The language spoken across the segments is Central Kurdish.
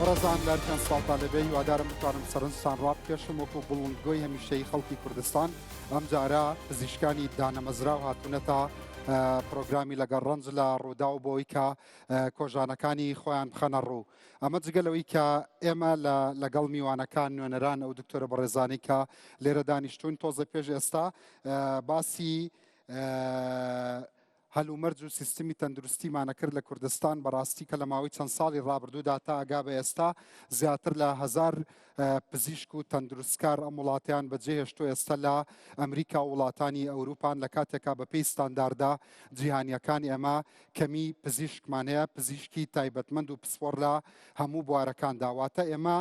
بەڕێزان لە هەرکوێن سڵاوتان لێبێ هیوادارم بتوانم سەرنجتان ڕابکێشم وەکو بڵندگۆی هەمیشەیی خەڵکی کوردستان ئەمجارە پزیشکانی دانەمەزراو هاتوونەتە پرۆگرامی لەگەڵ ڕەنج لە ڕووداو بۆی کە کۆژانەکانی خۆیان بخەنە ڕوو ئەمە جگە لەوەی کە ئێمە لە لەگەڵ میوانەکان نوێنەران ئەو دکتۆرە بەڕێزانی کە لێرە دانیشتون تۆزە پێش ئێستا باسی هەلومەرج و سیستمی تەندروستیمان ئەکرد لە کوردستان، بەڕاستی کە لە ماوەی چەند ساڵی ڕابردوودا تا ئەگا بە ئێستا زیاتر لە هەزار پزیشک و تەندروستکار ئەم وڵاتیان بەجێهێشتو ئێستا لە ئەمریکا و وڵاتانی ئەوروپان لە کاتێکا بەپێی ستانداردە جیهانیەکان ئێمە کەمی پزیشکمان هەیە پزیشکی تایبەتمەند و پسپۆڕ لە هەموو بوارەکاندا واتە ئێمە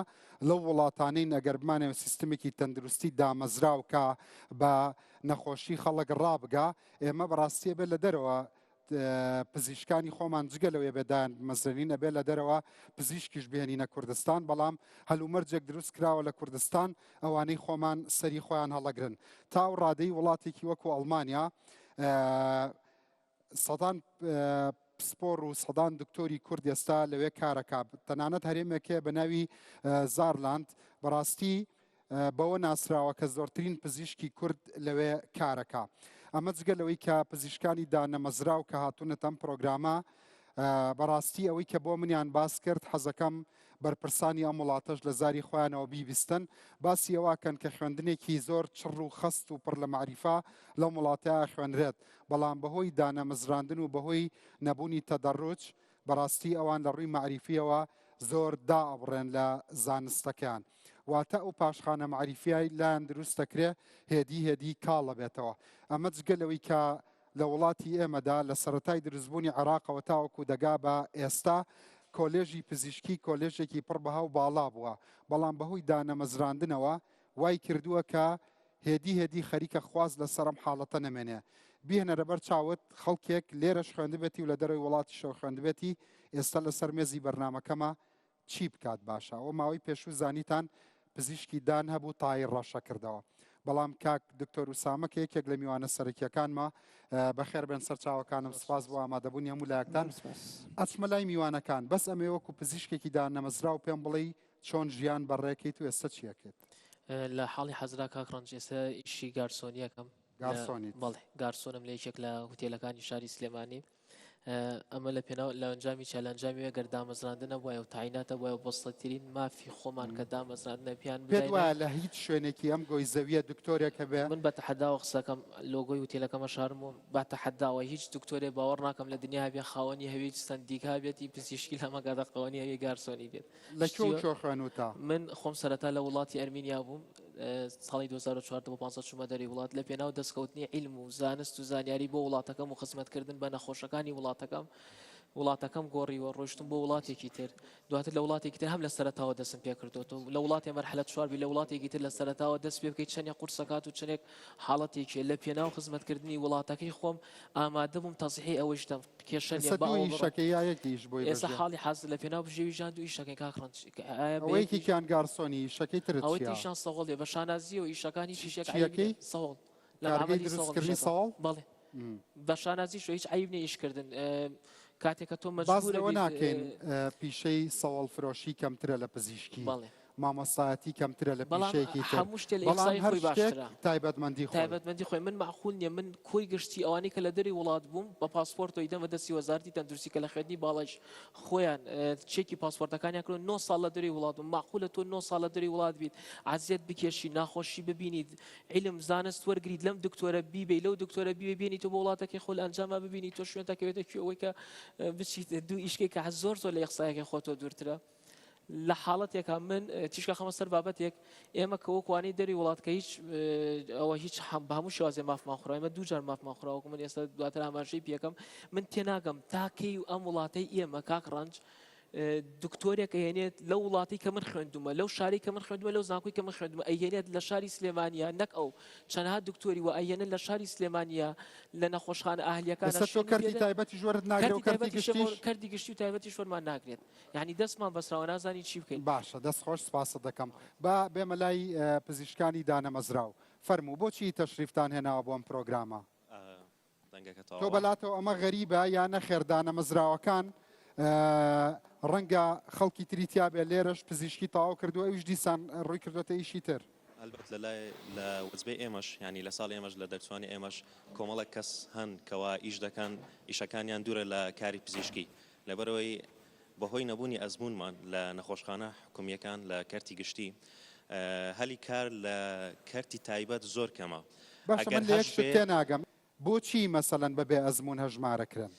لەو وڵاتانەین ئەگەر بمانەوە سیستمێکی تەندروستی دامەزراو کە بە نەخۆشی خەڵک ڕابگا ئێمە بەڕاستی ئەبێت لە دەرەوە پزیشکانی خۆمان جگە لەوەی ئەبێت دایان بمەزرێنین ئەبێت لە دەرەوە پزیشکیش بهێنینە کوردستان بەڵام هەلومەرجێک دروست کراوە لە کوردستان ئەوانەی خۆمان سەری خۆیان هەڵەگرن تا ئەو ڕادەی وڵاتێکی وەکو ئەڵمانیا سەدان پسپۆر و سەدان دکتۆری کورد ئێستا لەوێ کارەکە تەنانەت هەرێمێک هەیە بە ناوی زارلاند بەڕاستی بەوە ناسراوە کە زۆرترین پزیشکی کورد لەوێ کارەکا. ئەمە جگە لەوەی کە پزیشکانی دانەمەزراو کە هاتوونەتە ئەم پرۆگرامە بەڕاستی ئەوەی کە بۆ منیان باس کرد حەزەکەم بەرپرسانی ئەم وڵاتەش لە زاری خۆیانەوە بیبیستن باسی ئەوەکەن کە خوێندنێکی زۆر چڕ و خەست و پڕ لە مەعریفە لەم وڵاتە خوێنرێت بەڵام بەهۆی دانەمەزراندن و بەهۆی نەبوونی تەدەڕوج بەڕاستی ئەوان لە ڕووی مەعریفیەوە زۆر دائەبڕێن لە زانستەکەیان واتە ئەو پاشخانە مەعریفیای لایان دروست دەکرێ هێدی هێدی کاڵ ئەبێتەوە ئەمە جگە لەوەی کە لە وڵاتی ئێمەدا لە سەرەتای دروستبوونی عێراقەوە تاوەکو دەگا بە ئێستا کۆلێژی پزیشکی کۆلێژێکی پڕ بەها و باڵا بووە بەڵام بەهۆی دانەمەزراندنەوە وای کردووە کە هێدی هێدی خەریکە خواست لەسەر ئەم حاڵەتە نەمێنێ. بیهێنەرە بەر چاوت خەڵکێک لێرەش خوێندبێتی و لە دەرەوەی وڵاتیشەوە خوێندبێتی ئێستا لەسەر مێزی بەرنامەکەمە چی بکات باشە ئەوە ماوەی پێشوو زانیتان پزیشکی دان هەبوو تای ڕەشە کردەوە بەڵام کاک دکتۆر ئوسامە کە یەکێک لە میوانە سەرەکیەکانمە بەخێر بێن سەرچاوەکانم سپاس بۆ ئامادەبوونی هەموو لایەکتان ئەچمە لای میوانەکان بەس ئەمێ وەکو پزیشکێکی دان نەمەزراو پێم بڵێی چۆن ژیان بەڕێکەیت و ئێستا چیەکەیت؟ لە حاڵی حەزرا کاک ڕەنج ئێستا ئیشی گارسۆنیەکەم گارسۆنیت؟ بەڵێ گارسۆنم لە یەکێک لە هوتێلەکانی شاری سلێمانی ئەمە لە پێناو لە ئەنجامی چا لە ئەنجامی ئەگەر دامەزراندن نەبوایە و تاینات نەبوایە و بەسەترین مافی خۆمان کە دامەزراندنە پیان پێت وایە لە هیچ شوێنێکی ئەم گۆی زەویە دکتۆرێک هەبێ؟ من بە تەحەداوە قسەکەم لۆگۆی هوتێلەکەمە شارم و بە تەحەداوە هیچ دکتۆرێ باوەڕ ناکەم لە دنیا هەبێ خاوەنی هەوێ سەندیکا بێتی پزیشکی لە مەگادە خاوەنی هەوێ گارسۆنی بێت لە کوێ و کوێ خوێنووتە؟ من خۆم سەرەتا لە وڵاتی ئەرمینیا بووم ساڵی 2014 بۆ 15 چوومە دەری وڵات لە پێناو دەستکەوتنی عیلم و زانست و زانیاری بۆ وڵاتەکەم و خزمەتکردن بە نەخۆشەکانی وڵاتەکەم وڵاتەکەم گۆڕیوە ڕۆشتم بۆ وڵاتێکی تر دواتر لە وڵاتێکی تر هەم لە سەرەتاوە دەستم پێکردوەوە لە وڵاتی مەرحەلە چوار بی لە وڵاتێکی تر لە سەرەتاوە دەست پێ بکەیت چەندێک قورسەکات و چەندێک حاڵەتێکی لە پێناو خزمەتکردنی وڵاتەکەی خۆم ئامادە بووم تەزحی ئەوەیش دەم کێشە نیە ئێستا با دوو ئەوە بڕۆم. ئیشەکەی یا یەک ئیش بۆی ئێستا بەژێ؟ حاڵی حازر لە پێناو بژێوی ژیان دوو ئیشەکەین کاک ڕەنج ئایا بە ئەوە یەک ئیش یەکێکیان گارسۆنی ئیشەکەی ترت ئەوەی چییە؟ تریشیان سەهۆڵیە بە شانازیەوە ئیشەکان هیچ چی ئیشێک عەیب نیە چییەکەی؟ سەهۆڵ لە کارگەی مەعمەلی سەهۆڵ دروستکردنی ئیشەکەم سەهۆڵ؟ بەڵێ بە شانازیشەوە هیچ عەیب نیە ئیش کردن کاتێک کە تۆ باس مەجبورە لەوە بیت ناکەین پیشەی سەوەڵ فرۆشی کەمترە لە پزیشکی بەڵێ. مامۆستایەتی کەمترە لە بەڵام پیشەیەکی تر هەموو شتێ لە بەڵام ئیقسای هەر خۆی شتێک باشترە. تایبەتمەندی خۆی. تایبەتمەندی خۆی من مەعقول نیە من کۆی گشتی ئەوانەی کە لە دەری وڵات بووم بە پاسپۆرتەوە ئیدەم بە دەستی وەزارەتی تەندروستی کە لە خوێندنی باڵایش خۆیان چێکی پاسپۆرتەکانیان کردوە نۆ ساڵ لە دەری وڵات بووم مەعقولە تۆ نۆ ساڵ لە دەری وڵات بیت عەزیەت بکێشی ناخۆشی ببینیت عیلم زانست وەرگریت لەم دکتۆرە بیبەی لەو دکتۆرە بیبەی بێنیتەوە بۆ وڵاتەکەی خۆ لە ئەنجاما ببینی تۆ شوێنت ئەکەوێتە کوێ ئەوەی کە بچیت دوو ئیشکەی کە زۆر زۆر لە ئیقسایەکەی خۆتەوە دوورترە لە حاڵەتێکا من تیشکە خەمە سەر بابەتێک ئێمە کە وەکوانی دەری وڵات کە هیچ ئەوە هیچ هەم بە هەموو شێوازێ مافمان خورا ئێمە دوو جار مافمان خورا وەکو من ئێستا دواتر ئاماژەی پێکەم من تێناگەم تا کەی و ئەم وڵاتەی ئێمە کاک ڕەنج دکتۆرێک ئەهێنێت لەو وڵاتی کە من خوێندومە لەو شاری کە من خوێندومە لەو زانکۆی کە من خوێندومە ئەیهێنێت لە شاری سلێمانیە نەک ئەو چەندها دکتۆری و ئەیهێنن لە شاری سلێمانیە لە نەخۆشخانە ئەهلیەکانە ئێستا تۆ شوێنی کەرتی پێدەن تایبەتیش وەرت ناگرێ و کەرتی کەرتی تایبەتیش گشتیش؟ کەرتی گشتی و تایبەتیش وەرمان ناگرێت یانی دەستمان بەسراوە نازانین چی بکەین. باشە دەست خۆش سپاست دەکەم با بێمە لای پزیشکانی دانەمەزراو فەرموو بۆچی تەشریفتان هێناوە بۆ ئەم پرۆگرامە؟ دەنگەکە تۆ تەواوە؟ بەلاتەوە ئەمە غەریبە یا نەخێر دانەمەزراوەکان. ڕەنگە خەڵکی تری تیا بێ لێرەش پزیشکی تەواو کردووە ئەویش دیسان ڕووی کردۆتە ئیشی تر. هەلبەت لە لای لە وەجبەی ئێمەش یانی لە ساڵی ئێمەش لە دەرچوانی ئێمەش کۆمەڵێک کەس هەن کەوا ئیش دەکەن ئیشەکانیان دوورە لە کاری پزیشکی لەبەرئەوەی بەهۆی نەبوونی ئەزموونمان لە نەخۆشخانە حکومییەکان لە کەرتی گشتی هەلی کار لە کەرتی تایبەت زۆر کەمە باشە ئەگەر من لە یەک هەش شت بێ تێناگەم بۆچی مەسەلەن بەبێ ئەزموون هەژمارەکرێن؟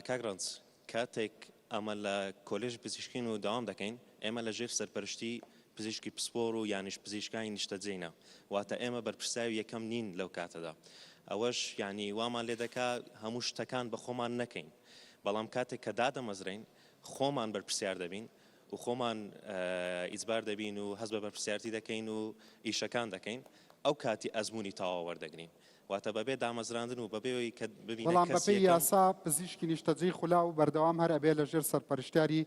کاک ڕەنج کاتێک ئەمە لە کۆلێژی پزیشکین و دەوام دەکەین ئێمە لە ژێر سەرپەرشتی پزیشکی پسپۆر و یانیش پزیشکانی نیشتەجێینە واتە ئێمە بەرپرسیاوی یەکەم نین لەو کاتەدا ئەوەش یانی وامان لێ دەکا هەموو شتەکان بە خۆمان نەکەین بەڵام کاتێک کە دادەمەزرێین خۆمان بەرپرسیار دەبین و خۆمان ئیجبار دەبین و هەست بە بەرپرسیارتی دەکەین و ئیشەکان دەکەین ئەو کاتی ئەزموونی تەواو وەردەگرین واتە بەبێ دامەزراندن و بەبێ ئەوەی کە ببینە بەڵام کەس بەپێی یەکەم. یاسا پزیشکی نیشتەجێی خولاو بەردەوام هەر ئەبێ لە ژێر سەرپەرشتیاری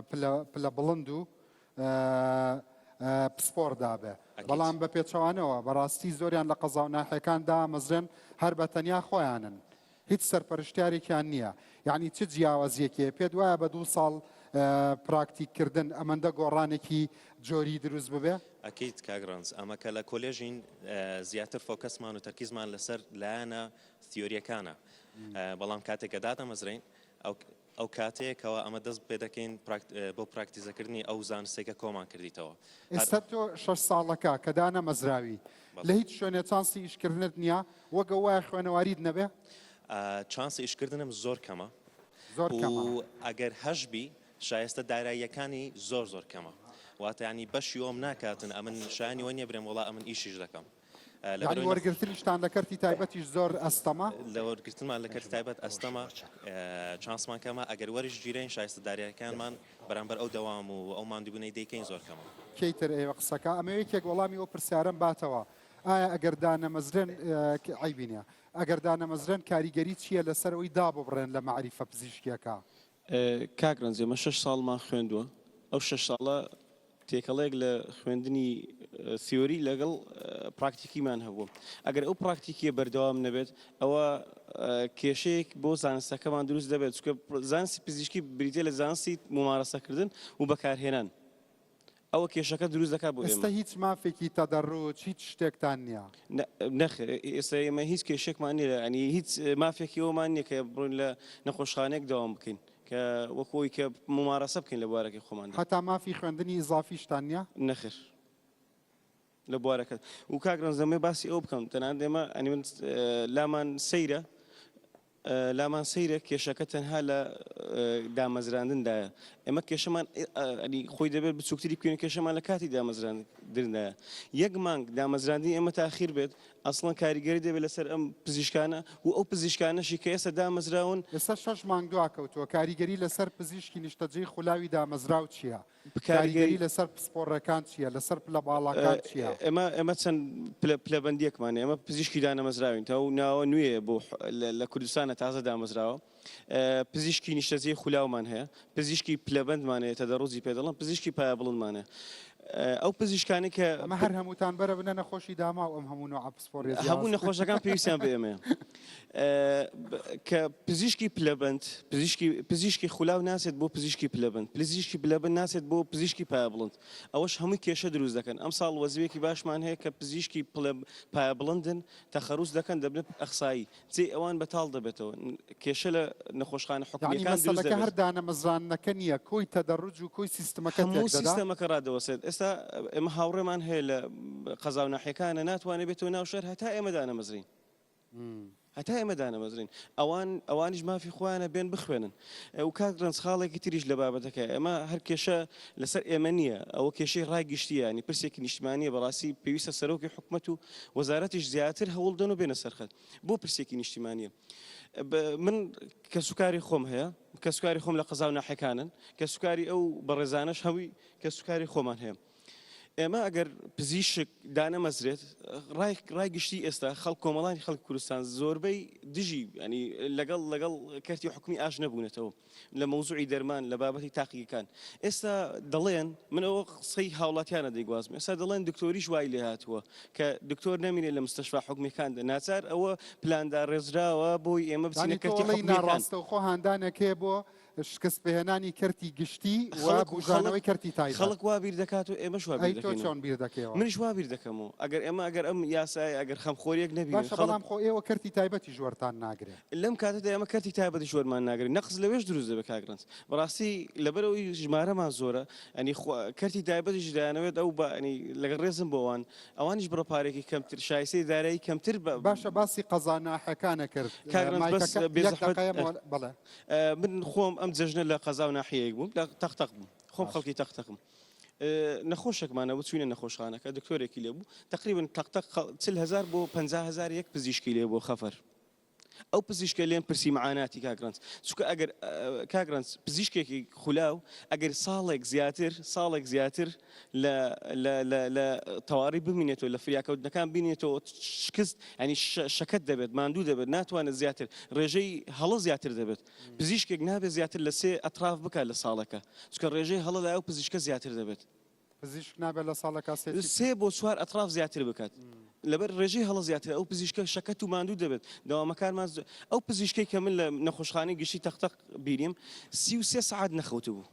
پلە پلە بڵند و پسپۆڕدا بێ ئەکید. بەڵام بە پێچەوانەوە بەڕاستی زۆریان لە قەزا و ناحیەکان دامەزرێن هەر بە تەنیا خۆیانن هیچ سەرپەرشتیارێکیان نییە یعنی چ جیاوازیەکی هەیە پێت وایە بە دوو ساڵ پراکتیک کردن ئەمەندە گۆڕانێکی جۆری دروست ببێ؟ ئەکید کاک ڕەنج ئەمە کە لە کۆلێژین زیاتر فۆکەسمان و تەرکیزمان لەسەر لایەنە تیۆریەکانە بەڵام کاتێک کە دادەمەزرێین ئەو ئەو کاتەیە کەوا ئەمە دەست پێ دەکەین بۆ پراکتیزەکردنی ئەو زانستەی کە کۆمان کردیتەوە. ئێستا تۆ شەش ساڵەکە کە دانەمەزراوی لە هیچ شوێنێ چانسی ئیشکردنت نییە وەک ئەو وایە خوێنەواریت نەبێ؟ چانسی ئیشکردنم زۆر کەمە زۆر کەمە. و ئەگەر هەشبی شایستە داراییەکانی زۆر زۆر کەمە واتە یانی بەشی ئەوم ناکاتن ئەمن شایانی وە نییە برێم وەڵا ئەمن ئیشیش دەکەم. یانی وەرگرتنیشتان لە کەرتی تایبەتیش زۆر ئەستەمە؟ لە وەرگرتنمان لە کەرتی تایبەت ئەستەمە، چانسمان کەمە، ئەگەر وەریش گیرێین شایستە دارایەکانمان بەرامبەر ئەو دەوام و ئەو ماندووبوونەی دەیکەین زۆر کەمە. کەی تر ئێوە قسەکە ئەمەوێ یەکێک وەڵامی ئەو پرسیارەم باتەوە ئایا ئەگەر دانەمەزرێن عەیبی نیە ئەگەر دانەمەزرێن کاریگەری چیە لەسەر ئەوەی داببڕێن لە مەعریفە پزیشکیەکە؟ کاک رەنج ئێمە شەش ساڵمان خوێندووە، ئەو شەش ساڵە تێکەڵەیەک لە خوێندنی تیۆری لەگەڵ پراکتیکیمان هەبوو. ئەگەر ئەو پراکتیکیە بەردەوام نەبێت، ئەوە کێشەیەک بۆ زانستەکەمان دروست دەبێت، چونکە زانستی پزیشکی بریتیە لە زانستی مومارەسەکردن و بەکارهێنان. ئەوە کێشەکە دروست دەکات بۆ ئێستا ئێمە. هیچ مافێکی تەدەڕوج هیچ شتێکتان نییە؟ نەخێر ئێستا ئێمە هیچ کێشەیەکمان نییە یانی هیچ مافێکی ئەومان نییە کە بڕۆین لە نەخۆشخانەیەک دەوام بکەین کە وەکو ئەوی کە مومارەسە بکەین لە بوارەکەی خۆماندا. هەتا مافی خوێندنی ئیزافیشتان نییە؟ نەخێر لە بوارەکە و کاک ڕەنج دەمەوێت باسی ئەوە بکەم تەنانەت ئێمە یانی من لامان سەیرە لامان سەیرە کێشەکە تەنها لە دامەزراندندایە ئێمە کێشەمان خۆی دەبێت بچووکتری بکەین کێشەمان لە کاتی دامەزراندندایە یەک مانگ دامەزراندنی ئێمە تاخیر بێت ئەسڵەن کاریگەری دەبێت لەسەر ئەم پزیشکانە و ئەو پزیشکانەشی کە ئێستا دامەزراون ئێستا شەش مانگ دواکەوتووە کاریگەری لەسەر پزیشکی نیشتەجێی خولاوی دامەزراو چییە؟ کاریگەری لەسەر پسپۆڕەکان چییە؟ لەسەر پلە باڵاکان چییە؟ ئێمە ئێمە چەند پلە پلەبەندییەکمان هەیە. ئێمە پزیشکی دانەمەزراوین تا و ناوە نوێیە بۆ لە کوردستانە تازە دامەزراوە. پزیشکی نیشتەجێی خولاومان هەیە، پزیشکی پلەبەندمان هەیە تەدەڕوجی پێ دەڵێن، پزیشکی پایەبڵندمان هەیە. ئەو پزیشکانەی کە ئەمە هەر هەمووتان بەرە بنە نەخۆشی داماو ئەم هەموو نوعە پسپۆڕیە هەموو جیاوازە. نەخۆشەکان پێویستیان بە ئێمەیە. کە پزیشکی پلەبەند پزیشکی پزیشکی خولاو ناچێت بۆ پزیشکی پلەبەند پزیشکی پلەبەند ناچێت بۆ پزیشکی پایەبڵند ئەوەش هەمووی کێشە دروست دەکەن ئەمساڵ وەزیرێکی باشمان هەیە کە پزیشکی پلە پایەبڵندن تەخەروس دەکەن دەبنە ئەخسایی جێی ئەوان بەتاڵ دەبێتەوە کێشە لە نەخۆشخانە یەعنی حکومییەکان دروست مەسەلەکە هەر دەبێت. دانەمەزراندنەکە نییە، کۆی تەدەڕوج و کۆی سیستمەکە هەموو تێکدەدا؟ سیستەمەکە ڕادەوەستێت. ئێستا ئێمە هاوڕێمان هەیە لە قەزا و ناحیەکانە ناتوانێت بێتەوە ناو شار هەتا ئێمە دانەمەزرێین. هەتا ئێمە دانەمەزرێین. ئەوان ئەوانیش مافی خۆیانە بێن بخوێنن. و کاک ڕەنج خاڵێکی تریش لە بابەتەکە ئێمە هەر کێشە لەسەر ئێمە نییە ئەوە کێشەی ڕای گشتییە یانی پرسێکی نیشتمانییە بەڕاستی پێویستە سەرۆکی حکومەت و وەزارەتیش زیاتر هەوڵ دەن و بێنە سەرخەت. بۆ پرسێکی نیشتیمانیە من کەسوکاری خۆم هەیە کەسوکاری خۆم لە قەزا و ناحیەکانن کەسوکاری ئەو بەڕێزانەش هەوی کەسوکاری خۆمان هەیە ئێمە ئەگەر پزیشک دانەمەزرێت ڕای ڕای گشتی ئێستا خەڵک کۆمەڵانی خەڵک کوردستان زۆربەی دژی ینی لەگەڵ لەگەڵ کەرتی حکومی ئاش نەبوونەتەوە لە مەوزوعی دەرمان لە بابەتی تاقیگەکان ئێستا دەڵێن من ئەوە قسەی هاوڵاتیانە دەیگوازم ئێستا دەڵێن دکتۆریش وای لێ هاتووە کە دکتۆر نەمینێ لە مستەشفا حکومیەکاندا ناچار ئەوە پلاندا ڕێزراوە بۆی ئێمە بچینە یانی تۆ کەرتی ئەڵێی حکومیەکان. ناڕاستەوخۆ هاندانێک هەیە بۆ. شکست پێهێنانی کەرتی گشتی و خەڵک خەڵک بوژانەوەی کەرتی تایبەت. خەڵک وا بیر دەکات و ئێمەش وا بیر ئەی تۆ دەکەینەوە. چۆن بیر دەکەیەوە؟ منیش وا بیر دەکەمەوە. ئەگەر ئێمە ئەگەر ئەم یاسایە ئەگەر خەمخۆرییەک نەبینن باشە خەڵک. بەڵام خۆ ئێوە کەرتی تایبەتیش وەرتان ناگرێ. لەم کاتەدا ئێمە کەرتی تایبەتیش وەرمان ناگرێ. نەقس لەوێش دروست دەبێ کاک ڕەنج. بەڕاستی لەبەرئەوەی ژمارەمان زۆرە یانی خوا کەرتی تایبەتیش دەیانەوێت ئەو بە یانی لەگەڵ ڕێزم بۆ ئەوان ئەوانیش بڕە پارەیەکی کەمتر شایستەی دارایی کەمتر بە. باشە باسی قەزا ناحیەکانە کرد کاک ڕەنج بەس مایکەکە بێ یەک زەحمەت دەقەیە مۆ بەڵێ. من خۆم ئەم جەژنە لە قەزا و ناحیەیەک بووم لە تەقتەق بووم خۆم باش. خەڵکی تەقتەقم نەخۆشێکمان هەبوو چووینە نەخۆشخانەکە دکتۆرێکی لێ بوو تقریبا تەقتەق 40 هەزار بۆ 50 هەزار یەک پزیشکی لێ بوو خەفەر ئەو پزیشکە لێم پرسی معاناتی کاک ڕەنج چونکە ئەگەر کاک ڕەنج پزیشکێکی خولاو ئەگەر ساڵێک زیاتر ساڵێک زیاتر لە لە لە لە تەواری بمینێتەوە لە فریاکەوتنەکان بینێتەوە شکست ینی شەکەت دەبێت ماندوو دەبێت ناتوانێت زیاتر ڕێژەی هەڵە زیاتر دەبێت پزیشکێک نابێت زیاتر لە سێ ئەتراف بکات لە ساڵەکە چونکە ڕێژەی هەڵە لای ئەو پزیشکە زیاتر دەبێت. پزیشک نابێت لە ساڵێکا سێ چی سێ بۆ چوار ئەتراف زیاتر بکات لەبەر ڕێژەی هەڵە زیاتر ئەو پزیشکە شەکەت و ماندوو دەبێت دەوامەکانمان ئەو پزیشکەی کە من لە نەخۆشخانەی گشتی تەقتەق بینیم 33 سەعات نەخەوتبوو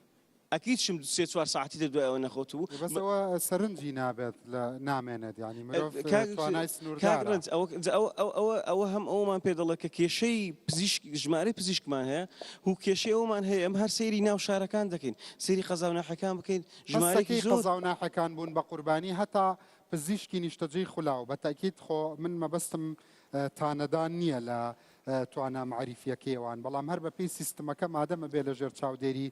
ئەکید شم سێ چوار سەعاتی تر دوای ئەوە نەخەوتبوو بەس ئەوە سەرنجی نابێت لە نامێنێت یانی مرۆڤ کاک توانای کاک سنووردارە. ڕەنج ئەوە ئەوە ئەوە ئەوە هەم ئەوەمان پێ دەڵێت کە کێشەی پزیشک ژمارەی پزیشکمان هەیە و کێشەی ئەومان هەیە ئەم هەر سەیری ناو شارەکان دەکەین سەیری قەزا و ناحیەکان بکەین ژمارەیەکی بەسەکەی زۆر قەزا و ناحیەکان بوون بە قوربانی هەتا پزیشکی نیشتەجێی خولاو بە تەئکید خۆ من مەبەستم تانەدان نییە لە توانا مەعریفیەکەی ئەوان بەڵام هەر بەپێی سیستمەکە مادەم ئەبێ لەژێر چاودێری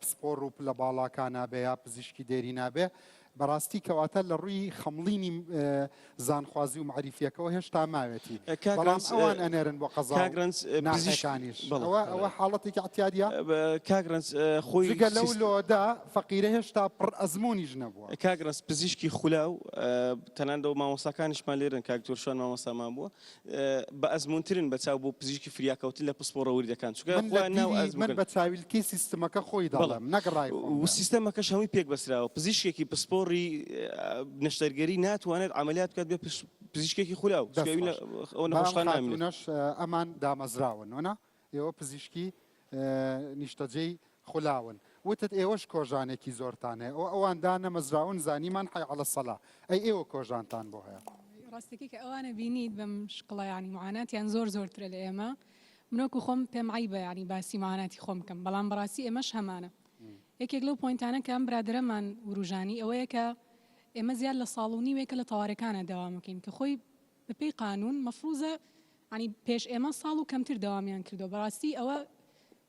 پسپۆڕ و پلە باڵاکانا بێ یا پزیشکی دێرینا بێ بەڕاستی کەواتە لە ڕووی خەمڵینی زانخوازی و مەعریفیەکەوە هێشتا ماوێتی کاک بەڵام ڕەنج ئەوان ئەنێرن بۆ قەزا کاک و ڕەنج پزیشک ناحیەکانیش بەڵێ ئەوە ئەوە حاڵەتێکی اعتیادیە کاک ڕەنج خۆی جگە لەو سیست لۆدە فەقیرە هێشتا پڕ ئەزموونیش نەبووە. کاک ڕەنج پزیشکی خولاو تەنانەت ئەو مامۆستاکانیشمان لێرەن کاک تورشان مامۆستامان بووە بە ئەزموونترن بە چاو بۆ پزیشکی فریاکەوتن لە پسپۆڕە وردەکان چونکە من لە خۆیان ناو دیدی من ئەزموون بە چاویلکەی سیستمەکە خۆی بەڵێ دەڵێم نەک ڕای خۆم و بێ. سیستەمەکەش هەمووی پێک بەستراوە پزیشکێکی پسپۆڕی نەشتەرگەری ناتوانێت عەمەلیات بکات بێ پزیشکێکی خولاو دەست چونکە ئەوی خۆش. ئەوە بەڵام نەخۆشخانە نامێنێت. خاتوونەش ئەمان دامەزراون وەنا؟ ئێوە پزیشکی نیشتەجێی خولاون. وتت ئێوەش کۆژانێکی زۆرتان هەیە. ئەوە ئەوان دانەمەزراون زانیمان حی علی الصلاە. ئەی ئێوە کۆژانتان بۆ هەیە؟ ڕاستەکەی کە ئەوانە بینیت بەم شکڵە یانی معاناتیان زۆر زۆرترە لە ئێمە. من وەکو خۆم پێم عەیبە یانی باسی معاناتی خۆم بکەم بەڵام بەڕاستی ئێمەش هەمانە. یەکێک لەو point انە کە ئەم برادەرەمان وروژانی ئەوەیە کە ئێمە زیاد لە ساڵ و نیوێکە لە تەوارەکانە دەوامەکەین کە خۆی بەپێی قانون مەفروزە یانی پێش ئێمە ساڵ و کەمتر دەوامیان کردوە بەڕاستی ئەوە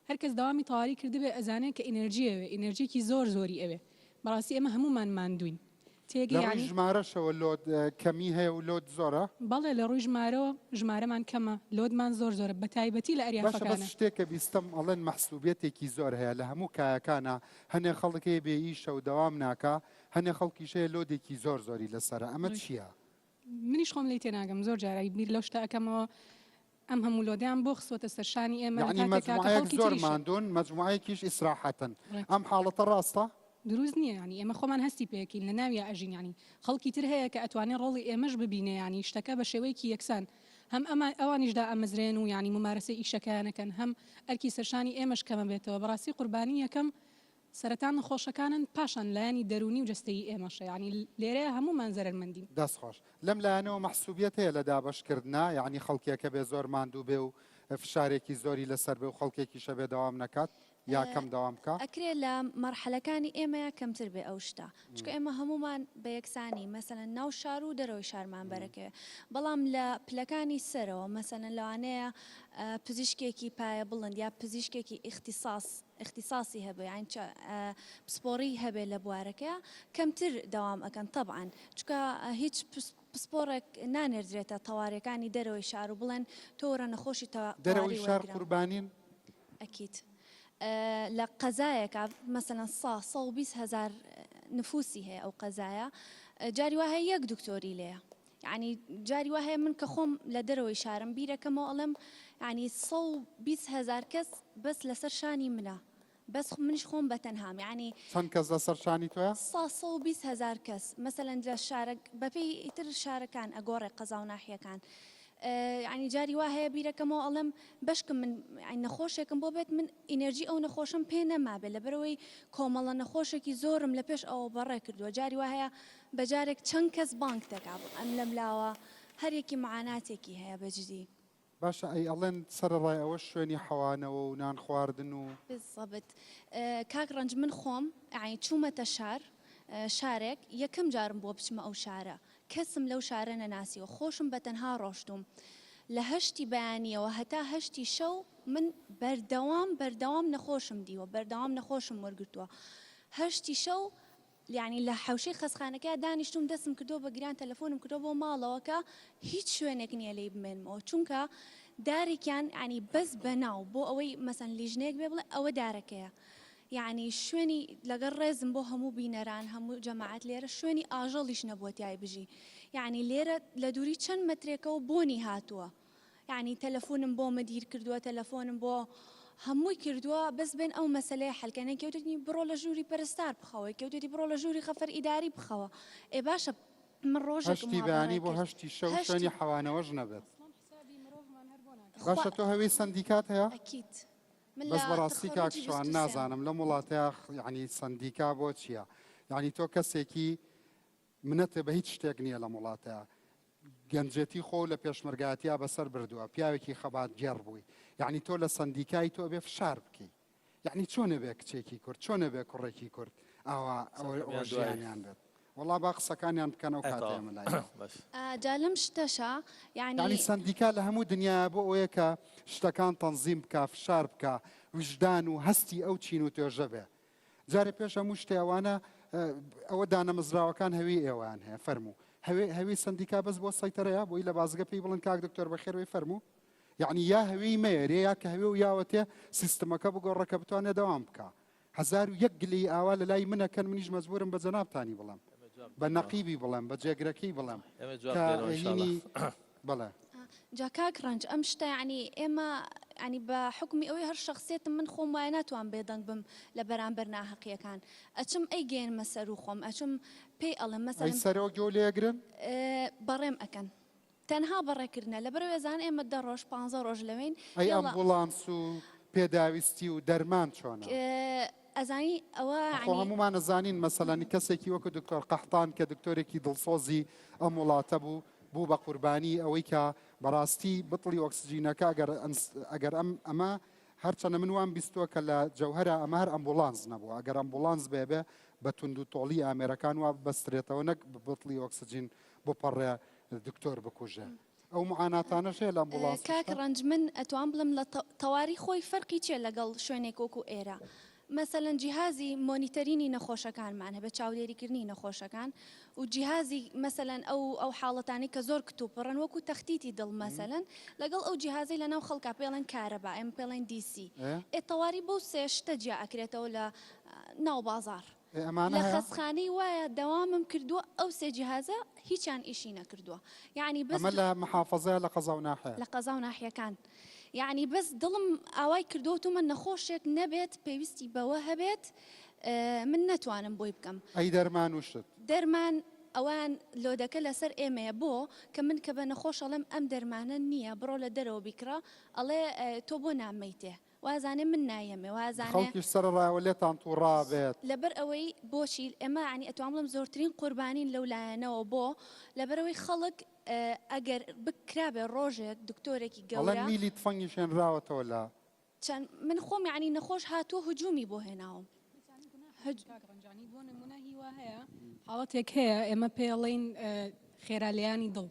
هەرکەس دەوامی تەواری کردبێ ئەزانێ کە ئینێرجی ئەوێ ئینێرجیکی زۆر زۆری ئەوێ بەڕاستی ئێمە هەموومان ماندووین تێگەی لە ڕووی یانی. ژمارەشەوە load کەمی هەیە و load زۆرە؟ بەڵێ لە ڕووی ژمارەوە ژمارەمان کەمە load مان زۆر زۆرە بەتایبەتی لە باشە بەس ئەریافەکانە. شتێک کە بیستم ئەڵێن مەحسوبیەتێکی زۆر هەیە لە هەموو کایەکانا هەنێ خەڵک هەیە بێ ئیشە و دەوام ناکا هەنێ خەڵکیش هەیە load ێکی زۆر زۆری لەسەرە ئەمە چیە؟ منیش خۆم لێی تێناگەم زۆر جار ئەی بیر لەو شتە ئەکەمەوە ئەم هەموو load ەیان بۆ خستووەتە سەر شانی ئێمە لە یەعنی کاتێکا کە مەجموعەیەک خەڵکی زۆر تریشە. ماندوون مەجموعەیەکیش ئیسراحەتن ڕێک. ئەم حاڵەتە ڕاستە؟ دروست نییە یانی ئێمە خۆمان هەستی پێکەین لە ناویا ئەژین یانی خەڵکی تر هەیە کە ئەتوانێ ڕۆڵی ئێمەش ببینێ یانی شتەکە بە شێوەیەکی یەکسان هەم ئەمان ئەوانیش دائەمەزرێن و یانی مومارەسەی ئیشەکەیان ئەکەن هەم ئەرکی سەرشانی ئێمەش کەمەبێتەوە بەڕاستی قوربانی یەکەم سەرەتا نەخۆشەکانن پاشان لایەنی دەروونی و جەستەیی ئێمەشە یانی لێرەیا هەموومان زەرەرمەندین. دەست خۆش. لەم لایەنەوە مەحسوبیەت هەیە لە دابەش کردنا یەعنی خەڵکێک هەبێ زۆر ماندوو بێ و فشارێکی زۆری لەسەر بێ و خەڵکێکیش هەبێ دەوام نەکات یا کەم دەوام بکا؟ ئەکرێ لە مەرحەلەکانی ئێمەیا کەمتر بێ ئەو شتە چونکە ئێمە هەموومان بە یەکسانی مەسەلەن ناو شار و دەرەوەی شارمان بەرەکەوێ بەڵام لە پلەکانی سەرەوە مەسەلەن لەوانەیە پزیشکێکی پایە بڵند یا پزیشکێکی ئیختیساس ئیختیساسی هەبێ یانی چ پسپۆڕی هەبێ لە بوارەکەیا کەمتر دەوام ئەکەن تەبعەن چونکە هیچ پسپۆڕێک نانێردرێتە تەوارەکانی دەرەوەی شار و بڵێن تۆ وەرە نەخۆشی دەرەوەی تەواری شار وەرگرە. قوربانین؟ ئەکید لە قەزایەکا مەسەلەن سا 120 هەزار نفوسی هەیە ئەو قەزایە جاری وا هەیە یەک دکتۆری لێیە یەعنی جاری وا هەیە من کە خۆم لە دەرەوەی شارم بیرەکەمەوە ئەڵێم یەعنی 120 هەزار کەس بەس لەسەر شانی منە بەس منیش خۆم بە تەنهام یەعنی. چەند کەس لەسەر شانی تۆیە؟ سا 120 هەزار کەس مەسەلەن لە شارە بەپێی ئیتر شارەکان ئەگۆڕێ قەزا و ناحیەکان. یانی جاری وا هەیە بیرەکەمەوە ئەڵێم بەشکم من نەخۆشێکم بۆ بێت من ئینێرجی ئەو نەخۆشم پێ نەمابێت لەبەرئەوەی کۆمەڵە نەخۆشێکی زۆرم لە پێش ئەوە بەڕێ کردووە جاری وا هەیە بە جارێک چەند کەس بانگ دەکا ئەم لەم لاوە هەر یەکی معاناتێکی هەیە بە جدی. باشە ئەی ئەڵێن سەرەڕای ئەوەش شوێنی حەوانەوە و نان خواردن و. بالضبط کاک ڕەنج من خۆم یانی چوومەتە شار شارێک یەکەم جارم بووە بچمە ئەو شارە کەسم لەو شارە نەناسیوە خۆشم بە تەنها ڕۆشتووم لە هەشتی بەیانیەوە هەتا هەشتی شەو من بەردەوام بەردەوام نەخۆشم دیوە بەردەوام نەخۆشم وەرگرتووە هەشتی شەو یانی لە حەوشەی خەسخانەکەیا دانیشتووم دەستم کردووە بە گریان تەلەفۆنم کردووە بۆ ماڵەوە کە هیچ شوێنێک نییە لێی بمێنمەوە چونکە دارێکیان یانی بەس بە ناو بۆ ئەوەی مەسەن لیژنەیەک بێ بڵێ ئەوە دارەکەیە یانی شوێنی لەگەڵ ڕێزم بۆ هەموو بینەران هەموو جەماعەت لێرە شوێنی ئاژەڵیش نەبووە تیای بژی یانی لێرە لە دووری چەند مەترێکەوە بۆنی هاتووە یانی تەلەفونم بۆ مدیر کردووە تەلەفۆنم بۆ هەمووی کردووە بەس بێن ئەو مەسەلەیە حەلکەن یەکێ وتێتی بڕۆ لە ژووری پەرستار بخەوە یەکێ وتێتی بڕۆ لە ژووری خەفەر ئیداری بخەوە ئێ باشە من ڕۆژێکم هەشتی وا بەیانی بەڕێ بۆ کرد هەشتی شەو هەشتی شوێنی حەوانەوەش نەبێت. ئەسڵەن حسابی مرۆڤمان هەر بۆ ناکرێت. خوا باشە تۆ هەوێی سەندیکات هەیە؟ ئەکید من بەس لە بەڕاستی کاک تەخەڕوجی شوان 23م. نازانم لەم وڵاتەیا یانی سەندیکا بۆ چییە؟ یانی تۆ کەسێکی منەتێ بە هیچ شتێک نییە لەم وڵاتەیا گەنجێتی خۆو لە پێشمەرگایەتیا بەسەر بردووە پیاوێکی خەباتگێڕ بووی یەعنی تۆ لە سەندیکای تۆ ئەبێ فشار بکەی یەعنی چۆن ئەبێ کچێکی کورد چۆن ئەبێ کوڕێکی کورد ئاوا ئەوە ژیانیان بێت وەڵا با قسەکانیان بکەن ئەو کاتەیە من لای جا لەم شتەشا یعنی یعنی سەندیکا لە هەموو دنیایا بۆ ئەوەیە کە شتەکان تەنزیم بکا فشار بکا ویژدان و هەستی ئەو چین و توێژە بێ جارێ پێش هەموو شتێ ئەوانە ئەوە دانەمەزراوەکان هەوی ئێوەیان هەیە فەرموو هەوێ هەوی سندیکا بەس بۆ سەیتەرەیە بۆی لە بازگە پێی بڵن کاک دکتۆر بەخێر بێی فەرموو یعنی یا هەوی مەیەرێ یا کە هەوێ و یاوەتێ سیستمەکە بگۆڕە کە بتوانێت دەوام بکە 1001 گلەی ئاوا لە لای منەکەن منیش مەجبورم بە جەنابتانی بڵێم بە نەقیبی بڵێم بە جێگرەکەی بڵێم کە هینی بەڵێ. جا کاک ڕەنج ئەم شتە یانی ئێمە یانی بە حوکمی ئەوەی هەر شەخسیەتم من خۆم وایە ناتوان بێدەنگ بم لە بەرامبەر ناهەقیەکان ئەچم ئەیگەیەنمە سەرو خۆم ئەچم پێی ئەڵێم ئەی مەسەلەن سەرۆک گۆ لێگرن؟ بەڕێم ئەکەن تەنها بەڕێکردنە لەبەرئەوەی ئەزانن ئێمە دە ڕۆژ پانزە ڕۆژ لەوێین ئەی یەڵا ئەمبوڵانس و پێداویستی و دەرمان چۆنە؟ ئەزانی ئەوە خۆ یانی. هەموومان ئەزانین مەسەلەن کەسێکی وەکو دکتۆر قەحتان کە دکتۆرێکی دڵسۆزی ئەم وڵاتە بوو بوو بە قوربانی ئەوەی کە بەڕاستی بتڵی ئۆکسجینەکە ئەگەر ئەگەر ئەم ئەمە هەرچەنە من وام بیستووە کە لە جەوهەرا ئەمە هەر ئەمبوڵانس نەبووە ئەگەر ئەمبوڵانس بێ بێ بە توند و تۆڵی ئامێرەکان وا ببەسترێتەوە نەک بتڵی ئۆکسجین بپەڕێ دکتۆر بکوژێ ئەو معاناتانەش هەیە لە ئەمبوڵانس کاک ڕەنج من ئەتوان بڵێم لە تەواری خۆی فەرقی چیە لەگەڵ شوێنێک وەکو ئێرە مەسەلەن جیهازی مۆنیتەرینی نەخۆشەکانمان هەبێت چاودێریکردنی نەخۆشەکان و جیهازی مەسەلەن ئەو ئەو حاڵەتانەی کە زۆر کتوپڕن وەکو تەختیتی دڵ مەسەلەن لەگەڵ ئەو جیهازەی لەناو خەڵکا پێڵێن کارەبا ئێمە پێڵێن DC ئێ تەواری بەو سێ شتە جیا ئەکرێتەوە لە ناو بازاڕ ئێ ئەمانە لە هەیە؟ خەسخانەی وایە دەوامم کردووە ئەو سێ جیهازە هیچیان ئیشی نەکردووە یەعنی بەس ئەمە لە محافەزەیە لە قەزا و ناحیە؟ لە قەزا و ناحیەکان یەعنی بەس دڵم ئاوای کردووە وتومە نەخۆشێک نەبێت پێویستی بەوە هەبێت من نەتوانم بۆی بکەم. ئەی دەرمان و شت؟ دەرمان ئەوان لۆدەکە لەسەر ئێمەیە بۆ کە من کە بە نەخۆش ئەڵێم ئەم دەرمانە نییە بڕۆ لە دەرەوە بیکڕە ئەڵێ تۆ بۆ نامەیتێ وازانێ من نایەمێ وازانێ. خەڵکیش سەرەڕایەوە لێتان توڕابێت. لەبەر ئەوەی بۆچی ئێمە یانی ئەتوانم بڵێم زۆرترین قوربانین لەو لایەنەوە بۆ لەبەرئەوەی خەڵک ئەگەر بکرابێ ڕۆژێک دکتۆرێکی ئەڵێن گەورە. میلی تفەنگیش هێنراوەتەوە لە. چەند من خۆم یانی نەخۆش هاتووە هجومی بۆ هێناوم. کاک ڕەنجانی بۆ نمونە هی وا هەیە حاڵەتێک هەیە ئێمە پێی ئەڵێین خێرا لێیانی دڵ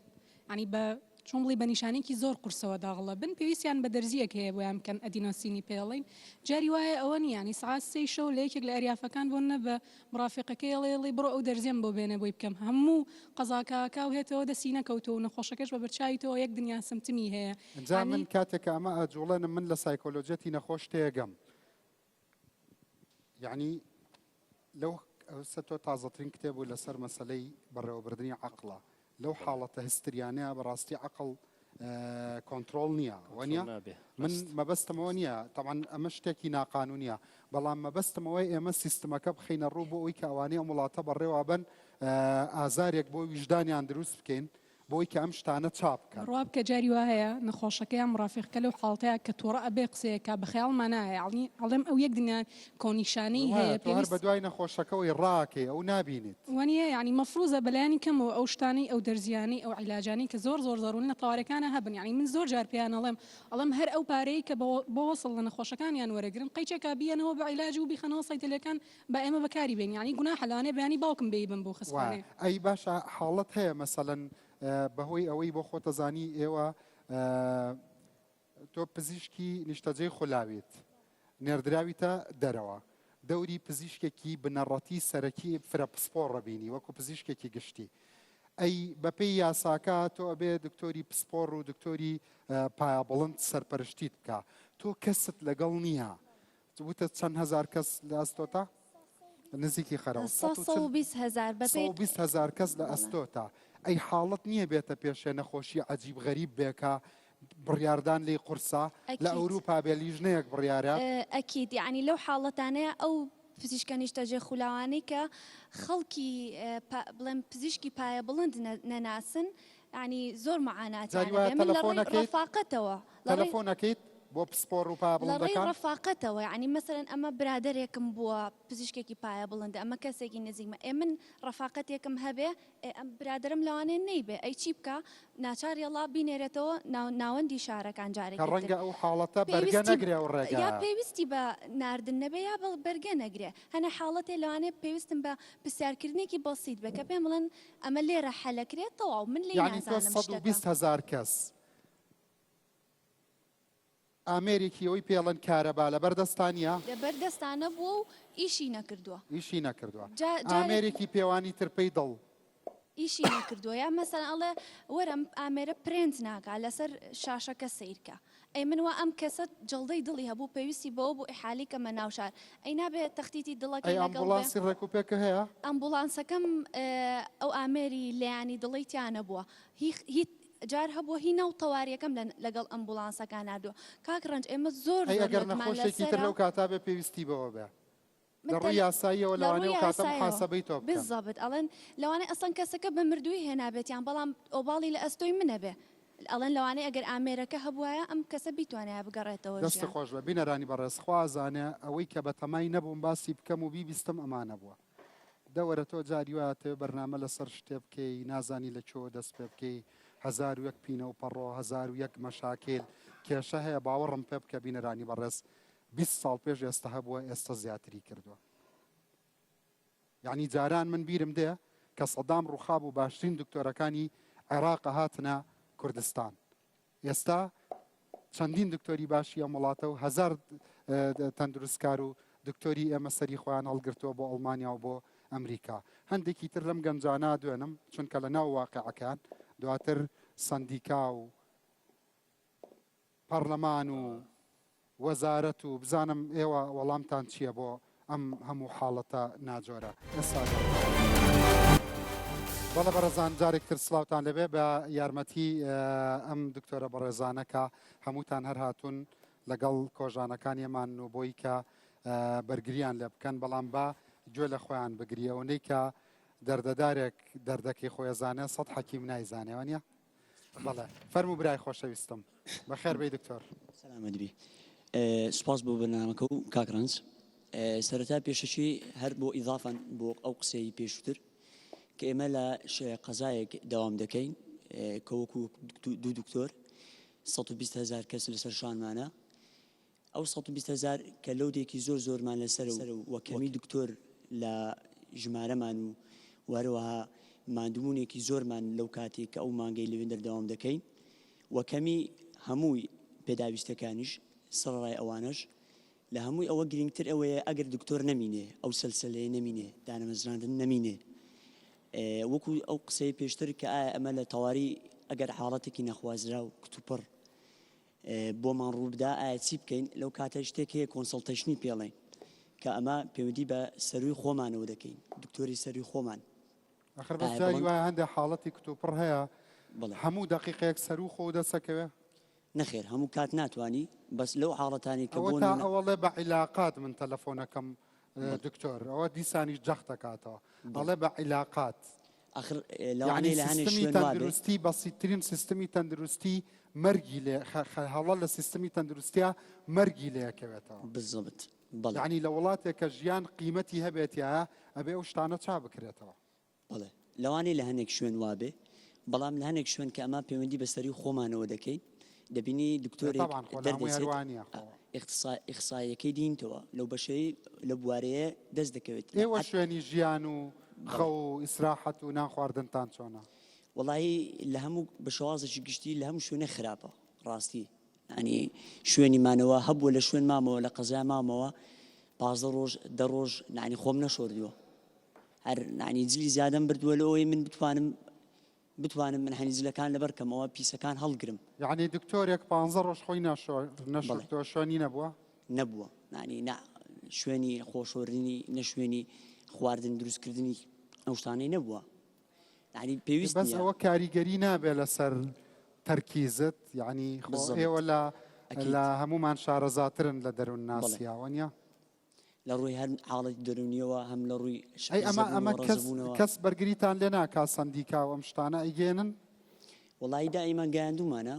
یانی بە چۆن بڵێی بە نیشانەیەکی زۆر قورسەوە داغڵە بن پێویستیان بە دەرزییەک هەیە بۆیان بکەن ئەدینۆسینی پێ ئەڵێین جاری وایە ئەوە نییە یانی سەعات سێی شەو لە یەکێک لە ئەریافەکان بۆ نە بە مڕافیقەکەی ئەڵێ ئەڵێ بڕۆ ئەو دەرزیەم بۆ بێنە بۆی بکەم هەموو قەزاکە و هێتەوە دەستی نەکەوتووە و نەخۆشەکەش بە بەرچاویتەوە یەک دنیا symptom ی هەیە جا من یانی کاتێک کە ئەمە ئەجوڵێنم من لە سایکۆلۆجیەتی نەخۆش تێگەم یەعنی لەو ئەوسە تۆ تازەترین کتێب بوو لەسەر مەسەلەی بەڕێوەبردنی عەقڵە لەو حاڵەتە هستریانەیە بەڕاستی عەقڵ کۆنترۆڵ نییە وەنیە من مەبەستمەوە نییە تەمان ئەمە شتێکی ناقانونیە بەڵام مەبەستمەوەی ئێمە سیستمەکە بخینە ڕوو بۆ ئەوی کە ئەوانەی ئەم وڵاتە بەڕێوە بن ئازارێک بۆ ویژدانیان دروست بکەین. بۆی کە ئەم شتانە چاپ بکەن. بڕوا بکە جاری وا هەیە نەخۆشەکە یان مڕافیقەکە لەو حاڵەتەیا کە توڕە ئەبێ قسەیەکا بە خەیاڵما نایە یاعنی ئەڵێم ئەو یەک دنیا کۆنیشانەی وایە هەیە تۆ هەر پێویست بەدوای نەخۆشەکەوەی ڕاکەی ئەو نابینیت. وانیە یانی مەفروزە بەلایەنی کەمەوە ئەو شتانەی ئەو دەرزیانەی ئەو عیلاجانەی کە زۆر زۆر زەرورن لە تەوارەکانا هەبن یانی من زۆر جار پێیان ئەڵێم ئەڵێم هەر ئەو پارەی کە بۆ وەسڵ لە نەخۆشەکانیان وەرەگرن قەیچێکا بیەنەوە بە عیلاج و بیخەنەوە سەیدەلەکان با ئێمە بەکاری بێنین یانی گوناحە لەوانەیە بەیانی باوکم بێی بم بۆ وایە خەستخانەیە. ئەی باشە حاڵەت هەیە مەسەلەن بەهۆی ئەوەی بۆ خۆتەزانی ئێوە تۆ پزیشکی نیشتەجێی خولاویت، نێردراویتە دەرەوە، دەوری پزیشکێکی بنەڕەتی سەرەکی فرە پسپۆڕە بینی وەکو پزیشکێکی گشتی. ئەی بەپێی یاساکە تۆ ئەبێ دکتۆری پسپۆڕ و دکتۆری پایەبڵند سەرپەرشتیت بکا. تۆ کەست لەگەڵ نییە. وتت چەند هەزار کەس لە ئەستۆتە؟ نزیکی خەرەوە. 120 هەزار بەپێی. 120 هەزار کەس لە ئەستۆتە. ئەی حاڵەت نییە بێتە پێشێ نەخۆشی عەجیب غەریب بێ کە بڕیاردان لێی قورسە؟ لە ئەوروپا بێ لیژنەیەک بڕیارە. ئەکید یەعنی لەو حاڵەتانەیە ئەو پزیشکە نیشتەجێ خولاوانەی کە خەڵکی بڵێم پزیشکی پایە بڵند نەناسن یەعنی زۆر معاناتیان جاری وایە ئەبێ من لە ڕێی تەلەفۆن ئەکەیت؟ ڕەفاقەتەوە لە ڕێی تەلەفۆن ئەکەیت بۆ پسپۆڕ و پایە لە ڕێی بڵندەکان؟ ڕەفاقەتەوە یەعنی مەسەلەن ئەمە برادەرێکم بووە پزیشکێکی پایە بڵندە ئەمە کەسێکی نزیکمە ئێ من ڕەفاقەتێکم هەبێ ئێ ئەم برادەرم لەوانەیە نەیبێ ئەی چی بکا ناچار یەڵا بینێرێتەوە ناو ناوەندی شارەکان کە جارێکی تر ڕەنگە ئەو حاڵەتە بەرگە پێویستی نەگرێ ئەو یا ڕێگایە. پێویستی بە ناردن نەبێ یا بە بەرگە نەگرێ هەنێ حاڵەتێ لەوانەیە پێویستم بە پرسیارکردنێکی بەسیت بێ کە پێم بڵێن ئەمە لێرە حەلەکرێت تەواو من لێی یەعنی تۆ نازانم شتەکە. 120 هەزار کەس ئامێرێکی ئەوەی پێڵێن کارەبا لەبەر دەستا نییە؟ لەبەر دەستا نەبووە و ئیشی نەکردووە. ئیشی نەکردووە. جا جارێک. ئامێرێکی پێوانی ترپەی دڵ. ئیشی نەکردووە یا مەسەلەن ئەڵێ وەرە ئەم ئامێرە پرێنت ناکا لەسەر شاشەکە سەیرکە. ئەی من وا ئەم کەسە جەڵدەی دڵی هەبوو پێویستی بەوە بوو ئیحالی کەمە ناو شار ئەی نابێ تەختیتی ئەی دڵەکەی لەگەڵ بێ؟ ئەمبوڵانسی ڕێکوپێک هەیە؟ ئەمبوڵانسەکەم ئەو ئامێری لێیانی دڵەی تیا نەبووە هی هی جار هەبووە هی ناو تەواریەکەم لەگەڵ ئەمبوڵانسەکە ناردووە کاک ڕەنج ئێمە زۆر ئەی زۆر ئەگەر لۆدمان نەخۆشێکی تر لەسەرە. لەو کاتا بێ پێویستی بەوە بێ؟ من لە ڕووی تەل یاساییەوە لە لەوانەیە ڕووی ئەو کاتە یاسایەوە محاسەبەی تۆ بکەن. بالضبط ئەڵێن لەوانەیە ئەسڵەن کەسەکە بە مردووی هێنابێتیان بەڵام ئۆباڵی لە ئەستۆی منە بێ ئەڵێن لەوانەیە ئەگەر ئامێرەکە هەبوایە ئەم کەسە بیتوانایە بگەڕێتەوە دەست ژیان. خۆش بێ بینەرانی بەڕێز خوا ئەزانێ ئەوەی کە بەتەمای نەبووم باسی بکەم و بیبیستم ئەمانە بووە. دە وەرە تۆ جاری وایە ئەتەوێ بەرنامە لەسەر شتێ بکەی نازانی لە کوێوە دەست پێ بکەی 1001 پینە و پەڕۆ 1001 مەشاکیل کێشە هەیە باوەڕم پێ بکە بینەرانی بەڕێز 20 ساڵ پێش ئێستا هەبووە ئێستا زیاتری کردووە یعنی جاران من بیرم دێ کە سەدام ڕوخابوو باشترین دکتۆرەکانی عێراق هاتنە کوردستان ئێستا چەندین دکتۆری باشی ئەم وڵاتە و هەزار تەندروستکار و دکتۆری ئێمە سەری خۆیان هەڵگرتووە بۆ ئەڵمانیا و بۆ ئەمریکا. هەندێکی تر لەم گەنجانە دوێنم چونکە لە ناو واقعەکان دواتر سەندیکا و پەڕلەمان و وەزارەت و بزانم ئێوە وەڵامتان چییە بۆ ئەم هەموو حاڵەتە ناجۆرە ئێستا بەڵێ بەڕێزان جارێک تر سڵاوتان لەبێ بە یارمەتی ئەم دکتۆرە بەڕێزانە کە هەمووتان هەر هاتوون لەگەڵ کۆژانەکان ئێمان و بۆی کە بەرگریان لێ بکەن بەڵام با گوێ لە خۆیان بگری ئەوەندەی کە دەردەدارێک دەردەکەی خۆیەزانێ سەد حەکیم نایزانێ وانە بەڵێ فەرموو برای خۆشەویستم بەخێر بێی دکتۆر. سەلامەت بی سوپاس بۆ بەرنامەکە و کاک ڕەنج سەرەتا پێشەکی هەر بۆ ئیضافەن بۆ ئەو قسەی پێشووتر کە ئێمە لە قەزایەک دەوام دەکەین کە وەکو دوو دکتۆر 120 هزار کەس لەسەر شانمانە ئەو 120 هزار کە لۆدێکی زۆر زۆرمان لەسەرە و کەمی دکتۆر لە ژمارەمان و وهەروەها ماندوبونێکی زۆرمان لەو کاتێک کە ئەو مانگەی لەوێندەر دەوام دەکەین و کەمی هەمووی پێداویستەکانیش سەڕەڕای ئەوانەش لە هەمووی ئەوە گرنگتر ئەوەیە ئەگەر دکتۆر نەمینێ ئەو سەلسەلەیە نەمینێ دانەمەزراندن نەمینێ وەکو ئەو قسەی پێشتر کە ئایا ئەمە لە تەواری ئەگەر حاڵەتێکی نەخوازراو کتوپڕ بۆمان ڕووبدا ئایا چی بکەین لەو کاتە شتێک هەیە consultation ی پێڵێن کە ئەمە پەیوەندی بە سەروی خۆمانەوە دەکەین دکتۆری سەروی خۆمان ئەخر بەس جاری وایە هەندێک حاڵەتی کتوپڕ هەیە هەموو دەقیقەیەک سەروو خۆو دەسەکەوێ؟ نەخێر هەموو کات ناتوانی بەس لەو حاڵەتانی کە ئەوە بۆ تا نمونە ئەوەڵێ بە عیلاقات من تەلەفۆنەکەم دکتۆر ئەوە دیسانیش جەختەکاتەوە ئەڵێ بە عیلاقات. ئاخر یەعنی لەوانەیە لە هەنێ سیستمی شوێن وابێ. تەندروستی بەسیتترین سیستمی تەندروستی مەرگی لێ هەڵە لە سیستمی تەندروستیا مەرگی لێ ئەکەوێتەوە. بالضبط بەڵێ. یەعنی لە وڵاتێک کە ژیان قیمەتی هەبێتایە ئەبێ ئەو شتانە چا بکرێتەوە. بەڵێ لەوانەیە لە هەنێک شوێن وابێ بەڵام لە هەنێک شوێن کە ئەمە پەیوەندی بە سەری خۆمانەوە دەکەین دەبینی دکتۆرێک طبعا خۆ لە هەمووی هەر دەردەچێت وا نییە خۆ. ئیخساییەکەی دینتەوە لەو بەشەی لەو بوارەیە دەست دەکەوێت ئێوە حەت شوێنی ژیان و بەڵێ. خەو و ئیسراحەت و نان خواردنتان چۆنە؟ وەڵایی لە هەموو بە شێوازێکی گشتی لە هەموو شوێنێک خراپە ڕاستی یانی شوێنی مانەوە هەبووە لە شوێن مامەوە لە قەزای مامەوە 15 ڕۆژ دە ڕۆژ نانی خۆم نەشۆردووە هەر نانی جلی زیادەم بردووە لە ئەوەی من بتوانم بتوانم من هەنی جلەکان لەبەر کەمەوە پیسەکان هەڵگرم. یەعنی دکتۆرێک پانزە ڕۆژ خۆی بەڵێ. نەشۆردووە شوێنی نەبووە؟ نەبووە یانی نە شوێنی خۆشۆردنی نە شوێنی خواردن دروستکردنی ئەو شتانەی نەبووە یانی پێویست بەس نییە. ئەوە کاریگەری نابێ لەسەر تەرکیزت یەعنی خۆ بالضبط ئێوە لە ئەکید. لە هەموومان شارەزاترن لە بەڵێ. دەروونناسیا وەنیە؟ لە ڕووی هەر حاڵەتی دەروونیەوە هەم لە ڕووی ئەی ئەمە شپرزەبوون ئەمە و کەس ڕەزبوونەوە. کەس بەرگریتان لێ ناکا سەندیکا و ئەم شتانە ئەیگەیەنن؟ وەڵایی دائیمەن گەیاندوومانە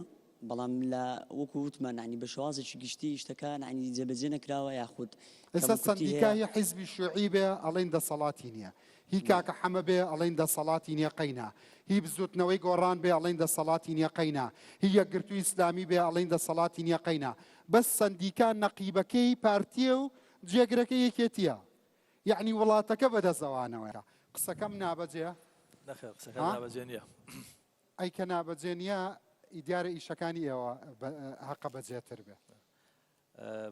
بەڵام لە وەکو وتمان یانی بە شێوازێکی گشتی شتەکە یانی جێبەجێ نەکراوە یاخود ئێستا کەموکورتی سەندیکا هەیە. هی حیزبی شیوعی بێ ئەڵێن دەسەڵاتی نییە هی بەڵێ. کاکە حەمە بێ ئەڵێن دەسەڵاتی نییە قەینا هی بزوتنەوەی گۆڕان بێ ئەڵێن دەسەڵاتی نییە قەینا هی یەکگرتووی ئیسلامی بێ ئەڵێن دەسەڵاتی نییە قەینا بەس سەندیکا نەقیبەکەی پارتیە و جێگرەکەی یەکێتیە یەعنی وڵاتەکە بەدەست ئەوانەوەیە قسەکەم نابەجێیە؟ نەخێر قسەکەت ها؟ نابەجێ نییە. ئەی کە نابەجێ نییە دیارە ئیشەکانی ئێوە هەقە بەجێتر بێ.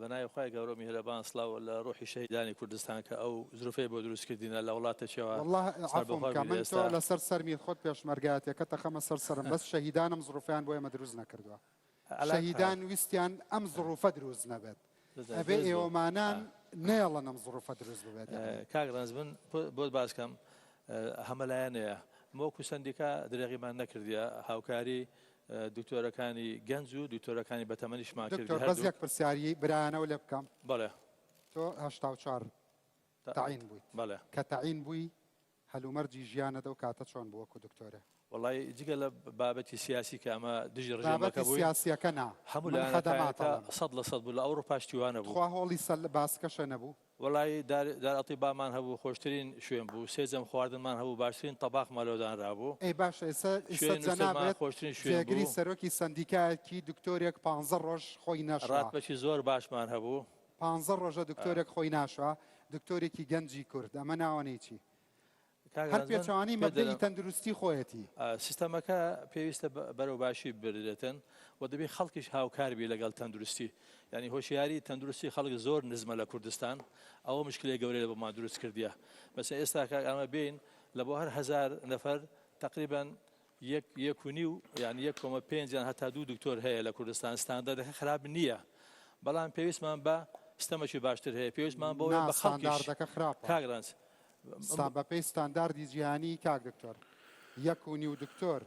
بە ناوی خوای گەورە و میهرەبان سڵاو لە ڕۆحی شەهیدانی کوردستان کە ئەو زروفەی بۆ دروست کردینە لە وڵاتێکیەوە واللە عەفوم سەربەخۆ کە بین من تۆ ئێستا. لەسەر سەرمی خۆت پێشمەرگایەتیەکەت ئەخەمە سەر سەرم بەس شەهیدانم زروفەیان بۆ ئێمە دروست نەکردوە. شەهیدان ویستیان ئەم زڕوفە دروست نەبێت ئەبێ ئێوەمانان نەیەڵن ئەم زڕوفە دروست ببێت. کاک ڕەنج من بۆت باس کەم هەمەلایەنەیە وەکو سەندیکا درێغیمان نەکردیە هاوکاری دکتۆرەکانی گەنج و دکتۆرەکانی بەتەمەنیشمان کردی دکتۆر بەس یەک پرسیاری برایانەوە لێ بکەم بەڵێ تۆ 84 تەعین بوویت بەڵێ کە تەعین بووی هەلومەرجی ژیانت ئەو کاتە چۆن بوو وەکو دکتۆرێ؟ وەڵای جگە لە بابەتی سیاسی کە ئەمە دژی ڕژێمەکە بابەتی بووین سیاسیەکە نا هەموو من لایەنەکانی خەدەمات تا ئەڵێم. 100% بوو لە ئەوڕۆپاش تیوا نەبوو. تخوا هۆڵی سەل باسکەشە نەبوو؟ وەڵای دار دار ئەتیبامان هەبوو خۆشترین شوێن بوو سێ جەم خواردنمان هەبوو باشترین تەباخمان لەو دانرابوو. ئەی باشە ئێستا ئێستا شوێنی نووستنمان جەنابت خۆشترین شوێن جێگری بوو. سەرۆکی سەندیکایەکی دکتۆرێک پانزە ڕۆژ خۆی نەشوا. ڕاتبەکی زۆر باشمان هەبوو. پانزە ڕۆژە دکتۆرێک خۆی ناشوا دکتۆرێکی گەنجی کورد ئەمە ناوەنەی چی؟ کاک هەر ڕەنج من پێچەوانەی پێت مەبدەئی دەلێم تەندروستی خۆیەتی. سیستەمەکە پێویستە بەرەو باشی ببردرێتن و دەبێ خەڵکیش هاوکار بی لەگەڵ تەندروستی یانی هۆشیاری تەندروستی خەڵک زۆر نزمە لە کوردستان ئەوە مشکلەی گەورەی لە بۆمان دروست کردیە مەسەن ئێستا کاک ئەمە بین لە بۆ هەر هەزار نەفەر تقریبا یەک یەک و نیو یان یەک کۆمە پێنج یان هەتا دوو دکتۆر هەیە لە کوردستان ستاندەردەکە خراپ نییە بەڵام پێویستمان بە ستەمەکی باشتر هەیە پێویستمان بۆ نا بە خەڵکیش ستانداردەکە خراپە. کاک ڕەنج ستا بەپێی ستانداردی جیهانی کاک دکتۆر یەک و نیو دکتۆر.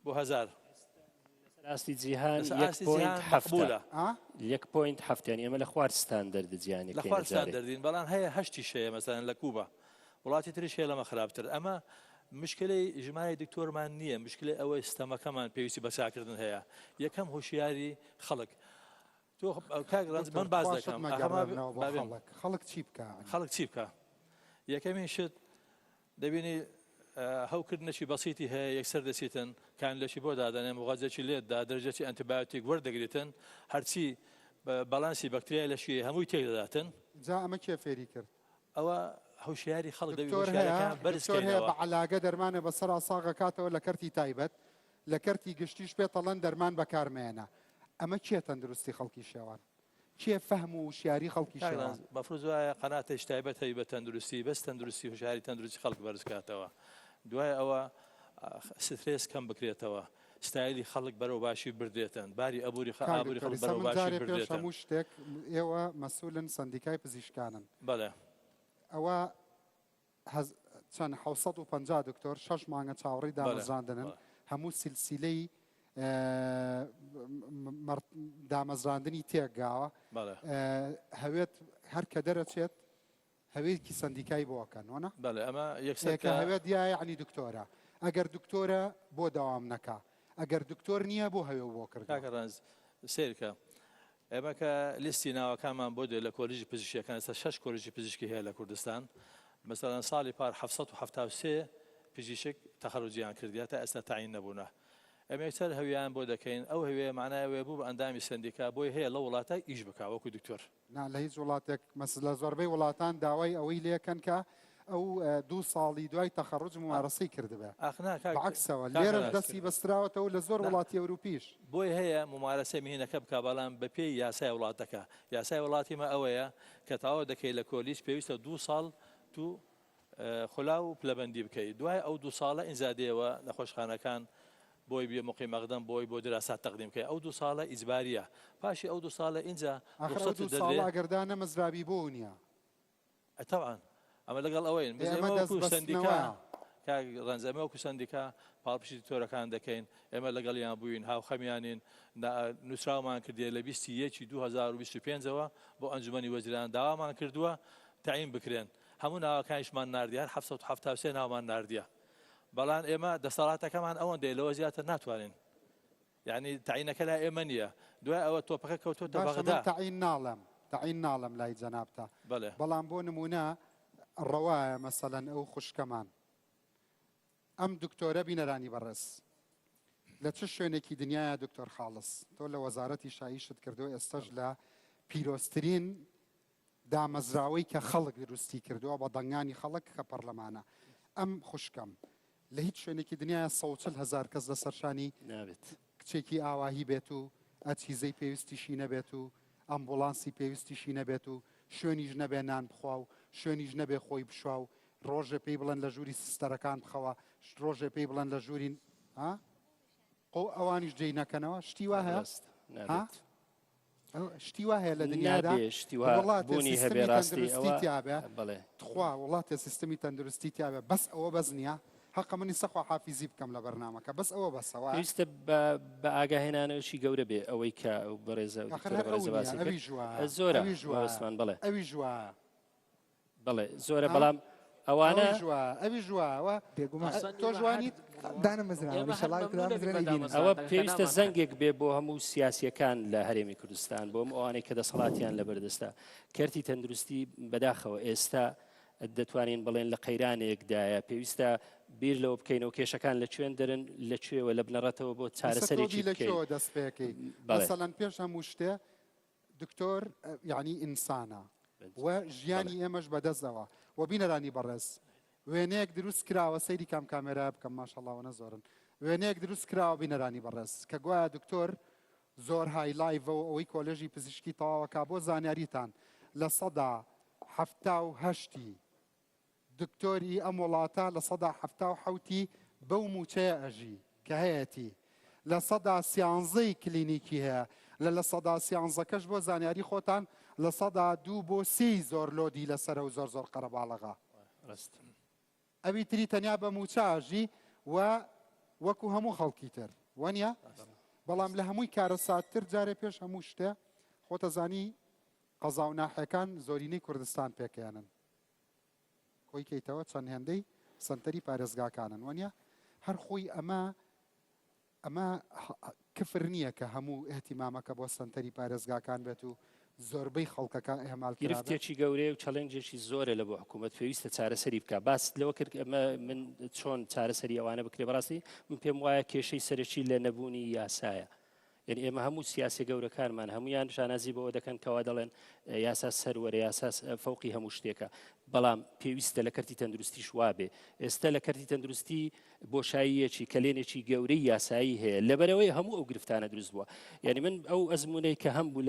بۆ هەزار. لەسەر ئاستی جیهان لەسەر یەک ئاستی پۆینت جیهان حەفتە. مەقبولە. ئا؟ یەک point حەفت یانی ئێمە لە خوار ستاندەرد لە جیهانیەکەینە خوار جارێ. ستاندەردین بەڵام هەیە هەشتیش هەیە مەسەلەن لە کوبا وڵاتی تریش هەیە لەمە خراپتر ئەمە مشکلەی ژمارەی دکتۆرمان نییە مشکلەی ئەوەی ستەمەکەمان پێویستی بە چاکردن هەیە یەکەم هۆشیاری خەڵک تۆ کاک ڕەنج دکتۆر من باس تخوا شت دەکەم ئەخەمە مەگەڕێنەوە بۆ بابێن خەڵک خەڵک چی بکا یانی؟ خەڵک چی بکا یەکەمین شت دەبینی هەوکردنێکی بەسیتی هەیە یەکسەر دەچیتن کانلەکی بۆ دادەنێن مغەزێکی لێت دا دەرجەکی ئەنتیبایۆتیک وەردەگریتن هەرچی باڵانسی بەکتریای لەشی هەمووی تێک دەداتن. جا ئەمە کێ فێری کرد؟ ئەوە هۆشیاری خەڵک دەبی دکتۆر هەیە هۆشیارەکان بەرز دکتۆر هەیە کەینەوە. بە عەلاگە دەرمانێ بەسەرا ساغ ئەکاتەوە لە کەرتی تایبەت لە کەرتی گشتیش پێت ئەڵێن دەرمان بەکار مەیەنە ئەمە کێ تەندروستی خەڵکی شێوان؟ کێ فەهم و وشیاری خەڵکی کاک شێوان؟ ڕەنج مەفروز وایە قەناتێکی تایبەت هەبی بە تەندروستی بەس تەندروستی هۆشیاری تەندروستی خەڵک بەرز کاتەوە دوای ئەوە سترێس کەم بکرێتەوە ستایلی خەڵک بەرەو باشی بردرێتن باری ئەبوری کاک ئابوری دکتۆر خەڵک ئیستا بەرەو من باشی جارێ پێش بردرێتن. هەموو شتێک ئێوە مەسولن سەندیکای پزیشکانن بەڵێ. ئەوە هەز چەند 750 دکتۆر شەش مانگە چاوەڕێی بەڵێ دامەزراندنن بەڵێ. هەموو سلسیلەی دامەزراندنی تێکگاوە بەڵێ. هەوێت هەر کە دەرەچێت هەوێکی سەندیکای بۆ ئەکەن وەنا؟ بەڵێ ئەمە یەکسەر کە کە هەوێت یا یعنی دکتۆرە. ئەگەر دکتۆرە بۆ دەوام نەکا ئەگەر دکتۆر نییە بۆ هەوێ و بۆ کردوە؟ کاکە ڕەنج سەیرکە ئێمە کە لیستی ناوەکانمان بۆ دێ لە کۆلیژی پزیشکیەکان ئێستا شەش کۆلیژی پزیشکی هەیە لە کوردستان مەسەلەن ساڵی پار 773 پزیشک تەخەروجیان کردیە تا ئێستا تەعین نەبوونە ئێمە یەکسەر هەویان بۆ دەکەین ئەو هەوێ معنای ئەوەیە بوو بە ئەندامی سەندیکا بۆی هەیە لە وڵاتە ئیش بکا وەکو دکتۆر. نا لە هیچ وڵاتێک مەس لە زۆربەی وڵاتان داوای ئەوەی لێکەن کە ئەو دوو ساڵی دوای تەخەڕوج مومارەسەی کردبێ. ئاخ نا کاک بەعەکسەوە کاک لێرەش ڕاست دەستی بەستراوەتەوە لە زۆر نا وڵاتی ئەوروپیش. بۆی هەیە مومارەسەی مهینەکە بکا بەڵام بە پێی یاسای وڵاتەکە یاسای وڵاتی مە ئەوەیە کە تەواو دەکەی لە کۆلیج پێویستە دوو ساڵ تو خولا و پلەبەندی بکەی دوای ئەو دوو ساڵە ئینجا دێوە نەخۆشخانەکان بۆی بێ مقیم مەقدەم بۆی بۆ دراسات تەقدیم بکەی ئەو دوو ساڵە ئیجباریە پاشی ئەو دوو ساڵە ئینجا ئاخر ئەو ڕوخسەتت دوو دەدرێ. ساڵە ئەگەر دانەمەزرابی بۆ نیە؟ ئە تەبعەن ئەمە لەگەڵ ئەوەین ئێ بەس ئەمە ئێمە دەست وەکو سەندیکا بەستنەوەیە. کاک ڕەنج ئێمە وەکو سەندیکا پاڵپشتی دکتۆرەکان دەکەین ئێمە لەگەڵیان بووین هاوخەمیانین نووسراومان کردیە لە بیستی یەکی 2025 ەوە بۆ ئەنجومەنی وەزیران داوامان کردووە تەعین بکرێن هەموو ناوەکانیشمان ناردیە هەر 773 ناومان ناردیە بەڵام ئێمە دەسەڵاتەکەمان ئەوەندەیە لەوە زیاتر ناتوانین یانی تەعینەکە لای ئێمە نییە دوای ئەوە تۆپەکە کەوتۆتە باشە من بەغدا. تەعین ناڵێم تەعین ناڵێم لای جەنابتا بەڵێ. بەڵام بۆ نمونە ڕەوایە مەسەلەن ئەو خوشکەمان ئەم دکتۆرە بینەرانی بەڕێز لە چ شوێنێکی دنیاە دکتۆر خاڵس تۆ لە وەزارەتی شایشت کردو ئێستەش لە پیرۆزترین دامەزراوەی کە خەڵک دروستی کردووە بە دەنگانی خەڵک کە پەڕلەمانە ئەم خوشکەم لە هیچ شوێنێکی دنیاە 140 هەزار کەس لە سەرشانی نابێت کچێکی ئاواهی بێت و ئەچیزەی پێویستیشی نەبێت و ئەمبوڵانسی پێویستیشی نەبێت و شوێنیش نەبێ نان بخوا و شوێنیش نەبێ خۆی بشوا و ڕۆژێ پێی بڵێن لە ژووری سستەرەکان بخەوە ڕۆژێ پێی بڵێن لە ژووری ها قۆ ئەوانیش جێی نەکەنەوە شتی وا هەیە ڕاست نابێت شتی وا هەیە لە دنیادا نابێ شتی وا وڵاتێ بوونی هەبێ سیستمی ڕاستی تەندروستی ئەوە تیابێ بەڵێ تخوا وڵاتێ سیستمی تەندروستی تیابێ بەس ئەوە بەس نییە هەقە منی سەخوا حافیزی بکەم لە بەرنامەکە بەس ئەوە بەسە وایە پێویستە بە بە ئاگاهێنانەوەی گەورە بێ ئەوەی کە ئەو بەڕێزە ئەو ئاخر دکتۆرە هەر ئەو بەڕێزە نییە باسی کرد ئەویش وایە زۆرە ئەویش وایە مەبەستمان بەڵێ ئەویش وایە بەڵێ زۆرە ها؟ بەڵام ئەوانە ئەویش وایە ئەویش وایە وە بێگومان ئەسڵەن تۆش ئێمە هەر وانیت دانەمەزراون ئێمە هەر ئیشەڵا مەمنونە بین دامەزرێن بە ئەیبینن ئەوە دامەزراندنەکە پێویستە نامانخەن. زەنگێک بێ بۆ هەموو سیاسیەکان لە هەرێمی کوردستان بۆ هەموو ئەوانەی کە دەسەڵاتیان لەبەردەستە کەرتی تەندروستی بەداخەوە ئێستا دەتوانین بڵێن لە قەیرانێکدایە پێویستە بیر لەوە بکەینەوە کێشەکان لە کوێن دەرن لە کوێوە لە بنەڕەتەوە بۆ ئێستا تۆ چارەسەرێکی بی لە بکەین کوێوە دەست پێکەی بەڵێ مەسەلەن پێش هەموو شتێ دکتۆر یعنی ئینسانە و ژیانی ئێمەش بەدەستەوە و بینەرانی بەڕێز وێنەیەک دروست کراوە سەیری کام کامێرا بکەم ماشەڵاوە زۆرن وێنەیەک دروست کراوە بینەرانی بەڕێز کە گوایە دکتۆر زۆر high life ە و ئەوەی کۆلێژی پزیشکی تەواوەکە بۆ زانیاریتان 78% ی دکتۆری ئەم وڵاتە 77% ی بەو مووچەیە ئەژی کە هەیەتی 13% ی کلینیکی هەیە لە 13% کەش بۆ زانیاری خۆتان 2% بۆ سێی زۆر load ی لەسەرە و زۆر زۆر قەرەباڵغە. ڕاست. ئەوی تری تەنیا بە مووچە ئەژی و وەکو هەموو خەڵکی تر وەنیە؟ بەڵام لە هەمووی کارەساتتر جارێ پێش هەموو شتێ خۆتەزانی قەزا و ناحیەکان زۆرینەی کوردستان پێکێنن. کۆی کەیتەوە چەند هێندەی سەنتەری پارێزگاکانن وەنیە هەر خۆی ئەمە ئەمە کفر نییە کە هەموو ئیهتیمامەکە بۆ سەنتەری پارێزگاکان بێت و زۆربەی خەڵکەکە ئیهمال کرابێت. گرفتێکی گەورەیە و challenge ێکی زۆرە لە بۆ حکوومەت پێویستە چارەسەری بکە باست لەوە کرد ئەمە من چۆن چارەسەری ئەوانە بکرێ بەڕاستی من پێم وایە کێشەی سەرەکی لە نەبوونی یاسایە یعنی ئێمە هەموو سیاسی گەورەکانمان هەمویان شانازی بەوە دەکەن کەوا دەڵێن یاسا سەروەرە یاسا فەوقی هەموو شتێکە بەڵام پێویستە لە کەرتی تەندروستیش وابێ ئێستا لە کەرتی تەندروستی بۆشاییەکی کەلێنێکی گەورەی یاسایی هەیە لەبەرەوەی هەموو ئەو گرفتانە دروست بووە یعنی من ئەو ئەزمونەی کە هەم بوو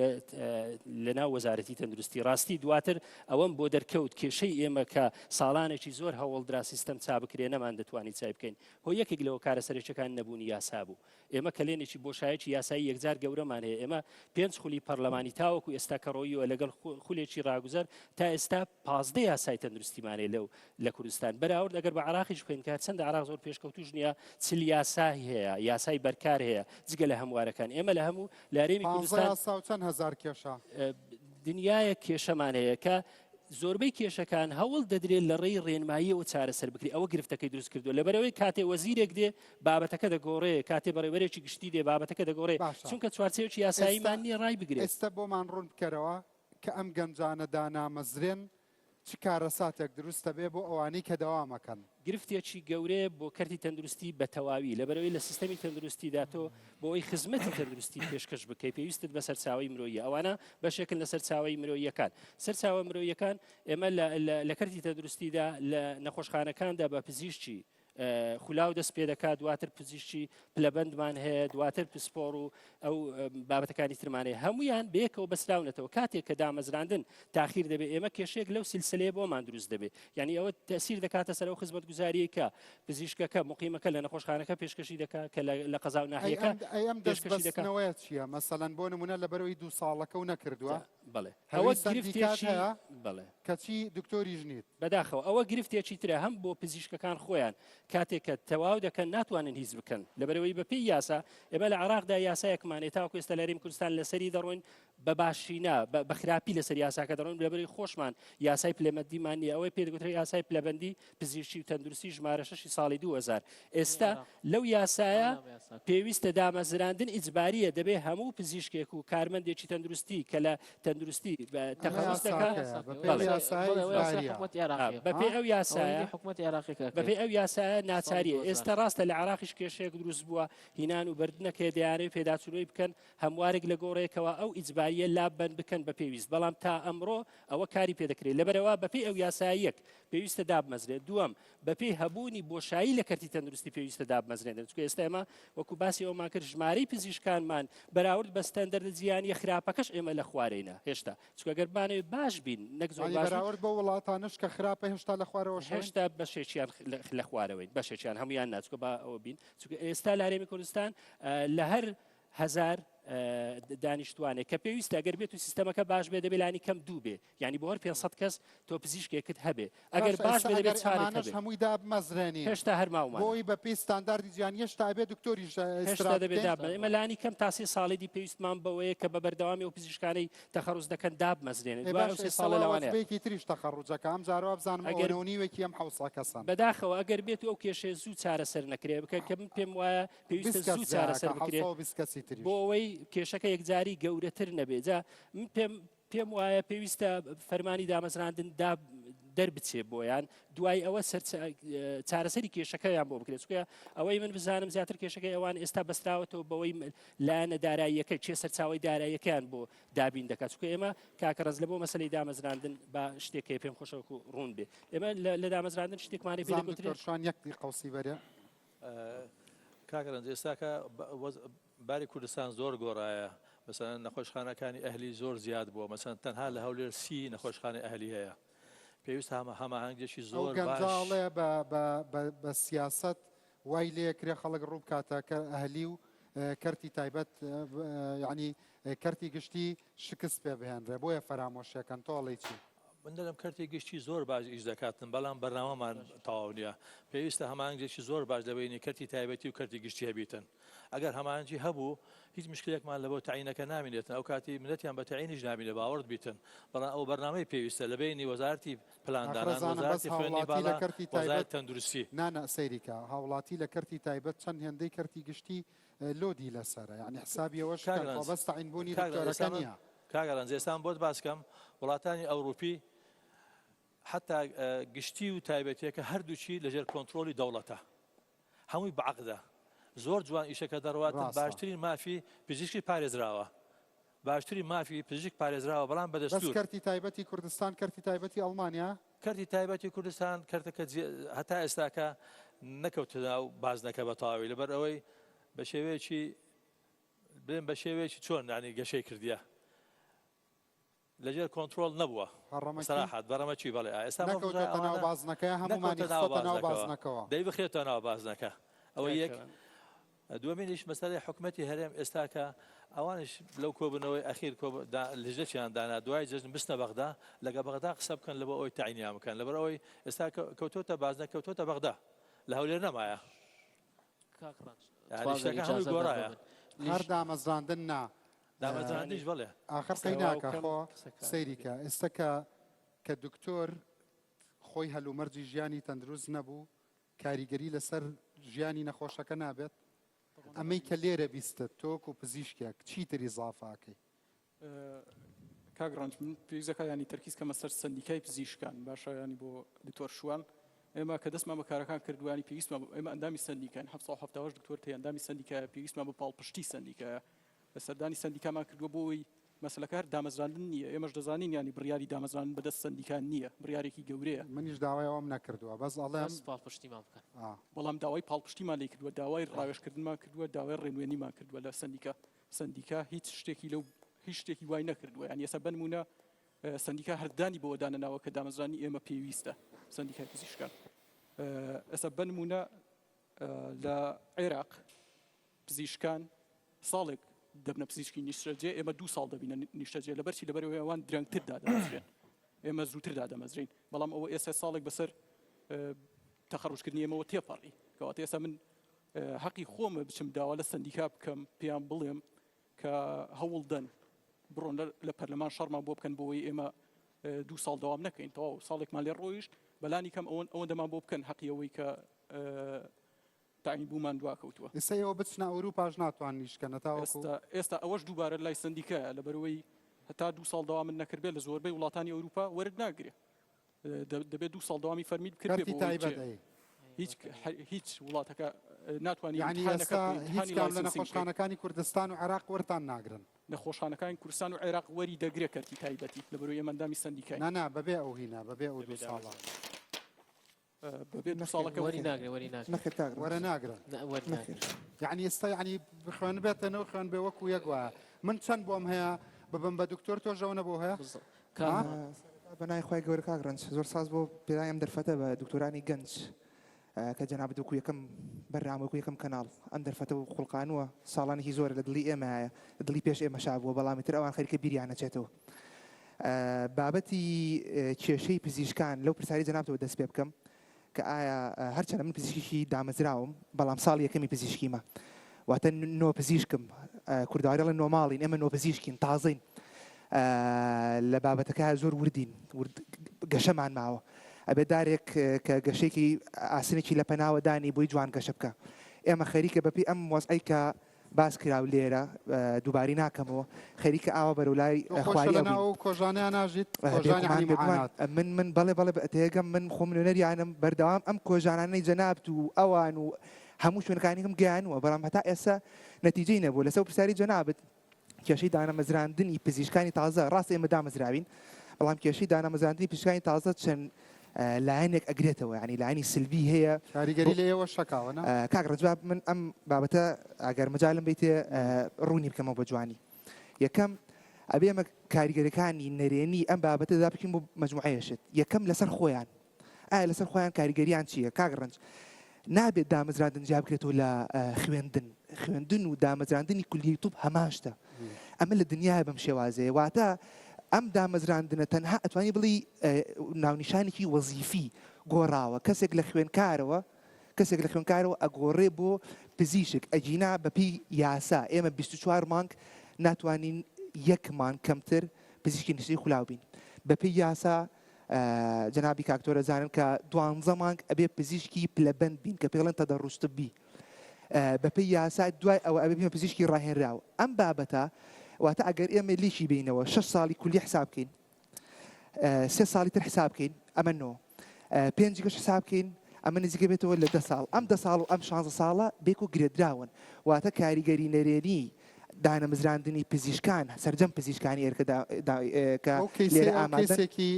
لە ناو وەزارەتی تەندروستی ڕاستی دواتر ئەوەم بۆ دەرکەوت کێشەی ئێمە کە ساڵانێکی زۆر هەوڵدرا سیستەم چا بکرێ نەمان دەتوانی چای بکەین هۆ یەکێک لەوە کارە سەرەکیەکان نەبوونی یاسا بوو ئێمە کەلێنێکی بۆشایەکی یاسایی یەکجار گەورەمان هەیە، ئێمە پێنج خولی پەرلەمانی تاوەکو ئێستا کە ڕۆییوە لەگەڵ خولێکی ڕاگوزەر تا ئێستا 15 یاسای تەندروستیمان هەیە لەو لە کوردستان بەراورد ئەگەر بە عراقیش بکەین کە چەندە عراق زۆر پێشکەوتوش نییە چل یاسا هەیە یاسای بەرکار هەیە جگە لە هەموارەکان ئێمە لە هەموو لە هەرێمی پانزە کوردستان یاسا و چەند هەزار کێشە. دنیایەک کێشەمان هەیە کە. زۆربەی کێشەکان هەوڵ دەدرێت لە ڕێی ڕێنماییەوە چارەسەر بکرێت، ئەوە گرفتەکەی دروست کردووە، لەبەرئەوەی کاتێ وەزیرێک دێ بابەتەکە دەگۆڕێ، کاتێ بەڕێوەبەرێکی گشتی دێ بابەتەکە دەگۆڕێ، باشە چونکە چوارچێوەکی ئێستا یاساییمان نییە ڕایبگرێت. ئێستا بۆمان ڕوون بکەرەوە کە ئەم گەنجانە دانامەزرێن چ کارەساتێک دروست دەبێ بۆ ئەوانەی کە دەوام ئەکەن؟ گرفتێکی گەورەیە بۆ کەرتی تەندروستی بە تەواوی، لەبەرئەوەی لە سیستەمی تەندروستیدا تۆ بۆ ئەوەی خزمەتی تەندروستی پێشکەش بکەی پێویستت بە سەرچاوەی مرۆییە، ئەوانە بەشێکن لە سەرچاوەی مرۆییەکان. سەرچاوە مرۆییەکان ئێمە لە کەرتی تەندروستیدا لە نەخۆشخانەکاندا بە پزیشکی خولاو دەست پێ دەکات، دواتر پزیشکی پلەبەندمان هەیە، دواتر پسپۆڕ و ئەو بابەتەکانی ترمان هەیە، هەمویان بەیەکەوە بەسراونەتەوە. کاتێک کە دامەزراندن تاخیر دەبێت، ئێمە کێشەیەک لەو سلسلەیە بۆمان دروست دەبێت، یعنی ئەوە تەسیر دەکاتە سەر ئەو خزمەتگوزاریەی کە پزیشکەکە مقیمەکە لە نەخۆشخانەکە پێشکەشی دەکات، کە لە قەزا و ناحیەکە ئەی ئەم پێشکەشی دەکات. دەستبەستنەوەیە چییە؟ مەسەلەن بۆ نمونە لەبەرەوەی دوو ساڵەکە و نەکردووە؟ بەڵێ ئەوە ئەوە سەندیکات گرفتێکی هەیە بەڵێ. کەچی دکتۆریش نیت. بەداخەوە ئەوە گرفتێکی ترە هەم بۆ پزیشکەکان خۆیان کاتێک کە تەواو دەکەن ناتوانن هیچ بکەن لەبەرئەوەی بەپێی یاسا ئێمە لە عێراقدا یاسایەکمان هەیە تاوەکو ئێستا لە هەرێمی کوردستان لەسەری دەڕۆین بە باشی نا بە خراپی لەسەر یاساکە دەڕۆین لەبەرئەوەی خۆشمان یاسای پلەمەندیمان نییە ئەوەی پێ دەگوترێت یاسای پلەبەندی پزیشکی و تەندروستی ژمارە شەشی ساڵی 2000 ئێستا لەو یاسایە پێویستە دامەزراندن ئیجباریە دەبێ هەموو پزیشکێک و کارمەندێکی تەندروستی کە لە تەندروستی تەخەڕوج دەکات بەپێی ئەو یاسایە بەپێی ئەو یاسایە ناچاریە ئێستا ڕاستە لە عراقیش کێشەیەک دروست بووە هینان و بردنەکەی دەیانەوێت پێداچوونەوەی بکەن هەموارێک لە گۆڕێکەوە ئەو ئیجباریە لاببەن بکەن بە پێویست بەڵام تا ئەمڕۆ ئەوە کاری پێدەکرێت لەبەرەوە بەپێی ئەو یاسایە یەک پێویستە دابمەزرێت دووەم بەپێی هەبوونی بۆشایی لە کەرتی تەندروستی پێویستە دابمەزرێنرێن، چونکە ئێستا ئێمە وەکو باسی ئەومان کرد ژمارەی پزیشکانمان بەراورد بە ستاندەردە جیهانییە خراپەکەش ئێمە لە خوارەینە هێشتا، چونکە گەر بمانەوێت باش بین نەک زۆر یانی باش بین، بەراورد بەو وڵاتانەش کە خراپە هێشتا لە خوارەوەشین؟ هێشتا بەشێکیان لە خوارەوەین، بەشێکیان هەموویان نا، چونکە با ئەوە بین، چونکە ئێستا لە هەرێمی کوردستان لە هەر هەزار دانیشتوانێک کە پێویستە ئەگەر بێت و سیستەمەکە باش بێ دەبێ لانی کەم دوو بێ یعنی بۆ هەر 500 کەس تۆ پزیشکێکت هەبێ ئەگەر باش بێ دەبێت چارت هەبێ هەمووی دابمەزرێنین هێشتا هەر ماومان بۆی بە پێی ستانداردی جیهانی هێشتا ئەبێ دکتۆریش هێشتا دەبێت دابمەزرێن ئێمە لانی کەم تا سێ ساڵی دی پێویستمان بەوەیە کە بە بەردەوامی ئەو پزیشکانەی تەخەڕوج دەکەن دابمەزرێنن دوای ئەو سێ ساڵە لەوانەیە وەجبەیەکی تریش تەخەڕوجەکە ئەم جارە وابزانم ئەگەر ئەوەنە و نیوێکی ئەم 700 کەسەن بەداخەوە ئەگەر بێت و ئەو کێشەیە زوو چارەسەر نەکرێ بکە کە من پێم وایە پێویستە زوو چارەسەر بکرێت بۆ ئەوەی کێشەکە یەکجاری گەورەتر نەبێت جا من پێم پێم وایە پێویستە فەرمانی دامەزراندن دا دەربچێ بۆیان دوای ئەوە چارەسەری کێشەکەیان بۆ بکرێت چکە ئەوەی من بزانم زیاتر کێشەکەی ئەوان ئێستا بەستراوەتەوە بەوەی لایەنە داراییەکە چێ سەرچاوی داراییەکەیان بۆ دابین دەکات چکە ئێمە کاکە ڕز لە بۆ مەسلەی دامەزراندن بە شتێکەکەی پێم خۆشەوەکو ڕوون بێ ئێمە لە دامەزراندن شتێکمانی پێ دەگوترێت شوان یەک قوسی بەرێ کاک رەنج ئێستاکە باری کوردستان زۆر گۆڕایە مەسەلەن نەخۆشخانەکانی ئەهلی زۆر زیاد بووە مەسەلەن تەنها لە هەولێر سی نەخۆشخانەی ئەهلی هەیە پێویستە هەمە هەماهەنگێکی ئەو زۆر گەنجە باش ئەڵێ بە بە بە بە سیاسەت وای لێکرێ خەڵک ڕوو بکاتە کە ئەهلی و کەرتی تایبەت یعنی کەرتی گشتی شکست پێ بهێنرێ بۆیە فەرامۆشیەکەن تۆ ئەڵێی چی؟ من دەلێم کەرتی گشتی زۆر باش ئیش دەکاتن بەڵام بەرنامەمان تەواو نییە پێویستە هەماهەنگێکی زۆر باش لە بەینی کەرتی تایبەتی و کەرتی گشتی هەبیتن ئەگەر هەماهەنگی هەبوو هیچ مشکلێکمان لەبۆ تەعینەکە نامینێتن ئەو کاتی منەتیان بە تەعینیش نامینێ باوەڕت بیتن بەڵام ئەو بەرنامەی پێویستە لە بەینی وەزارەتی پلاندانان ئاخر ئەزانم بەس وەزارەتی خوێندنی هاوڵاتی لە باڵا کەرتی وەزارەتی تایبەت تەندروستی. نا نا سەیری کە هاوڵاتی لە کەرتی تایبەت چەند هێندەی کەرتی گشتی load ی لەسەرە یانی حسابی ئەوەش کاک بکەن خۆ ڕەنج بەس تەعین بوونی کاک ڕەنج ئێستا دکتۆرەکە من نییە. کاک ڕەنج ئێستا من بۆت باس کەم وڵاتانی ئەوروپی حەتا گشتی و تایبەتیەکە هەردووکی لەژێر کۆنترۆلی دەوڵەتە هەمووی بە عەقدە زۆر جوان ئیشەکە دەڕواتن ڕاستە. باشترین مافی پزیشکی پارێزراوە باشترین مافی پزیشک پارێزراوە بەڵام بە بەس دەستور. کەرتی تایبەتی کوردستان کەرتی تایبەتی ئەڵمانیا؟ کەرتی تایبەتی کوردستان کەرتەکە هەتا ئێستاکە نەکەوتە ناو بازنەکە بە تەواوی لەبەر ئەوەی بە شێوەیەکی بڵێم بە شێوەیەکی چۆن ینی گەشەی کردیە لەژێر کۆنترۆڵ نەبووە هەڕەمەکی؟ سەراحەت بەڕەمەکی بەڵێ ئێستا نەکەوتۆتە ناو بازنەکە هەموومانی نەکەوتە ناو خستۆتە ناو بازنەکەوە بازنەکەوە. دەی بخرێتە ناو بازنەکە ئەوە یەک کاکە دووەمینیش مەسەلەی حکومەتی هەرێم ئێستاکە ئەوانیش لەو کۆبوونەوەی ئەخیر لیژنەچیان دانا دوای جەژن بچنە بەغدا لەگە بەغدا قسە بکەن لەبۆ ئەوەی تەعینیان بکەن لەبەر ئەوەی ئێستا کەوتۆتە بازنە کەوتۆتە بەغدا لە هەولێر نەمایە. کاک ڕەنج یانی تخوا ئەگەر شتەکە هەمووی ئیجازە بدەن بە گۆڕایە. من هەر لیژ دامەزراندن نا دامەزراندنیش بەڵێ. ئاخر قەی تەواو ناکا کەم خۆ قسەکانم سەیری بێ. کە ئێستا کە. کە دکتۆر خۆی هەلومەرجی ژیانی تەندروست نەبوو کاریگەری لەسەر ژیانی نەخۆشەکە نابێت؟ ئەمەی کە لێرە بیستت تۆ وەکو پزیشکێک چیتر ئیزافە ئەکەی؟ کاک ڕەنج من پێویستەکە ینی تەرکیز کەمە سەر سندیکای پزیشکان باشە ینی بۆ دکتۆر شوان ئێمە کە دەستمان بە کارەکان کردوانی پێویستمان ئێمە ئەندامی سندیکان 1970 دکتۆر تی ئەندامی سندیکای پێویستمان بە پاڵپشتی سندیکایە لە سەردانی سندیکامان کردووە بۆ ئەوەی مەسەلەکە هەر دامەزراندن نییە ئێمەش دەزانین ینی بڕیاری دامەزراندن بەدەست سندیکان نییە بڕیارێکی گەورەیە منیش داوای ئەوم نەکردووە بەس ئەڵێم بەس پاڵپشتیمان بکەن بەڵام داوای پاڵپشتیمان لێ کردووە داوای ڕاوێژکردنمان کردووە داوای ڕێنوێنیمان کردووە لە سندیکا سەندیکا هیچ شتێکی لەو هیچ شتێکی وای نەکردووە یان ئێستا بنمونە سەندیکا هەردانی بۆ دانەناوە کە دامەزرانی ئێمە پێویستە سەندیکای پزیشکان ئێستا بنمونە لە عێراق پزیشکان ساڵێک دەبنە پزیشکی نیشتەجێ ئێمە دو ساڵ دەبینە نیشتەجێ لەبەرچی لەبەرەوەی ئەوان درەنگتر دادەمەزرێن ئێمە زووتر دادەمەزرین بەڵام ئەوە ئێستا ساڵێک بەسەر تەخەڕوجکردنی ئێمەوە تێپەڕی کەواتە ئێستا من هەقی خۆمە بچم داوا لە سەندیکا بکەم پێیان بڵێم کە هەوڵ دەن بڕۆن لە پەرلەمان شەڕمان بۆ بکەن بۆی ئێمە دوو ساڵ دەوام نەکەین تەواو ساڵێکمان لێ ڕۆیشت بەلانی کەم ئەوەن ئەوەندەمان بۆ بکەن هەقی ئەوەی کە تاین بوومان دواکەوتووە. ئێستا ئێوە بچنە ئەوروپاش ناتوانن ئیش کەن هەتاوەکو. ئێستا ئێستا ئەوەش دووبارە لای سەندیکایە لەبەرئەوەی هەتا دوو ساڵ دەوامت نەکردبێت لە زۆربەی وڵاتانی ئەوروپا وەرت ناگرێ دەبێت دوو ساڵ دەوامی فەرمیت بکردبێ کەرتی بۆ ئەوەی تایبەت جێ ئەی. هیچ هیچ وڵاتەکە ناتوانانی یعنی ئیمتحانەکە ئێستا بکەی هیچ ئیمتحانی کام لە licensing بکەی. نەخۆشخانەکانی کوردستان و عێراق وەرتان ناگرن. نەخۆشخانەکانی کوردستان و عێراق وەری دەگرێ کەرتی تایبەتی لەبەرئەوەی ئێمە ئەندامی سەندیکاین. نا نا بەبێ ئەو هینا بەبێ ئەو دەبێ دوو ساڵە. دامەزرێنن. بەبێ دوو نەخێر ساڵەکە وەری نەخێر ناگرێ وەری ناگرێ. نەخێر کاک وەرە ڕەنج ناگرن. نا وەری نەخێر ناگرێ. یعنی ئێستا یعنی خوێن بێتەنەوە خوێن بێ وەکو یەک وایە من چەند بۆم هەیە ببم بە دکتۆر تۆش ئەوەنە بۆ هەیە بالضبط. ها؟ کاک سەرەتا بە ناوی خوای گەورە کاک ڕەنج زۆر ساز بۆ پێدانی ئەم دەرفەتە بە دکتۆرانی گەنج کە جەنابت وەکو یەکەم بەرنامە وەکو یەکەم کەناڵ ئەم دەرفەتە و خوڵقانووە ساڵانێکی زۆرە لە دڵی ئێمەیە لە دڵی پێش ئێمەشا بووە بەڵام ئیتر ئەوان خەریکە بیریان نەچێتەوە بابەتی کێشەی پزیشکان لەو پرسیاری جەنابتەوە دەست پێ بکەم کە ئایا هەرچەندە من پزیشکێکی دامەزراوم بەڵام ساڵی یەکەمی پزیشکیمە واتە نۆ پزیشکم کوردەواری ئەڵێن نۆ ماڵین ئێمە نۆ پزیشکین تازەین لە بابەتەکە زۆر وردین ورد گەشەمان ماوە ئەبێ دارێک کە گەشێکی ئاسنێکی لە پەناوە دانی بۆی جوان گەشە بکە ئێمە خەریکە بەپی ئەم وەزعی کە باس کرا و لێرە دووباری ناکەمەوە خەریکە ئاوا بەرەو لای تۆ خۆشە خواری لە ئەبووین. ناو ئەو کۆژانەیا ناژیت؟ کۆژانی بێگومان عەلی بێگومان معانات. من من بەڵێ بەڵێ تێگەم من خۆم نوێنەریانم بەردەوام ئەم کۆژانانەی جەنابت و ئەوان و هەموو شوێنەکانیکم گەیانووە بەڵام هەتا ئێستا نەتیجەی نەبووە لەسەر پرسیاری جەنابت کێشەی دانەمەزراندنی پزیشکانی تازە ڕاستە ئێمە دامەزراوین بەڵام کێشەی دانەمەزراندنی پزیشکانی تازە چەند لایەنێک ئەگرێتەوە یانی لایەنی سلبی هەیە کاریگەری لە ئێوە شەکاوە نا؟ کاک ڕەجاب من ئەم بابەتە ئەگەر مەجالم بیتێ ڕوونی بکەمەوە بە جوانی یەکەم ئەبێ ئێمە کاریگەرەکانی نەرێنی ئەم بابەتە دا بکەین بۆ مەجموعەیە شت یەکەم لەسەر خۆیان ئایا لەسەر خۆیان کاریگەریان چییە کاک ڕەنج نابێت دامەزراندن جیا بکرێتەوە لە خوێندن خوێندن و دامەزراندنی کولیەی طب هەمان شتە ئەمە لە دنیاە بەم شێوازەیە واتە ئەم دامەزراندنە تەنها ئەتوانی بڵی ناونیشانێکی وەزیفی گۆڕاوە کەسێک لە خوێنکارەوە کەسێک لە خوێنکارەوە ئەگۆڕێ بۆ پزیشک ئەگینا بەپی یاسا ئێمە 24 مانگ ناتوانین یەک مانگ کەمتر پزیشکی نشتەی خولاو بین بەپی یاسا جەنابی کاک تۆر ئەزانن کە دوانزە مانگ ئەبێ پزیشکی پلەبەند بین کە پێڵێن تەدەڕوج طبی بەپێی یاسا دوای ئەوە ئەبێ بینە پزیشکی ڕاهێنراو ئەم بابەتە واتە ئەگەر ئێمە لیکی بینەوە شەش ساڵی کولی حساب بکەین سێ ساڵی تر حساب بکەین ئەمە نۆ پێنجی گەش حساب بکەین ئەمە نزیکە بێتەوە لە دە ساڵ ئەم دە ساڵ و ئەم شانزە ساڵە بێک و گرێدراون واتە کاریگەری نەرێنی دانەمزراندنی پزیشکان، سەرجەم پزیشکانی ئێرکە کە ئەو کەیسەی لێرە ئەو ئامادەن. کەیسێکی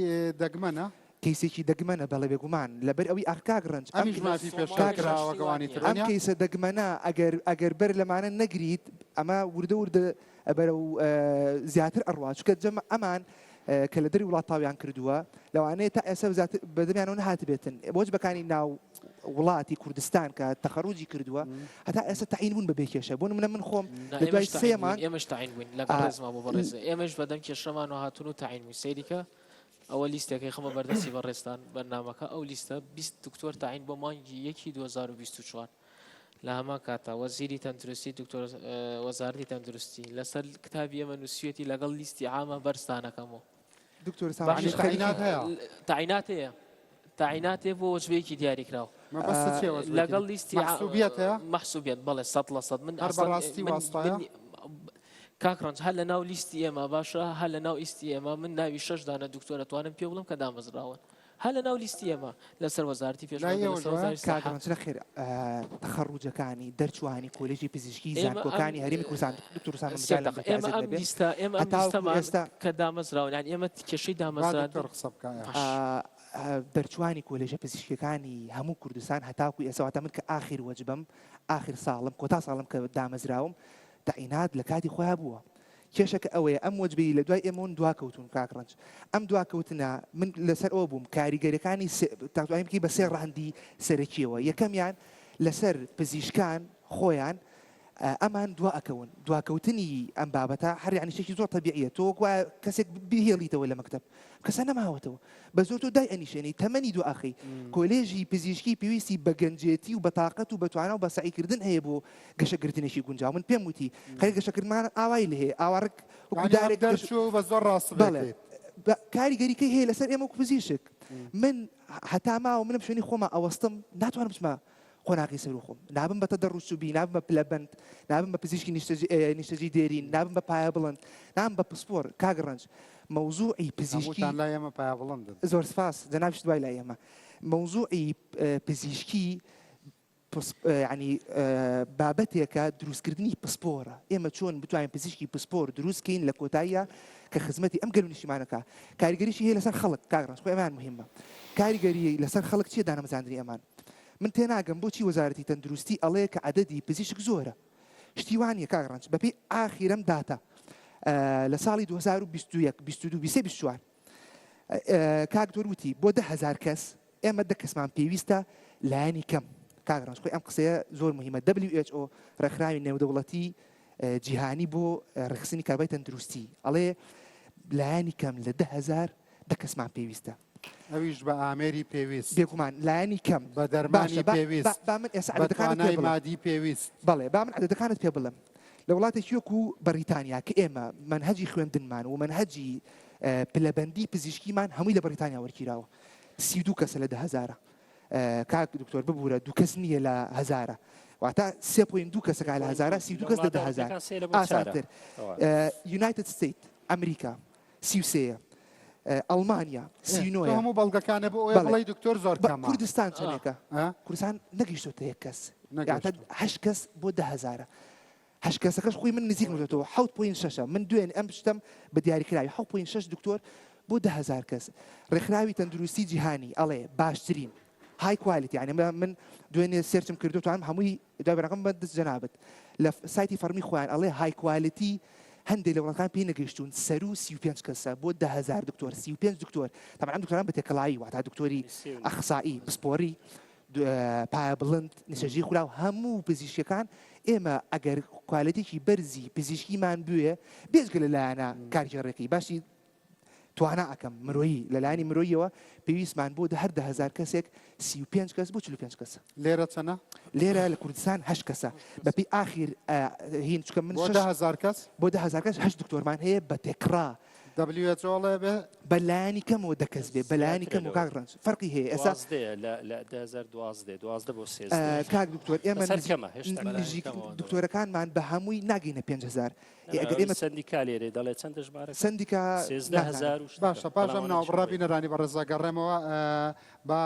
دەگمەنە؟ کەیسێکی دەگمەنە بەڵێ بێگومان لەبەر ئەوی ئاخ کاک ڕەنج ئەم ئەمیش مافی پێشێل کاک کراوە ڕەنج گەوانی تر ئەم وەنیە؟ کەیسە دەگمەنە ئەگەر ئەگەر بەر لەمانە نەگریت ئەمە وردە وردە بەرەو زیاتر ئەڕوا چونکە جەمع ئەمان کە لە دەری وڵات تاویان کردووە لەوانەیە تا ئێستا زیاتر بەدەمیانەوە نەهاتبێتن وەجبەکانی ناو وڵاتی کوردستان کە تەخەروجی کردووە هەتا ئێستا تەعین بوون بە بێ کێشە بۆ نمونە من خۆم نا لە دوای ئێمەش سێ تەعین بووین مانگ ئێمەش تەعین بووین لەگەڵ ئا، ڕێزما بۆ بەڕێزە ئێمەش بەدەم کێشەمانەوە هاتوون و تەعین بووین سەیریکە ئەوە لیستێکەی خەمە بەردەستی بەڕێزتان بەرنامەکە ئەو لیستە 20 دکتۆر تەعین بۆ مانگی یەکی 2024 لە هەمان کاتا وەزیری تەندروستی دکتۆر وەزارەتی تەندروستی لەسەر کتابی ئێمە نووسیویەتی لەگەڵ لیستی عامە بەرزتانەکەمەوە. دکتۆر باشە سامان تەعینات هەیە؟ تەعینات هەیە تەعینات هەیە بۆ وەجبەیەکی دیاریکراو مەبەستت چییە وەجبەیەکی لەگەڵ لیستی مەحسوبیەت هەیە؟ مەحسوبیەت بەڵێ 100% من هەر ئەسڵەن بەڕاستی من واستایە؟ من کاک ڕەنج هەر لە ناو لیستی ئێمە باشە هەر لە ناو ئیستی ئێمە من ناوی شەش دانە دکتۆر ئەتوانم پێ بڵێم کە دامەزراون هەر لە ناو لیستی ئێمە لەسەر وەزارەتی لای پێشمەرگە ئێوەش لەسەر وایە؟ وەزارەتی کاک سەحە ڕەنج نەخێر تەخەڕوجەکانی دەرچوانی کۆلێژی پزیشکی ئێمە ئەم زانکۆکانی هەرێمی کوردستان دکتۆر ئوسامە سێ مجالم دەقە بێتە ئێمە ئەزیەت ئەم نەبێ لیستە ئێمە ئەم هەتاوەکو لیستەمان ئێستا کە دامەزراون یانی ئێمە کێشەی با دامەزراندن دکتۆر قسە بکا ئێ. باش دەرچوانی کۆلێژە پزیشکیەکانی هەموو کوردستان هەتاکو ئێستا واتە من کە ئاخیر وەجبەم ئاخیر ساڵم کۆتا ساڵم کە دامەزراوم تەعینات لە کاتی خۆیا بووە کێشەکە ئەوەیە ئەم وەجبەی لە دوای ئێمەون دواکەوتوون کاک ڕەنج ئەم دواکەوتنە من لەسەر ئەوە بووم کاریگەریەکانی تاتوانین بکەی بە سێ ڕەهەندی سەرەکیەوە یەکەمیان لەسەر پزیشکان خۆیان ئەمان دوا ئەکەون دواکەوتنی ئەم بابەتە هەر یعنی شتێکی زۆر تەبیعیە تۆ وەک وایە کەسێک بهێڵیتەوە لە مەکتەب کەسە نەماوەتەوە بە زۆر تۆ دای ئەنیشێنی تەمەنی دو ئاخی کۆلێژی پزیشکی پێویستی بە گەنجێتی و بە تاقەت و بە توانا و بە سەعیکردن هەیە بۆ گەشەکردنێکی گونجاو من پێم وتی خەریک گەشەکردمان ئاوای لێ هەیە ئاوا ڕێک وەکو یعنی ئەم دارێک گەش دەرچوو بە زۆر ڕاست بەڵێ بێکەیت. بە کاریگەریکەی هەیە لەسەر ئێمە وەکو پزیشک من هەتا ماوە منم شوێنی خۆما ئەوەستم ناتوانم بچمە قۆناغی سەرو خۆم نابم بە تەدەڕوج نابم بە پلەبەند نابم بە پزیشکی نیشتەجی دێرین نابم بە پایە بڵند نابم بە پسپۆر کاک ڕەنج مەوزوعی پزیشکی هەمووتان لای ئێمە پایە بڵندن. زۆر سپاس جەنابیشت وای لای ئێمە مەوزوعی پزیشکی یعنی بابەتێکە دروستکردنی پسپۆرە ئێمە چۆن بتوانین پزیشکی پسپۆر دروست کەین لە کۆتاییە کە خزمەتی ئەم گەل و نیشتیمانەکە کاریگەریشی هەیە لەسەر خەڵک کاک ڕەنج خۆی ئەمان مهمە کاریگەری لەسەر خەڵک چییە دانەمەزاندنی ئەمان من تێناگەم بۆچی وەزارەتی تەندروستی ئەڵێ کە عەدەدی پزیشک زۆرە شتی وا نییە کاک ڕەنج بەپێی ئاخیرەم داتا لە ساڵی 2021 22 23 24 کاک دکتۆر وتی بۆ 10000 کەس ئێمە دە کەسمان پێویستە لایەنی کەم کاک ڕەنج خۆی ئەم قسەیە زۆر مهمە WHO ڕێکخراوی نێودەوڵەتی جیهانی بۆ ڕێکخستنی کاربای تەندروستی ئەڵێ لایەنی کەم لە 10000 دە کەسمان پێویستە ئەویش بە ئامێری پێویست. بێگومان لایەنی کەم. بە دەرمانی باشە با پێویست. با من ئێستا بە عەدەدەکانت پێ توانای بڵێم. مادی پێویست. بەڵێ با من عەدەدەکانت پێ بڵێم. لە وڵاتێکی وەکو بەڕیتانیا کە ئێمە مەنهەجی خوێندنمان و مەنهەجی پلەبەندی پزیشکیمان هەمووی لە بەڕیتانیا وەرگیراوە. 32 کەسە لە دە هەزارە. کاک دکتۆر ببورە دوو کەس نییە لە هەزارە. واتە سێ point دوو کەسەکە لە هەزارە 32 کەس لە دە هەزار. ئاسانتر. United State ئەمریکا 33 یە. ئەڵمانیا 39 تۆ یە. هەموو بەڵگەکانە بۆ ئەوەیە بەڵێ. بڵێی دکتۆر زۆر بە کەمە. کوردستان چەندێکە؟ ئا؟ کوردستان نەگەیشتۆتە یەک کەس. نەگەیشتووە. یاتا هەشت کەس بۆ دە هەزارە. هەشت کەسەکەش خۆی من نزیکم کردۆتەوە حەوت point شەشە. من دوێنێ ئەم شتەم بە دیاریکراوی حەوت point شەش دکتۆر بۆ 10000 کەس. ڕێکخراوی تەندروستی جیهانی ئەڵێ باشترین high quality یعنی من دوێنێ search م کردو توانم هەمووی دوای بەرەکەم بە دەست جەنابت لە سایتی فەڕمی خۆیان ئەڵێ high quality هەندێک لە وڵاتان پێی نەگەیشتوون سەروو 35 کەسە بۆ 10000 دکتۆر 35 دکتۆر تەبعەن ئەم دکتۆران بە تێکەڵایی واتا دکتۆری ئەخسائی پسپۆری پایە بڵند نیشتەجێی خولاو هەموو پزیشکەکان ئێمە ئەگەر quality ێکی بەرزی پزیشکیمان بوێ بێجگە لە لایەنە کارگێڕیەکەی باشی توانا ئەکەم مرۆیی لە لایەنی مرۆییەوە پێویستمان بۆ هەر 10000 کەسێک 35 کەس بۆ 45 کەسە. لێرە چەنە؟ لێرە لە کوردستان هەشت کەسە بەپێی ئاخیر هین چونکە من بۆ شەش 10000 کەس؟ بۆ 10000 کەس هەشت دکتۆرمان هەیە بە تێکڕا. WHO ئەڵێ بێ؟ بە لایەنی کەمەوە دە کەس بێ بە لایەنی زیاترە کەمەوە لەوە. کاک ڕەنج فەرقی هەیە ئێستا دوازدەیە لە لە 2012 12 بۆ سێزدە کاک دکتۆر ئێمە بەسەر نزیک کەمە هێشتا نزیک دکتۆرەکانمان بە هەمووی ناگەینە 5000 ئێ ئەگەر ئێمە سەندیکا لێرێ دەڵێ چەندە ژمارەکە؟ سەندیکا 13 هەزار و شتەکە. باشە پاش بەڵام ئەم ئەوە ناوبڕە نەچووە. بینەرانی بەڕێز ئەگەڕێمەوە با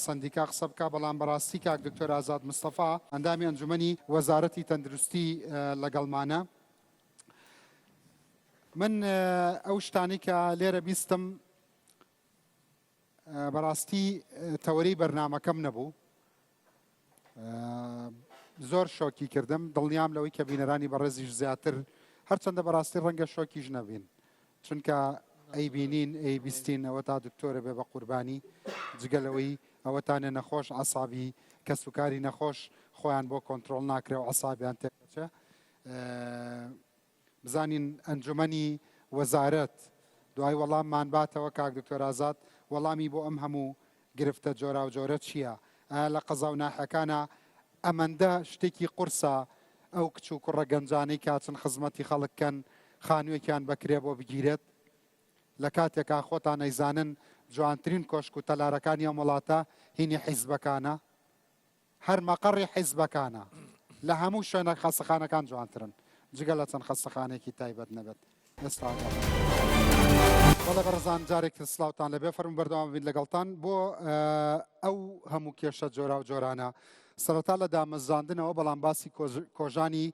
سەندیکا قسە بکا بەڵام بەڕاستی کاک دکتۆر ئازاد مستەفا ئەندامی ئەنجومەنی وەزارەتی تەندروستی لەگەڵمانە من ئەو شتانەی کە لێرە بیستم بەڕاستی تەوەرەی بەرنامەکەم نەبوو زۆر شۆکی کردم دڵنیام لەوەی کە بینەرانی بەڕێزیش زیاتر هەرچەندە بەڕاستی ڕەنگە شۆکیش نەبین چونکە ئەیبینین ئەیبیستین ئەوە تا دکتۆرە بێ بە قوربانی جگە لەوەی ئەوەتانێ نەخۆش عسابی کەسوکاری نەخۆش خۆیان بۆ کۆنتترۆل ناکرێ و عسابیان تێکەچێ بزانین ئەنجومەنی وەزارەت دوای وەڵاممان باتەوە کاک دکتۆر ئازاد وەڵامی بۆ ئەم هەموو گرفتە جۆراوجۆرە چییە؟ ئایا لە قەزا و ناحیەکانا ئەمەندە شتێکی قورسە ئەو کچ و کوڕە گەنجانەی کاچن خزمەتی خەڵک کەن خانووێکیان بە کرێ بۆ بگیرێت؟ لە کاتێکا خۆتان ئەیزانن جوانترین کۆشک و تەلارەکانی ئەم وڵاتە هینی حیزبەکانە هەر مەقەڕی حیزبەکانە لە هەموو شوێنە خەستەخانەکان جوانترن جگە لە چەند خەستەخانەیەکی تایبەت نەبێت. ئێستا بەڵێ بەڕێزان جارێک تر سلااوان لەبێ فەرم بەردەوام بین لەگەڵتان بۆ ئەو هەموو کێشە جۆرا و جۆرانە سەرەتا لە دامەزراندنەوە بەڵام باسی کۆژانی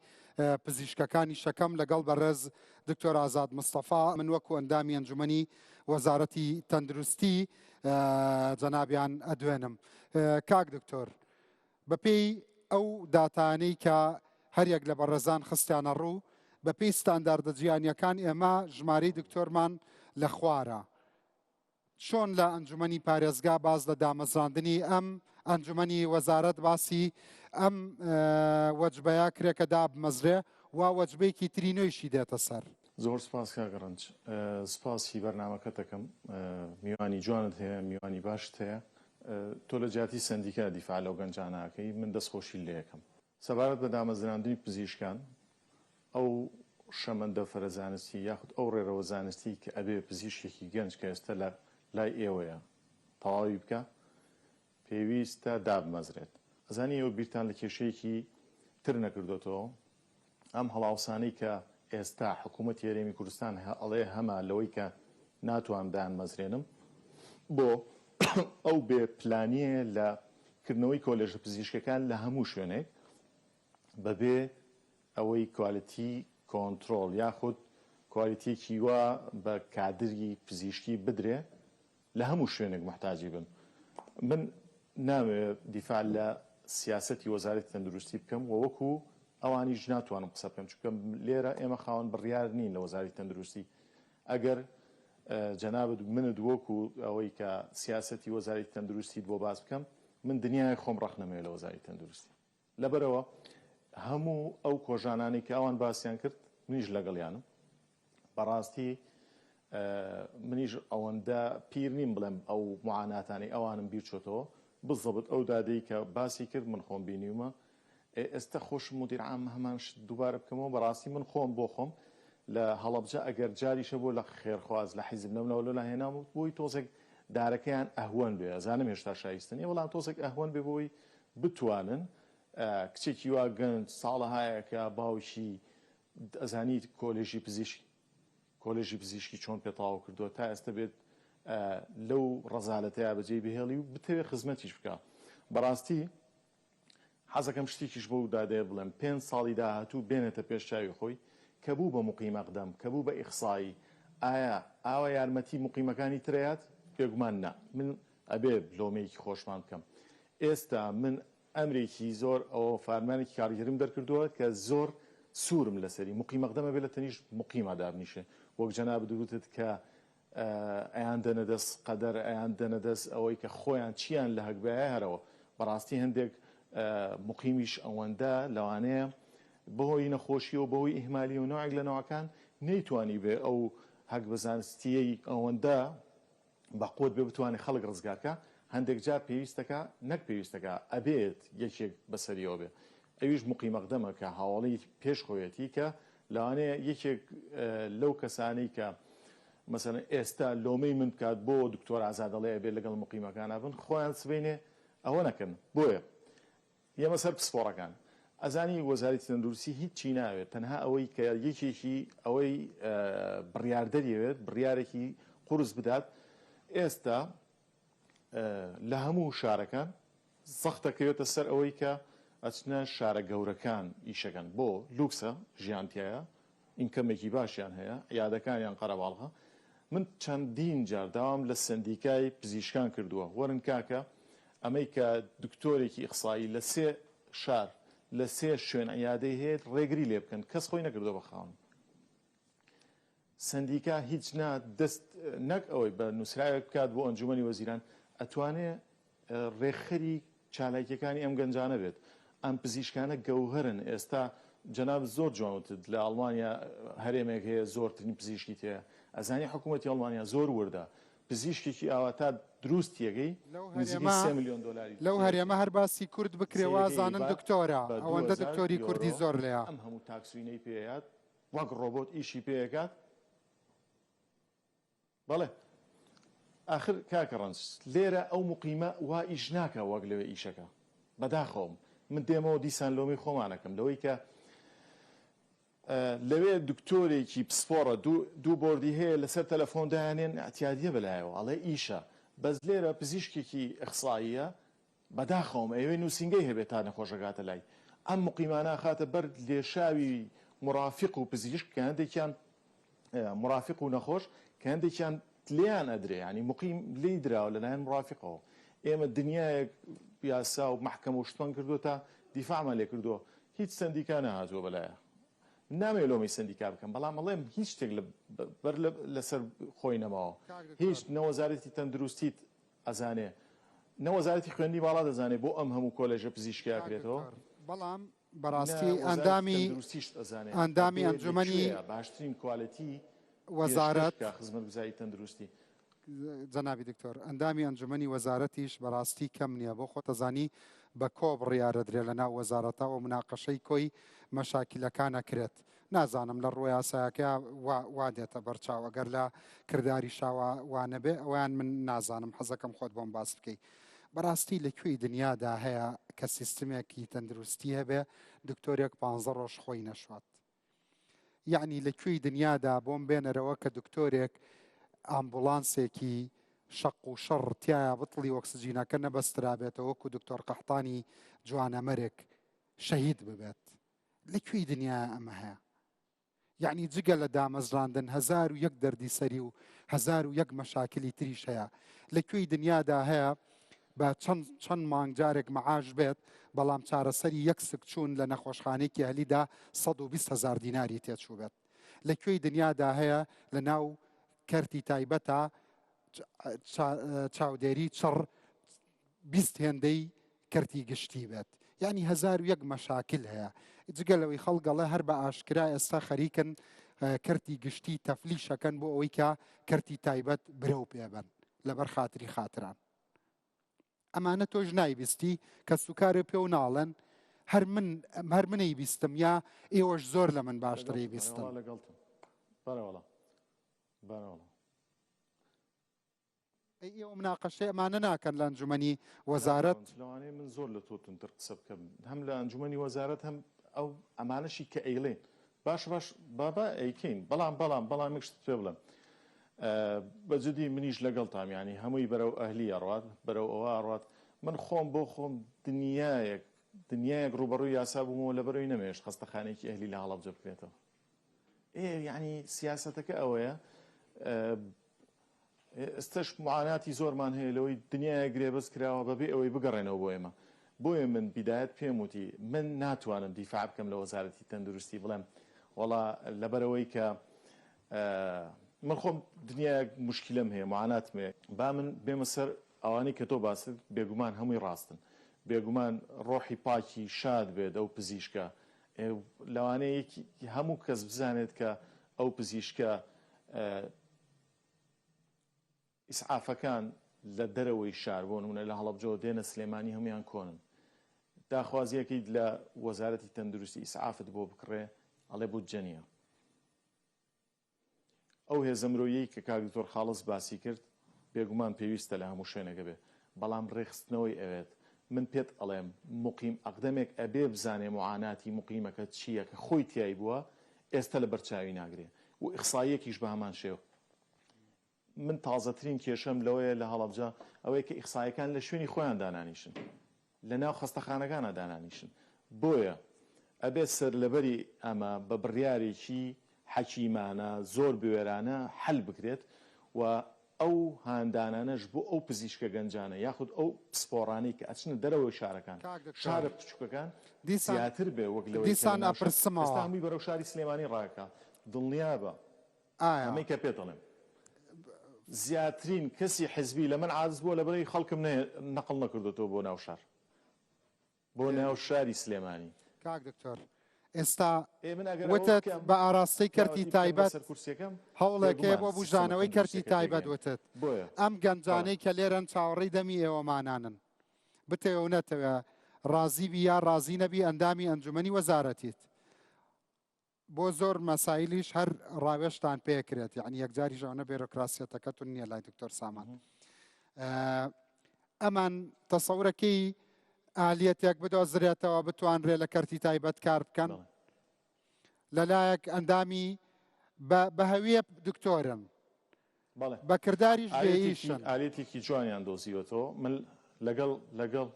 پزیشکەکانی شەکەم لەگەڵ بەڕێز دکتۆر ئازاد مستەفا من وەکو ئەندامی ئەنجومەنی وەزارەتی تەندروستی جەنابیان ئەدوێنم کاک دکتۆر بەپێی ئەو داتانەی کە هەریەک لە بەڕێزان خستیانە ڕوو، بەپێی ستانداردە جیهانییەکان ئێمە ژمارەی دکتۆرمان لە خوارە. چۆن لە ئەنجومەنی پارێزگا باس لە دامەزراندنی ئەم ئەنجومەنی وەزارەت باسی ئەم وەجبەیە کرێ کە دابمەزرێ و وەجبەیەکی تری نوێیشی دێتە سەر؟ زۆر سپاس کاک ڕەنج. سپاسی بەرنامەکەت دەکەم. میوانی جوانت هەیە، میوانی باشت هەیە. تۆ لە جیاتی سەندیکا دیفاع لەو گەنجانە ئەکەی، من دەستخۆشیت لێ ئەکەم. سەبارەت بە دامەزراندنی پزیشکان، ئەو شەمەندەفەرە زانستی یاخود ئەو ڕێرەوە زانستی کە ئەبێ پزیشکێکی گەنج کە ئێستا لە لای ئێوەیە تەواوی بکا، پێویستە دابمەزرێت. ئەزانی ئێوە بیرتان لە کێشەیەکی تر نەکردۆتەوە؟ ئەم هەڵاوسانەی کە ئێستا حکوومەتی هەرێمی کوردستان ئەڵێ هەمە لەوەی کە ناتوانم دایانمەزرێنم بۆ ئەو بێ پلانییە لە کردنەوەی کۆلێژە پزیشکەکان لە هەموو شوێنێک بەبێ ئەوەی quality control یاخود کوالیتیەکی وا بە کادری پزیشکی بدرێ لە هەموو شوێنێک موحتاجی بن. من نامەوێ دیفاع لە سیاسەتی وەزارەتی تەندروستی بکەم و وەکو ئەوانیش ناتوانم قسە بکەم چونکە لێرە ئێمە خاوەن بڕیار نین لە وەزارەتی تەندروستی. ئەگەر جەنابت منت وەکو ئەوەی کە سیاسەتی وەزارەتی تەندروستیت بۆ باس بکەم من دنیای خۆم ڕەخنەمەوێ لە وەزارەتی تەندروستی. لەبەرئەوە هەموو ئەو کۆژانانەی کە ئەوان باسیان کرد منیش لەگەڵیانم. بەڕاستی منیش ئەوەندە پیر نیم بڵێم ئەو معاناتانەی ئەوانم بیرچۆتەوە بزەبت ئەو دادەی کە باسی کرد من خۆم بینیومە ئێستا خۆشم مدیر عام هەمان شت دووبارە بکەمەوە بەڕاستی من خۆم بۆ خۆم لە هەڵەبجە ئەگەر جاریشە بۆ لە خێرخواز لە حیزب نەمنەوە لەلا هێنام بۆی تۆزێک دارەکەیان ئەهوەن بێ ئەزانم هێشتا شایستە نیە بەڵام تۆزێک ئەهوەن بێ بۆی بتوانن کچێکی وا گەنج ساڵەهایەکە باوکی ئەزانی کۆلێژی پزیشکی کۆلێژی پزیشکی چۆن پێ تەواو کردووە تا ئێستا بێت لەو ڕەزالەتەیە بەجێی بهێڵی و بتەوێت خزمەتیش بکە بەڕاستی حەزەکەم شتێکیش بەو دادەیە بڵێم پێ ساڵی داهاتوو بێنێتە پێش چاوی خۆی کە بوو بە مقیم ئەقدەم کە بوو بە ئیخسایی ئایا ئاوا یارمەتی مقیمەکانی ترەیات بێگومان نا من ئەبێ لۆمەیەکی خۆشمان بکەم ئێستا من ئەمرێکی زۆر ئەوە فارمانێکی کارگێریم دەرکردووە کە زۆر سوورم لەسەری مقیم ئەقدەم ئەبێ لە تەنیشت مقیما دابنیشێ وەک جەنابت وتت کە ئەیان دەنە دەست قەدەر ئەیان دەنە دەست ئەوەی کە خۆیان چیان لە هەگبایە هەرەوە بەڕاستی هەندێک مقیمیش ئەوەندە لەوانەیە بەهۆی نەخۆشی و بەهۆی ئیهمالی و نەوعێک لە نەوعەکان نەیتوانی بێ ئەو هەگبە زانستیەی ئەوەندە بەقوەت بێ بتوانێ خەڵک ڕزگار کا، هەندێک جار پێویستەکا نەک پێویستەکا ئەبێت یەکێک بەسەریەوە بێ ئەویش مقیم ئەقدەمە کە هاوەڵی پێش خۆیەتی کە لەوانەیە یەکێک لەو کەسانەی کە مەسەلەن ئێستا لۆمەی من بکات بۆ دکتۆر ئازاد ئەڵێ ئەبێ لەگەڵ مقیمەکانا بن خۆیان سبەینێ ئەوە نەکەن بۆیە یەمە سەر پسپۆڕەکان. ئەزانی وەزارەتی تەندروستی هیچی ناوێت تەنها ئەوەی کە یەکێکی ئەوەی بڕیاردەری ئەوێت بڕیارێکی قورس بدات ئێستا لە هەموو شارەکان زەخت دەکەوێتە سەر ئەوەی کە ئەچنە شارە گەورەکان ئیشەکەن بۆ لوکسە ژیان تایە ئینکەمێکی باشیان هەیە، عیادەکانیان قەرەباڵغە، من چەندین جار داوام لە سەندیکای پزیشکان کردووە وەرن کاکە ئەمەی کە دکتۆرێکی ئیخسایی لە سێ شار لە سێ شوێن عیادەی هەیە ڕێگری لێ بکەن کەس خۆی نەکردووە بە خاوەن سەندیکا هیچ نا دەست نەک ئەوەی بە نووسراوێک بکات بۆ ئەنجومەنی وەزیران ئەتوانێ ڕێکخەری چالاکیەکانی ئەم گەنجانە بێت ئەم پزیشکانە گەوهەرن ئێستا جەنابت زۆر جوان وتت لە ئەڵمانیا هەرێمێک هەیە زۆرترین پزیشکی تێیە ئەزانی حکوومەتی ئەڵمانیا زۆر وردە پزیشکێکی ئاوا تا دروست یەکەی لەو نزیکەی هەرێمە سێ ملیۆن دۆلاری لەو تێیە هەرێمە هەر باسی کورد بکرێ سەیرەکەی وازانن ئەیبات دکتۆرە بە ئەوەندە 2000 دکتۆری کوردی یۆرۆ زۆر لێیە. ئەم هەموو تاکسوینەی پێیات وەک ڕۆبۆت ئیشی پێ ئەکات. بەڵێ ئاخر کاکە ڕەنج لێرە ئەو موقیمە وا ئیش ناکا وەک لەوێ ئیشەکا بەداخەوەم من دێمەوە دیسان لۆمەی خۆمان ئەکەم لەوەی کە لەوێ دکتۆرێکی پسپۆڕە دوو بۆردی هەیە لەسەر تەلەفۆن دایانێن ئەتیادیە بەلایەوە ئەڵێ ئیشە بەس لێرە پزیشکێکی ئەخساییە بەداخەوەم ئەیەوێ نوسینگەی هەبێت تا نەخۆش ئەگاتە لای. ئەم موقیمانە ئەخاتە بەر لێشاوی مورافیق و پزیشک کە هەندێکیان مورافیق و نەخۆش کە هەندێکیان لێیان ئەدرێ یانی موقیم لێی دراوە لەلایەن مورافیقەوە. ئێمە دنیایەک یاسا و مەحکەمە و شتمان کردووە تا دیفاعمان لێ کردووە هیچ سەندیکا نەهاتووە بەلایە. نامەوێ لۆمەی سەندیکا بکەم بەڵام ئەڵێم هیچ شتێک لە بەر لەسەر خۆی نەماوە. هیچ نە وەزارەتی تەندروستیت ئەزانێ نە وەزارەتی خوێندنی باڵا دەزانێ بۆ ئەم هەموو کۆلێژە پزیشکی کاک ئەکرێتەوە دکتۆر بەڵام نە بەڕاستی وەزارەتی ئەندامی تەندروستیشت ئەزانێ ئەندامی ئەبێ لە ئەنجومەنی کوێیە باشترین کوالێتی پێشکەش وەزارەت بکا خزمەتگوزاری تەندروستی. جەنابی دکتۆر ئەندامی ئەنجومەنی وەزارەتیش بەڕاستی کەم نییە بۆ خۆت ئەزانی بە کۆ بڕیارەدرێ لە ناو وەزارەتا و مناقەشەی کۆی مەشاکیلەکان ئەکرێت نازانم لە ڕووە یاسایەکەیا وا وا دێتە بەرچاو ئەگەر لە کرداریشا وا وا نەبێ ئەوەیان من نازانم حەزەکەم خۆت بۆم باس بکەی بەڕاستی لە کوێی دنیادا هەیە کە سیستمێکی تەندروستی هەبێ دکتۆرێک پ ڕۆژ خۆی نەشوات یعنی لە کوێی دنیادا بۆم بێنەرەوە کە دکتۆرێک ئامبولانسێکی شەق و شەڕ تایە بتڵی ئۆکسجینەکە نەبەسترابێتەوە وەکو دکتۆر قەحتانی جوانەمەرێک شەهید ببێت لە کوێی دنیایا ئەمە هەیە؟ یەعنی جگە لە دامەزراندن 1001 دەردی سەری و 1001 مەشاکلی تریش هەیە. لە کوێی دنیادا هەیە بە چەند چەند مانگ جارێک مەعاش بێت بەڵام چارەسەری یەک سکچوون لە نەخۆشخانەیەکی ئەهلیدا 120 هەزار دیناری تێچوو بێت؟ لە کوێی دنیادا هەیە لە ناو کەرتی تایبەتە چاودێری چڕ 20 هێندەی کەرتی گشتی بێت یانی 1001 مەشاکل هەیە جگە لەوەی خەڵک ئەڵێ هەر بە ئاشکرا ئێستا خەریکن کەرتی گشتی تەفلیشەکەن بۆ ئەوەی کە کەرتی تایبەت برەو پێبن لەبەر خاتری خاتران ئەمانە تۆش نایبیستی کە سوکارێ پێ و ناڵێن هەر من هەر منەی بیستم یا ئێوەش زۆر لە من باشتری بیستن لەگەڵتم بەرەوەڵا بەرەوەڵا ئەی ئێوە مناقەشەی ئەمانە ناکەن لە ئەنجومەنی وەزارەت؟ لەوانەیە من زۆر لە تۆ توندتر قسە بکەم هەم لە ئەنجومەنی وەزارەت هەم ئەو ئەمانەشی کە ئەیڵێن باش باش بابا ئەیکەین بەڵام بەڵام بەڵام یەک شتت پێ بڵێم بە جدی منیش لەگەڵتام یانی هەمووی بەرەو ئەهلی ئەڕوات بەرەو ئەوە ئەڕوات من خۆم بۆ خۆم دنیایەک دنیایەک ڕووبەڕووی یاسا بوومەوە لەبەرەوەی نەمێشت خەستەخانەیەکی ئەهلی لە هەڵەبجە بکرێتەوە ئێ یعنی سیاسەتەکە ئەوەیە ئێستەش معاناتی زۆرمان هەیە لەوەی دنیایەک گرێبەست کراوە بەبێ ئەوەی بگەڕێنەوە بۆ ئێمە. بۆیە من بیدایەت پێم وتی من ناتوانم دیفاع بکەم لە وەزارەتی تەندروستی بڵێم وەڵا لەبەرئەوەی کە من خۆم دنیایەک موشکیلەم هەیە معاناتم هەیە. با من بێمە سەر ئەوانەی کە تۆ باست بێگومان هەمووی ڕاستن. بێگومان ڕۆحی پاکی شاد بێت ئەو پزیشکە لەوانەیە هەموو کەس بزانێت کە ئەو پزیشکە ئیسعافەکان لە دەرەوەی شار بۆ نمونە لە هەڵەبجەوە دێنە سلێمانی هەمویان کۆنن داخوازیەکەیت لە وەزارەتی تەندروستی ئیسعافت بۆ بکڕێ ئەڵێ بودجە نییە ئەو هێزە مرۆیەی کە کاک دکتۆر خاڵس باسی کرد بێگومان پێویستە لە هەموو شوێنێکە بێ بەڵام ڕێکخستنەوەی ئەوێت من پێت ئەڵێم موقیم ئەقدەمێک ئەبێ بزانێ موعاناتی موقیمەکە چییە کە خۆی تیای بووە ئێستە لەبەر چاوی ناگرێ و ئیخساییەکیش بە هەمان شێوە. من تازەترین کێشەم لەوەیە لە هەڵەبجە ئەوەیە کە ئیخساییەکان لە شوێنی خۆیان دانانیشن لە ناو خەستەخانەکانا دانانیشن بۆیە ئەبێ سەرلەبەری ئەمە بە بڕیارێکی حەکیمانە زۆر بوێرانە حەل بکرێت و ئەو هاندانانەش بۆ ئەو پزیشکە گەنجانە یاخود ئەو پسپۆڕانەی کە ئەچنە دەرەوەی شارەکان، کاک دکتۆر شارە بچوکەکان دیسان زیاتر بێ وەک لەوەی کە لە دیسان ناو شار ئێستا ئەپرسمەوە. هەمووی بەرەو شاری سلێمانی ڕاکا دڵنیابە ئایا. ئەمەی کە پێت ئەڵێم زیاترین کەسی حزبی لە من عاجز بووە لەبەرئەوەی خەڵکم نەقڵ نەکردۆتەوە بۆ ناو شار. بۆ ناو شاری سلێمانی. کاک دکتۆر ئێستا ئێ من ئەگەر ئەوە وتت بکەم بە ئاراستەی کەرتی داوەتی بکەم تایبەت بەسەر کورسیەکەم هەوڵێک هەیە بێگومان بۆ سیستەمە بوژانەوەی کەرتی تەندروستیەکە تایبەت تێگەیەنم وتت بۆیە ئەم بەڵێ. گەنجانەی کە لێرەن چاوەڕێی دەمی ئێوەمانانن بتەوێ و نەتەوێ ڕازی بی یا ڕازی نەبی ئەندامی ئەنجومەنی وەزارەتیت. بۆ زۆر مەسایلیش هەر ڕاوێژتان پێکرێت یعنی یەکجاریش ئەوەنە بێرۆکراسیەتەکەتون نییە لای دکتۆر سامان ئەمان تەسەورەکەی ئالیەتێک بدۆزرێتەوە بتوانرێ لە کەرتی تایبەت کار بکەن لەلایەک ئەندامی بە هەویە دکتۆرن بە کرداریش بێئیشن. ئالێتێکی جوانیان دۆزیوەتەوە من لەگەڵ لەگەڵ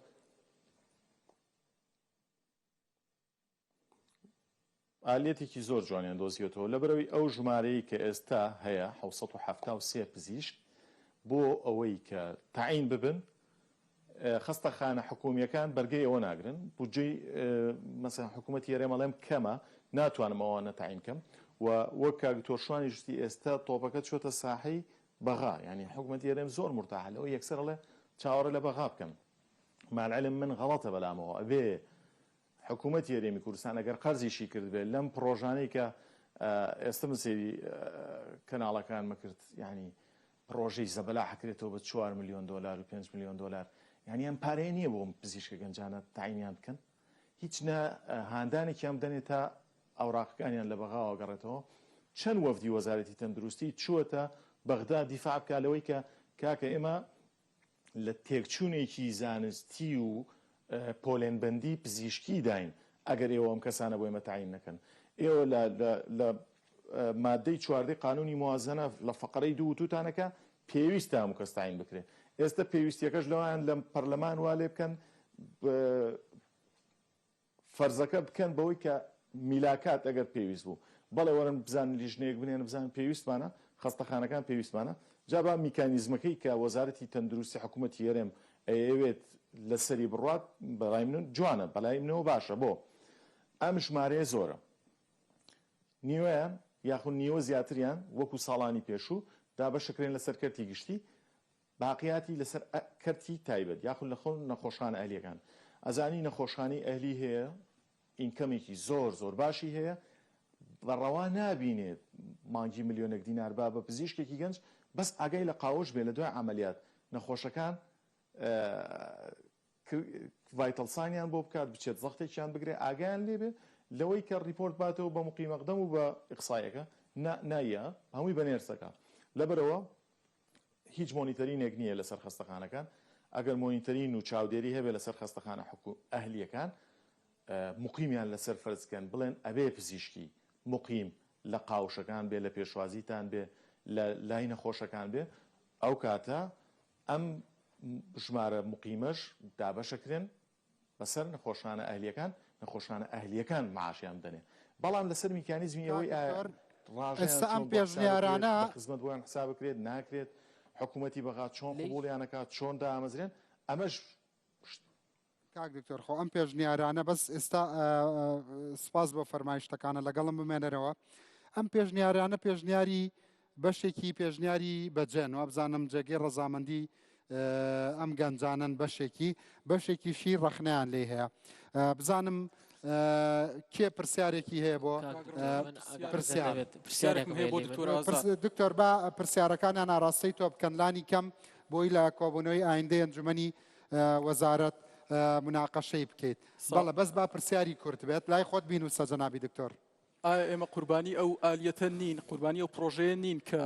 ئالیەتێکی زۆر جوانیان دۆزیوەتەوە لەبەرئەوەی ئەو ژمارەیەی کە ئێستا هەیە 773 پزیشک بۆ ئەوەی کە تەعین ببن خەستەخانە حکومییەکان بەرگەی ئەوە ناگرن بودجەی مەسەلەن حکوومەتی هەرێم ئەڵێم کەمە ناتوانم ئەوانە تەعین کەم و وەک کاک دکتۆر شوانیش وتی ئێستا تۆپەکە چۆتە ساحەی بەغا یانی حکوومەتی هەرێم زۆر مورتاحە لەوە یەکسەر ئەڵێ چاوەڕێ لە بەغا بکەن مالعلم من غەڵەتە بەلامەوە ئەبێ حکوومەتی هەرێمی کوردستان ئەگەر قەرزیشی کردبێت لەم پڕۆژانەی کە ئێستا من سەیری کەناڵەکانمە کرد یعنی پڕۆژەی زەبەلاح ئەکرێتەوە بە 4 ملیۆن دۆلار و 5 ملیۆن دۆلار یعنی ئەم پارەیە نییە بۆ پزیشکە گەنجانە تاینیان بکەن هیچ نە هاندانێکیان بدەنێ تا ئەوراقەکانیان لە بەغاوە گەڕێتەوە چەند وەفدی وەزارەتی تەندروستی چووەتە بەغدا دیفاع بکا لەوەی کە کاکە ئێمە لە تێکچوونێکی زانستی و پۆلێنبەندی پزیشکی داین ئەگەر ئێوە ئەم کەسانە بۆ ئێمە تەعین نەکەن. ئێوە لە لە لە مادەی چواردەی قانوونی موازەنە لە فەقەرەی دوو وتووتانە کە پێویستە هەموو کەس تەعین بکرێ. ئێستە پێویستییەکەش لەوان لە پەرلەمان وا لێ بکەن فەرزەکە بکەن بەوەی کە میلاکات ئەگەر پێویست بوو بەڵێ وەرن بزانن لیژنەیەک بنێن بزانن پێویستمانە خەستەخانەکان پێویستمانە جا با میکانیزمەکەی کە وەزارەتی تەندروستی حکوومەتی هەرێم ئەیەوێت لەسەری بڕوات بەڕای من جوانە بەلای منەوە باشە بۆ ئەم ژمارەیە زۆرە نیوەیان یاخود نیوە زیاتریان وەکو ساڵانی پێشوو دابەشەکرێن لەسەر کەرتی گشتی باقیاتی لەسەر کەرتی تایبەت یاخود لە خۆ نەخۆشخانە ئەهلیەکان ئەزانی نەخۆشخانەی ئەهلی هەیە ئینکەمێکی زۆر زۆر باشی هەیە بە ڕەوا نابینێت مانگی ملیۆنێک دینار با بە پزیشکێکی گەنج بەس ئاگای لە قاوش بێ لە دوای عەمەلیات نەخۆشەکان vital sign یان بۆ بکات بچێت زەختێکیان بگرێ ئاگایان لێ بێ لەوەی کە report باتەوە بە مقیمەقدەم و بە ئیقسایەکە نا نایە هەمووی بە nurse ەکە لەبەرەوە هیچ monitor ینێک نییە لەسەر خەستەخانەکان، ئەگەر monitor ین و چاودێری هەبێ لەسەر خەستەخانە حکو ئەهلییەکان موقیمیان لەسەر فەرز کەن بڵێن ئەبێ پزیشکی موقیم لە قاوشەکان بێ لە پێشوازیتان بێ لە لای نەخۆشەکان بێ ئەو کاتە ئەم ژمارە موقیمەش دابەشەکرێن بەسەر نەخۆشخانە ئەهلیەکان، نەخۆشخانە ئەهلیەکان معاشیان بدەنێ، بەڵام لەسەر میکانیزمی کاک ئەوەی ئایا دکتۆر ڕاژەیان ئێستا ئەم چۆن بۆ حساب ئەکرێت، پێشنیارانە بە خزمەت بۆیان حساب ئەکرێت ناکرێت، حکوومەتی بەغا چۆن لەی قبوڵیان ئەکات، چۆن دامەزرێن، ئەمەش شت. کاک دکتۆر خۆ ئەم پێشنیارانە بەس ئێستا سوپاس بۆ فەرمایشتەکانە لەگەڵم بمێنەرەوە ئەم پێشنیارانە پێشنیاری بەشێکی پێشنیاری بەجێن وابزانم جێگەی ڕەزامەندی ئەم گەنجانەن بەشێکی بەشێکیشی ڕەخنەیان لێی هەیە بزانم کێ پرسیارێکی هەیە بۆ پرسیار پرسیارێکم هەیە بۆ دکتۆر ئازاد. دکتۆر با پرسیارەکانیان ئاراستەی تۆ بکەن لانی کەم بۆی لە کۆبوونەوەی ئایندەی ئەنجومەنی وەزارەت مناقەشەی بکەیت بەڵێ بەس با پرسیاری کورت بێت لای خۆت بینوسە جەنابی دکتۆر. ئایا ئێمە قوربانی ئەو ئالیەتە نین، قوربانی ئەو پڕۆژەیە نین کە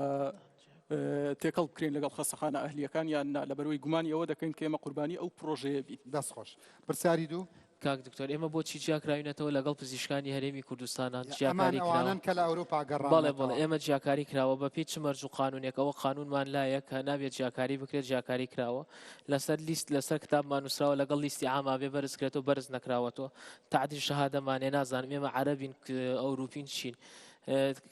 تێکەڵ بکرێن لەگەڵ خەستەخانە ئەهلییەکان یان نا؟ لەبەرئەوەی گومانی ئەوە دەکەین کە ئێمە قوربانی ئەو پڕۆژەیە بین. دەست خۆش. پرسیاری دوو. کاک دکتۆر ئێمە بۆچی جیاکراوینەتەوە لەگەڵ پزیشکانی هەرێمی کوردستانا ئەمان جیاکاری کراوە؟ ئەوانەن کە لە ئەوروپا بەڵێ گەڕاونەتەوە. بەڵێ ئێمە جیاکاری کراوە بە پێی چ مەرج و قانونێک ئەوە قانونمان لایە کە نابێت جیاکاری بکرێت جیاکاری کراوە لەسەر لیست لەسەر کتابمان نووسراوە لەگەڵ لیستی عاما بێ بەرز کرێتەوە بەرز نەکراوەتەوە تعدیل شەهادەمانێ نازانم ئێمە عەرەبین ئەوروپین چین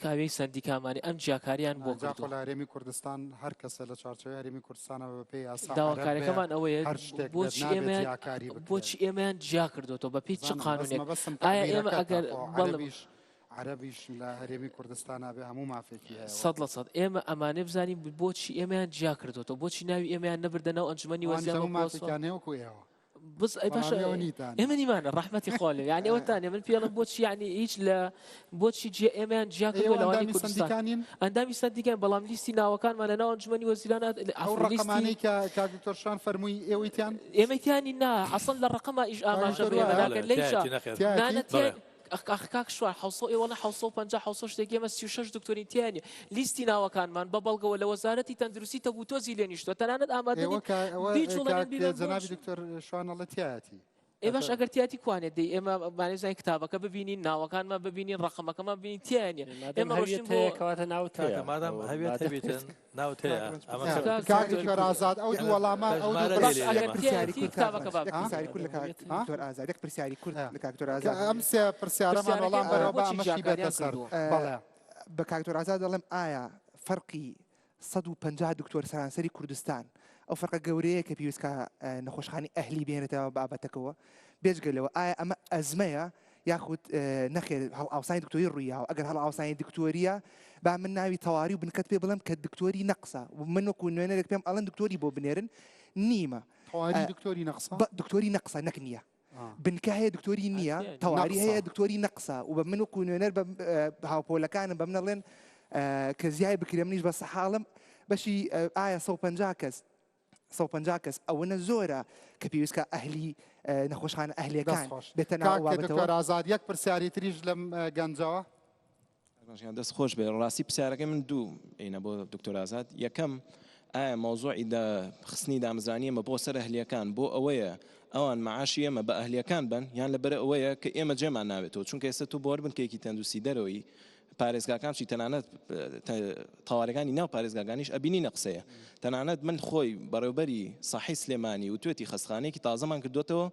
کاوێی سەندیکامانی ئەم جیاکاریان بۆ جا خۆ کردووە. لە هەرێمی کوردستان هەر کەسێ لە چوارچێوەی هەرێمی کوردستانەوە بە پێی یاسا عەرەب بێ داواکاریەکەمان ئەوەیە هەر شتێک بێت بۆچی نابێت ئێمەیان جیاکاری بکرێت. بۆچی ئێمەیان جیا کردوەوە بە پێی چ زانم بەس قانونێک مەبەستم ئایا ئێمە تەعبیرەکەتە ئەگەر خۆ بەڵێ عەرەبیش عەرەبیش لە هەرێمی کوردستانا بێ هەموو مافێکی هەیە 100% ئێمە ئەمانێ بزانین بۆچی ئێمەیان جیا کردوەوە بۆچی ناوی ئێمەیان نەبردە ناو ئەنجومەنی ئەوانیش وەزیران هەموو وەکو وەسفە مافێکیان هەیە وەکو ئێوە. بس ئەی باشە بەڵام ئێوە نیتانە. ئێمە نیمانە ڕەحمەتی خوا لێ یعنی ئەوەتان من پێڵم بۆچی یعنی هیچ لە بۆچی جێ ئێمەیان جیا کردووە ئێوە لەوانەی ئەندامی کوردستان سەندیکا نین؟ ئەندامی سەندیکاین بەڵام لیستی ناوەکانمان لە ناو ئەنجومەنی وەزیران ئەو عەفو لیستی ڕەقەمانەی کە کاک دکتۆر شوان فەرمووی ئێوەی تیان؟ ئێمەی تیانی نا ئەسڵەن لە ڕەقەما ئیش کاک ئاماژە دکتۆر بە ئێمە وایە؟ ناکەن لەیشا تیایەتی نەخێر تیایەتی؟ نانە بەڵێ تیای. ئەخ کاک شوان حەوسەو ئێوەڵێ 750 حەوسەو شتێک ئێمە 36 دکتۆرین تیا نیە لیستی ناوەکانمان بە بەڵگەوە لە وەزارەتی تەندروستی تەبوتۆزی لێ نیشتوە تەنانەت ئامادە ئێوە نین کە ئەوە بیجوڵێنن کاک بیبەن بۆ جەنابی دکتۆر شوان ئەڵێ تیایەتی. ئێ باش ئەگەر تیاتی کوانێ دەی ئێمە مانێ بزانین کتابەکە ببینین ناوەکانمان ببینین ڕەقەمەکەمان ببینین تیایە نیە مادەم ئێمە هەویەت ڕۆشتین بۆ هەیە کەواتە ناوت کاکە هەیە مادام ئەوە هەویەت مادەم هەبیتن ناوت هەیە ئەمە کاک کاک کاک دکتۆر دکتۆر ئازاد ئەو دوو ئەمە وەڵامە ئەو دوو ژمارە باش لێ پرس ئەگەر ئێمە پرسیاری تیایەتی کورد کاک کتابەکە ڕەنج با یەک ببینین پرسیاری کورد لە کاک ها؟ دکتۆر ئازاد یەک پرسیاری کورد ئا. لە کاک دکتۆر کە ئازاد ئەم سێ پرسیارەمان پرسیارەکەی وەڵام ئەوە بەرەوە با بۆچی ئەمەشی جیاکاریان بێتە سەر کردووە بەڵێ بە کاک دکتۆر ئازاد دەڵێم ئایا فەرقی 150 دکتۆر سەرانسەری کوردستان ئەو فەرقە گەورەیە کە پێویست کا نەخۆشخانەی ئەهلی بێنێتەوە بابەتەکەوە بێجگە لەوە ئایا ئەمە ئەزمەیە یاخود نەخێر هەڵئاوسانی دکتۆری ڕوویاوە ئەگەر هەڵئاوسانی دکتۆریە با من ناوی تەواری و بنکەت پێ بڵێم کە دکتۆری نەقسە و من وەکو نوێنەرێک پێم ئەڵێن دکتۆری بۆ بنێرن نیمە تەواری دکتۆری نەقسە؟ دکتۆری نەقسە نەک نییە بنکە هەیە دکتۆری نییە تەواری هەیە دکتۆری نەقسە و بە من وەکو نوێنەر بە هاوپۆلەکانم بە منەڵێن کە زیای بکرێ منیش بە سەحاڵم بەشی ئایا 150 کەس 150 کەس ئەوەنە زۆرە کە پێویستکە ئەهلی نەخۆشخانە ئەهلیەکان بێتە ناو بابەتەوە. دکتۆر ئازاد یەک پرسیاری تریش لەم گەنجەوە. دەست خۆش بێ ڕاستی پرسیارەکەی من دوو ئینە بۆ دکتۆر ئازاد یەکەم ئایا مەوزوعی دا خستنی دامەزرانی ئێمە بۆ سەر ئەهلیەکان بۆ ئەوەیە ئەوان معاشی ئێمە بە ئەهلیەکان بن یان لەبەر ئەوەیە کە ئێمە جێمان ناوێتەوە چونکە ئێستا تۆ بۆ هەر بنکەیەکی تەندروستی دەرەوەی پارێزگاکان چی تەنانەت تەوارەکانی ناو پارێزگاکانیش ئەبینی نەقسەیە تەنانەت من خۆی بەڕێوبەری سەحی سلێمانی وتوێتی خەستخانەیەکی تازەمان کردوێتەوە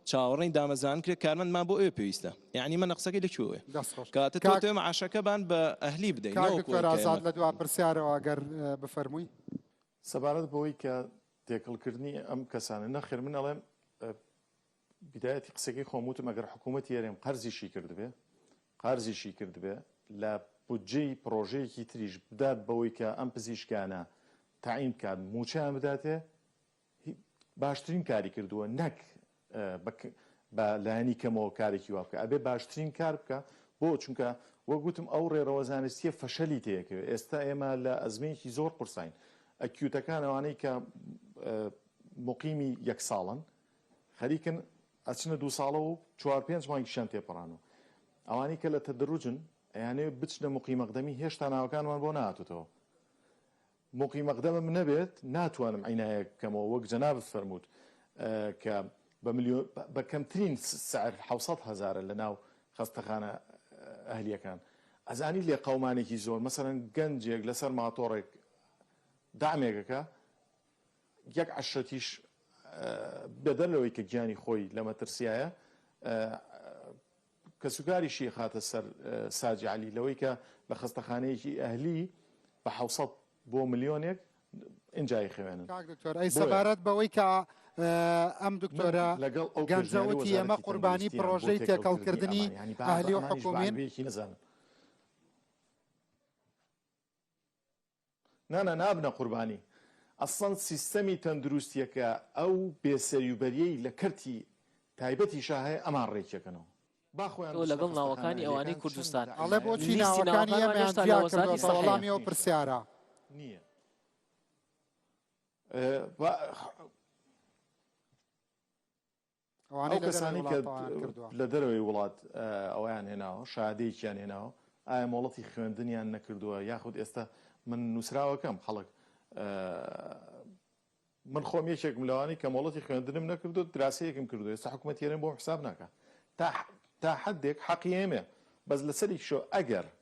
چاوەڕێین دامەزران کرێ کارمەندمان بۆ ئەوێ پێویستە یعنی مە نەقسەکەی لە کوێوەیە دەست خۆش کەواتە تۆ کاک تۆ معاشەکە بان بە ئەهلی بدەین کاک نەوەکو دکتۆر ئەوەی کە ئازاد ئێمە لە دوا پرسیارەوە گەر بفەرمووی. سەبارەت بەوەی کە تێکەڵکردنی ئەم کەسانە نەخێر من ئەڵێم بیدایەتی قسەکەی خۆم وتم ئەگەر حکوومەتی هەرێم قەرزیشی کردبێ قەرزیشی کردبێ لە بودجەی پڕۆژەیەکی تریش بدات بەوەی کە ئەم پزیشکانە تەعین بکات مووچەیان بداتێ باشترین کاری کردووە نەک بە لایەنی کەمەوە کارێکی وا بکە ئەبێ باشترین کار بکە بۆ چونکە وەک وتم ئەو ڕێڕەوە زانستیە فەشەلی تێکەوێت ئێستا ئێمە لە ئەزمەیەکی زۆر قورسین acute ەکان ئەوانەی کە مقیمی یەک ساڵن خەریکن ئەچنە دوو ساڵە و چوار پێنج مانگیشیان تێپەڕانوە ئەوانەی کە لە تەدروجن ئەیانەوێت بچنە مقیمەقدەمی هێشتا ناوەکانمان بۆ نەهاتوتەوە موقیمەقدەمم نەبێت ناتوانم عینایەک بکەمەوە وەک جەنابت فەرمووت کە بە ملیۆن بە کەمترین سعر حەوسەد هەزارە لە ناو خەستەخانە ئەهلیەکان ئەزانی لێقەومانێکی زۆر مەسەلەن گەنجێک لەسەر ماتۆڕێک دامێکەکە یەک عەشرەتیش بەدەر لەوەی کە گیانی خۆی لە مەترسیایە کەسوکاریشی ئەخاتە سەر ساجی عەلی لەوەی کە لە خەستەخانەیەکی ئەهلی بە حەوسەد بۆ ملیۆنێک ئینجا ئەیخەوێنن. کاک دکتۆر ئەی بۆیە سەبارەت بەوەی کە ئەم من دکتۆرە لەگەڵ ئەو گەنجە پێشنیارەی وتی ئێمە وەزارەتی قوربانی تەندروستیام بۆ پڕۆژەی تێکەڵکردنی تێکەڵکردنی ئەمان یانی با ئەهلی و ئەمانیش بە حکومین عەربەیەکی نەزانن. نا نا نابنە قوربانی ئەسڵەن سیستەمی تەندروستیەکە ئەو بێسەریوبەریەی لە کەرتی تایبەتیشا هەیە ئەمان ڕێکیەکەنەوە با خۆیان تۆ بچنە لەگەڵ خەستەخانە ناوەکانی ئەوانەی ئەهلیەکان چەند کوردستان لە ئەڵێ عینایە بۆچی لیستی ناوەکانی ناوەکانمان ئێمەیان هێشتا لە جیا وەزارەتی کردۆتەوە سەحەیە. وەڵامی ئەو پرسیارە. نییە. ئەوانەی ئەو لە دەرەوەی کەسانەی کە وڵات ئەوەیان کردووە. لە دەرەوەی وڵات ئەوەیان هێناوە، شەهادەیەکیان هێناوە، ئایا مۆڵەتی خوێندنیان نەکردووە یاخود ئێستا من نووسراوەکەم خەڵک من خۆم یەکێکم لەوانەی کە مۆڵەتی خوێندنم نەکردو دراسەیەکم کردو ئێستا حکوومەت هەرێم بۆم حساب ناکا تا تا حدێک حەقی ئێمەیە بەس لەسەرێکیشەوە ئەگەر ئەوە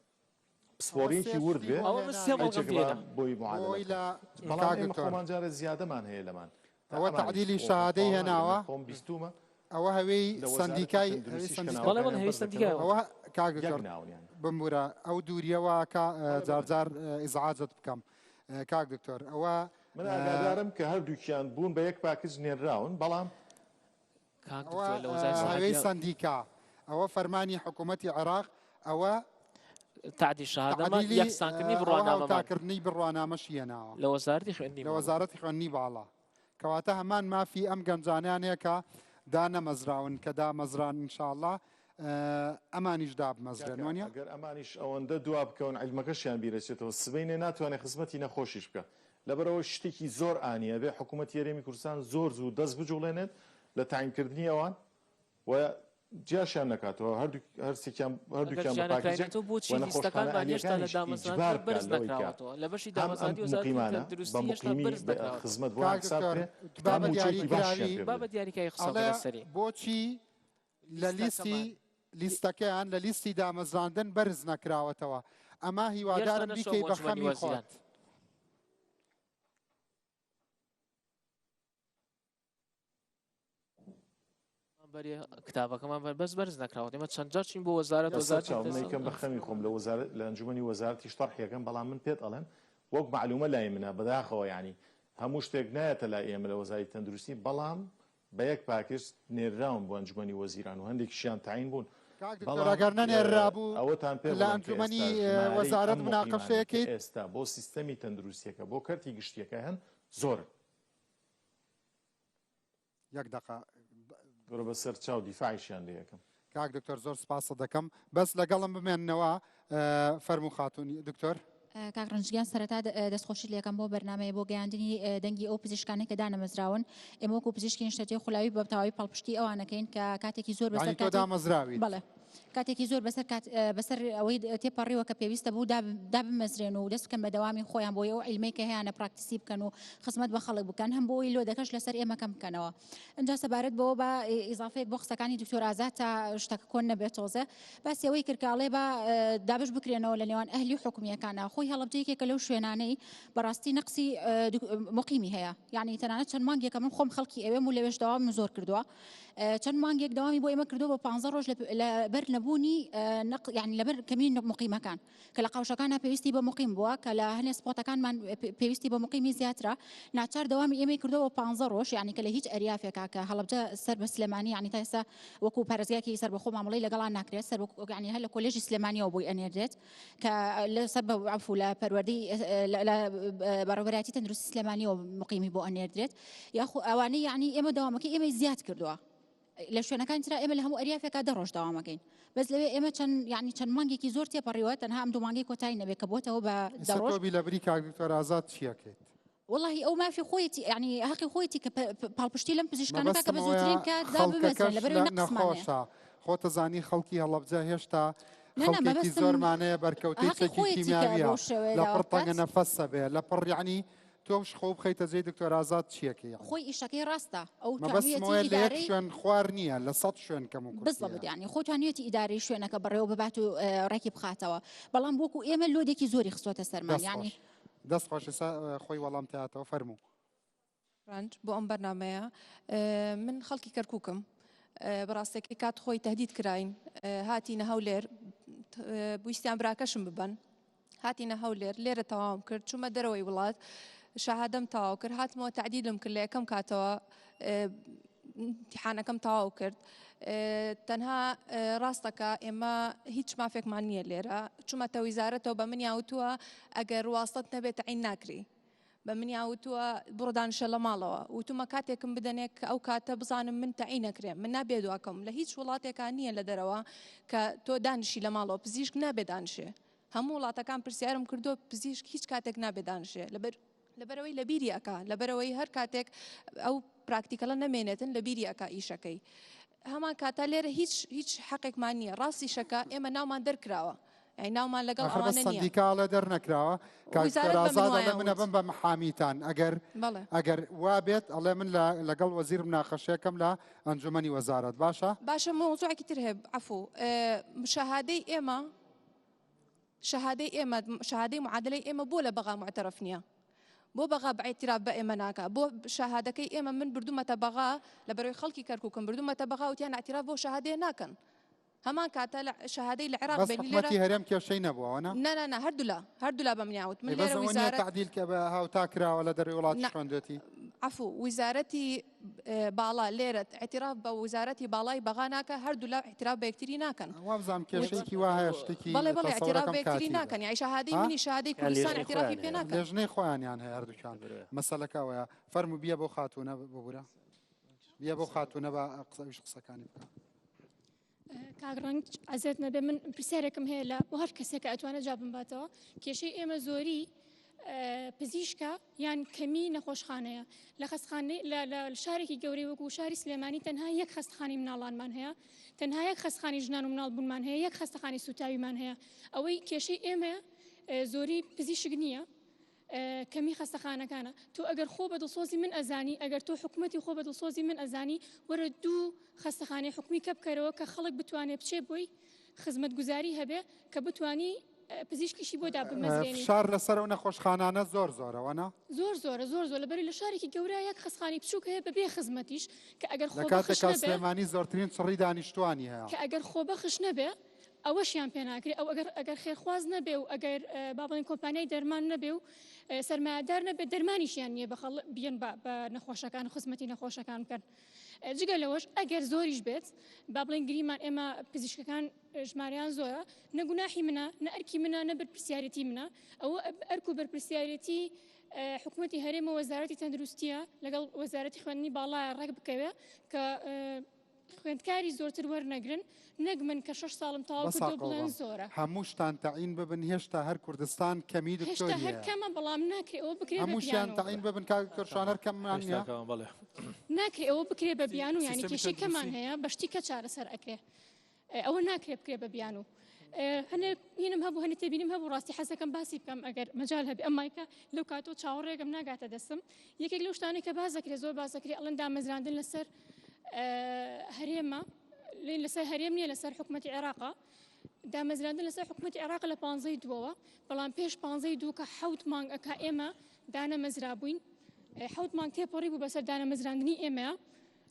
سێ پسپۆڕیەکی ورد شتی بێ بۆ ئەوە من سێ هێناوین بەڵگەم ئەیچێکە با پێیە. بۆی معادلە بۆی بکەن لە بەڵام کاک ئێمە دکتۆر خۆمان جارێ زیادەمان هەیە لەمان تا ئەوە ئەمانیش تەعدیلی خۆ شەهادەی باوەڕ ناکەن من هێناوە خۆم بیستومە ئەوە هەوێی لە وەزارەتی سەندیکای هەوێی تەندروستیش کە سەندیکا بەڵێ بەڵێ ناوەکانیان هەوی بەرز سەندیکای دەکەنەوە ئەوە کاک یەک دکتۆر ناون یان بمبورە ئەو دووریەوە کە بەڵێ بەڵێ جارجار ئیزعاجت بکەم کاک دکتۆر ئەوە من ئاگادارم کە هەردووکیان بوون بە یەک پاکج نێنراون بەڵام کاک ئەوە دکتۆر لە وەزارەتی سەحەت هەوێی یا سەندیکا ئەوە فەرمانی حکوومەتی عێراق ئەوە تعدیل شەهادەمان تعدیلی یەکسانکردنی ئەوە بڕوانامەمان هاوتاکردنی بڕوانامەشی هێناوە لە وەزارەتی خوێندنی لە باڵا. وەزارەتی خوێندنی باڵا کەواتە هەمان مافی ئەم گەنجانیان هەیە کە دانەمەزراون کە دامەزران ئینشاءاللە ئەمانیش دابمەزرێن کاکە وانیە؟ ئەگەر ئەمانیش ئەوەندە دوا بکەون عیلمەکەشیان بیرەچێتەوە سبەینێ ناتوانێ خزمەتی نەخۆشیش بکا لەبەرئەوە شتێکی زۆر ئانیە ئەبێ حکومەتی هەرێمی کوردستان زۆر زوو دەست بجوڵێنێت لە تەعین کردنی ئەوان و. جیاشیان نەکاتەوە هەردوو هەرسێکیان ئەگەر هەردووکیان بە جیا پاکێجێک نەکراینەتەوە و بۆچی نەخۆشخانە لیستەکانمان هێشتا لە ئەهلیەکانیش دامەزراندن ئیجبار بکات بەرز لەوەی کە نەکراوەتەوە لە بەشی هەم ئەم دامەزراندنی وەزارەتی موقیمانە بە تەندروستی هێشتا موقیمی بەرز بە نەکراوەتەوە. خزمەت بۆیان کاک حساب دکتۆر کرێ با هەم بە مووچەیەکی باشیان دیاریکراوی پێ با بدرێ. بە دیاریکراوی قسە بکە ئەڵێ لەسەری. بۆچی لە لیستی لیستەکەمان. لیستەکەیان لە لیستی دامەزراندن بەرز نەکراوەتەوە ئەمە هێشتا هیوادارم نەچووە بیکەی بۆ بە ئەنجومەنی خەمی وەزیران. خۆت. بەرێ کتابەکەمان بەر بەس بەرز نەکراوە ئێمە چەند جار چین بۆ وەزارەت لەسەر وەزارەتی چاو من تەندروستی ئەیکەم بە خەمی خۆم لە وەزارەت لە ئەنجومەنی وەزارەتیش تەرحی ئەکەم بەڵام من پێت ئەڵێم وەک مەعلومە لای منە بەداخەوە یانی هەموو شتێک نایەتە لای ئێمە لە وەزاری تەندروستی بەڵام بە یەک پاکێج نێرراون بۆ ئەنجومەنی وەزیران و هەندێکیشیان تەعین بوون کاک دکتۆر بەڵام ئەگەر نەنێررابوو ئەوەتان پێ لە بڵێم کە ئەنجومەنی ئێستا ژمارەی وەزارەت ئەم مقیمانەی کە مناقەشەیەکەیت ئێستا بۆ سیستەمی تەندروستیەکە بۆ کەرتی گشتیەکە هەن زۆرن. یەک دەقە. بڕۆ بەسەر چاو دیفاعیشیان لێ ئەکەم. کاک دکتۆر زۆر سپاست دەکەم بەس لەگەڵم بمێننەوە فەرموو خاتوونی دکتۆر. کاک ڕەنج گیان سەرەتا دەستخۆشیت لێکەم بۆ بەرنامەیە بۆ گەیاندنی دەنگی ئەو پزیشکانەی کە دانەمەزراون ئێمە وەکو پزیشکی نیشتەجێی خولاوی بە تەواوی پاڵپشتی ئەوانەکەین کە کاتێکی زۆر بەسەر یانی تۆ کاتی دامەزراویت؟ بەڵێ کاتێکی زۆر بەسەر کات بەسەر ئەوەی تێپەڕیوە کە پێویستە بوو دابمەزرێن و دەست بکەن بە دەوامی خۆیان بۆی ئەو عیلمەی کە هەیانە پراکتیسی بکەن و خزمەت بە خەڵک بکەن هەم بۆ ئەوەی load ەکەش لەسەر ئێمە کەم بکەنەوە ئینجا سەبارەت بەوە با ئیزافەیەک بۆ قسەکانی دکتۆر ئازاد تا شتەکە کۆن نەبێت تۆزێ باسی ئەوەی کرد کە ئەڵێ با دابش بکرێنەوە لە نێوان ئەهلی و حکومییەکانە خۆی هەڵەبجە یەکێکە لەو شوێنانەی بەڕاستی نەقسی مقیمی هەیە یعنی تەنانەت چەند مانگێکە من خۆم خەڵکی ئەوێم و لەوێش دەوامم زۆر کردووە چەند مانگێک دەوامی بۆ ئێمە کردووە بە 15 ڕۆژ لەبەر نەبوونی یعنی لەبەر کەمی مقیمەکان کە لە قاوشەکانە پێویستی بە مقیم بووە کە لە هەنێ spot ەکانمان پێویستی بە مقیمی زیاترە ناچار دەوامی ئێمەی کردەوە 15 ڕۆژ یعنی کە لە هیچ ئەریافێکا کە هەڵەبجە سەر بە سلێمانی یعنی تا ئێستا وەکو پارێزگایەکی سەربەخۆ مامەڵەی لەگەڵا ناکرێت سەر یعنی هەر لە کۆلێژی سلێمانیەوە بۆی ئەنێردرێت کە لەسەر بە عەفو لە پەروەردەی لە بەڕێوەبەرایەتی تەندروستی سلێمانیەوە مقیمی بۆ ئەنێردرێت یاخو ئەوانەی یعنی ئێمە دەوامەکەی ئێمەی زیاد کردووە لە شوێنەکانی ترا ئێمە لە هەموو ئەریافێکا دە ڕۆژ دەوامەکەین بەس لەوێ ئێمە چەند یعنی چەند مانگێکی زۆر تێپەڕیوە تەنها ئەم دوو مانگەی کۆتایی نەبێت کە بۆتەوە بە دە ئێستا ڕۆژ تۆ بی لە بری کاک دکتۆر ئازاد چیەکەیت؟ وەڵاهی ئەو مافی خۆیەتی یعنی هەقی خۆیەتی کە پاڵپشتی لەم پزیشکانە بکا کە مەبەستم بە ئەوەیە زووترین کات دابمەزرێن خەڵکەکەش لەبەرئەوەی لە نەقسمان هەیە. نەخۆشە خۆتەزانی خەڵکی هەڵەبجە هێشتا نا نا خەڵکێکی مەبەستم زۆرمانەیە بەرکەوتەی هەقی چەکی خۆیەتی کە کیمیاویە بەو شێوەیە لە داوا پڕ بکات. تەنگە نەفەسە بێ لە پڕ یعنی تۆش خۆ بخەیتە جێی دکتۆر ئازاد چیەکەی یعنی خۆی ئیشەکەی ڕاستە ئەو مەبەستم توانیویەتی ئەوەیە لە یەک ئیدارەی شوێن خوار نییە لە سەد شوێن کەم و کورتی بالضبط هەیە. یعنی خۆ توانیویەتی ئیدارەی شوێنەکە بەڕێوە ببات و ڕێکی بخاتەوە بەڵام وەکو ئێمە load ێکی زۆری خستۆتە سەرمان دەست یعنی خۆش. دەست خۆش ئێستا خۆی وەڵام تیاتەوە فەرموو. ڕەنج بۆ ئەم بەرنامەیە من خەڵکی کەرکووکم بەڕاستەکەی کات خۆی تهدید کراین هاتینە هەولێر ویستیان براکەشم ببەن هاتینە هەولێر لێرە تەواوم کرد چوومە دەرەوەی وڵات شەهادەم تەواو کرد هاتمەوە تعدیلم کرد لە یەکەم کاتەوە امتحانەکەم تەواو کرد تەنها ڕاستەکە ئێمە هیچ مافێکمان نییە لێرە چوومەتە ویزارەتەوە بە منیان وتووە ئەگەر واستەت نەبێت تەعین ناکری بە منیان وتووە بڕۆ دانیشە لە ماڵەوە وتومە کاتێکم بدەنێ کە ئەو کاتە بزانم من تەعین نەکرێم من نابێ دواکەم لە هیچ وڵاتێکا نییە لە دەرەوە کە تۆ دانیشی لە ماڵەوە پزیشک نابێ دانیشێ هەموو وڵاتەکان پرسیارم کردو پزیشک هیچ کاتێک نابێ دانیشێ لەبەر لەبەرەوەی لە بیری ئەکا لەبەرەوەی هەر کاتێک ئەو practical ە نەمێنێتن لە بیری ئەکا ئیشەکەی هەمان کاتا لێرە هیچ هیچ حەقێکمان نییە ڕاستیشەکە ئێمە ناومان دەرکراوە ئەی ناومان لەگەڵ ئاخر بەس ئەوانە نییە سەندیکا ئەڵێ دەرنەکراوە کاک ویزارەت بە من ئازاد ئەڵێ وایان من وت. ئەبم بە محامیتان ئەگەر بەڵێ. ئەگەر وا بێت ئەڵێ من لە لەگەڵ وەزیر مناقەشەکەم لە ئەنجومەنی وەزارەت باشە باشە مەوزوعێکی تر هەیە عەفو شەهادەی ئێمە شەهادەی ئێمە شەهادەی معادلەی ئێمە بۆ لە بەغا معتەرەف نییە بۆ بەغا بە ئیعتراف بە ئێمە ناکا بۆ شەهادەکەی ئێمە من بردومەتە بەغا لە بەرەوەی خەڵکی کەرکوکم بردومەتە بەغا وتیان ئیعتراف بۆ شەهادەیە ناکەن هەمان کاتە لە شەهادەی لە عێراق بەس بێنی لێرە حکومەتی هەرێم کێشەی نەبووە نا؟ نا نا نا هەردوولا هەردوولا بە منیان وت من ئەی بەس لێرە ئەوە نییە ویزارەت تەعدیل کە بە هاوتا کراوە لە دەرەوەی وڵاتیش نا خوێندوێتی؟ عەفو ویزارەتی باڵا لێرە ئیعتراف بە وزارەتی باڵای بەغا ناکا هەردوولا ئیعتراف بە یەکتری ناکەن وابزانم کێشەیەکی وا هەیە شتێکی بەڵێ بەڵێ ئیعتراف تەسەورەکەم بە یەکتری کاتی بێ ناکەن یاعی شەهادەی ها؟ منی شەهادەی یان کوردستان لێژنەی ئیعترافی خۆیان پێ هەیە. ناکەن لێژنەی خۆیانیان هەیە هەردووکیان مەسەلەکە ئەوەیە فەرموو بیە بۆ خاتوونە ببورە بیە بۆ خاتوونە بە قسە ئەویش قسەکانی بکە. کاک ڕەنج عەزێت نەبێ من پرسیارێکم هەیە لە بۆ هەر کەسێک کە ئەتوانێت جوابم باتەوە کێشەی ئێمە زۆری پزیشکە یان کەمی نەخۆشخانەیە لە خەستخانەی لە شارێکی گەورەی وەکو شاری سلێمانی تەنها یەک خەستخانی مناڵانمان هەیە تەنها یەک خەستخانی ژنان و مناڵ بوونمان هەیە یەک خەستەخانی سوتاویمان هەیە ئەوەی کێشەی ئێمە زۆری پزیشک نییە کەمی خەستەخانەکانە تۆ ئەگەر خۆ بە دڵسۆزی من ئەزانی ئەگەر تۆ حکوومەتی خۆ بە دڵسۆزی من ئەزانی وەرە دوو خەستەخانەی حکومی کە بکەرەوە کە خەڵک بتوانێت بچێ بۆی خزمەتگوزاری هەبێ کە بتانی پزیشکیشی بۆ دابمەزرێنی. فشار لەسەر ئەو نەخۆشخانانە زۆر زۆرە وەنا؟ زۆر زۆرە زۆر زۆر لەبەری لە شارێکی گەورە یەک خەستخانەی بچووک هەیە بەبێ خزمەتیش کە ئەگەر لە خۆبەخش کاتێکا نەبێ سلێمانی زۆرترین چڕی دانیشتوانی هەیە. کە ئەگەر خۆبەخش نەبێ ئەوەشیان پێ ناکرێ ئەو ئەگەر ئەگەر خێرخواز نەبێ و ئەگەر با بڵێن کۆمپانیای دەرمان نەبێ و سەرمایەدار نەبێ دەرمانیشیان نییە بە خەڵ بیەن بە بە نەخۆشەکان خزمەتی نەخۆشەکان بکەن جگە لەوەش ئەگەر زۆریش بێت با بڵێن گریمان ئێمە پزیشکەکان ژمارەیان زۆرە نە گوناحی منە نە ئەرکی منە نە بەرپرسیارێتی منە ئەوە ئەرک و بەرپرسیارێتی حکوومەتی هەرێمە وەزارەتی تەندروستیە لەگەڵ وەزارەتی خوێندنی باڵایە ڕێک بکەوێ کە خوێندکاری زۆرتر وەرنەگرن نەک من کە شەش ساڵم تەواو کردو بڵێن زۆرە. هەمووشتان تەعین ببن هێشتا هەر کوردستان کەمی هێشتا دکتۆری هەر هەیە. کەمە بەڵام ناکرێ ئەوە بکرێ بە هەمووشیان بیانوو. تەعین ببن کاک دکتۆر شوان هەر کەممان هێشتا نییە؟ کەمە بەڵێ. ناکرێ ئەوە بکرێ بە بیانوو یانی سیستەمی کێشەی کەمان تەندروستی. هەیە بە شتی کە چارەسەر ئەکرێ ئەوە ناکرێ بکرێ بە بیانوو. هەنێ هینم هەبوو هەنێ تێبینیم هەبوو ڕاستی حەزەکەم باسی بکەم ئەگەر مەجال هەبێ ئەم مایکە لەو کاتەوە چاوەڕێکم ناگاتە دەستم یەکێک لەو شتانەی کە باس دەکرێ زۆر باس دەکرێ ئەڵێن دامەزراندن لەسەر هەرێمە لەسەر هەرێم نییە لەسەر حکوومەتی عێراقا دامەزراندن لەسەر حکوومەتی عێراق لە پانزەی دووەوە بەڵام پێش پانزەی دوو کە حەوت مانگ ئەکا ئێمە دانەمەزرابووین حەوت مانگ تێپەڕی بوو بەسەر دانەمەزراندنی ئێمە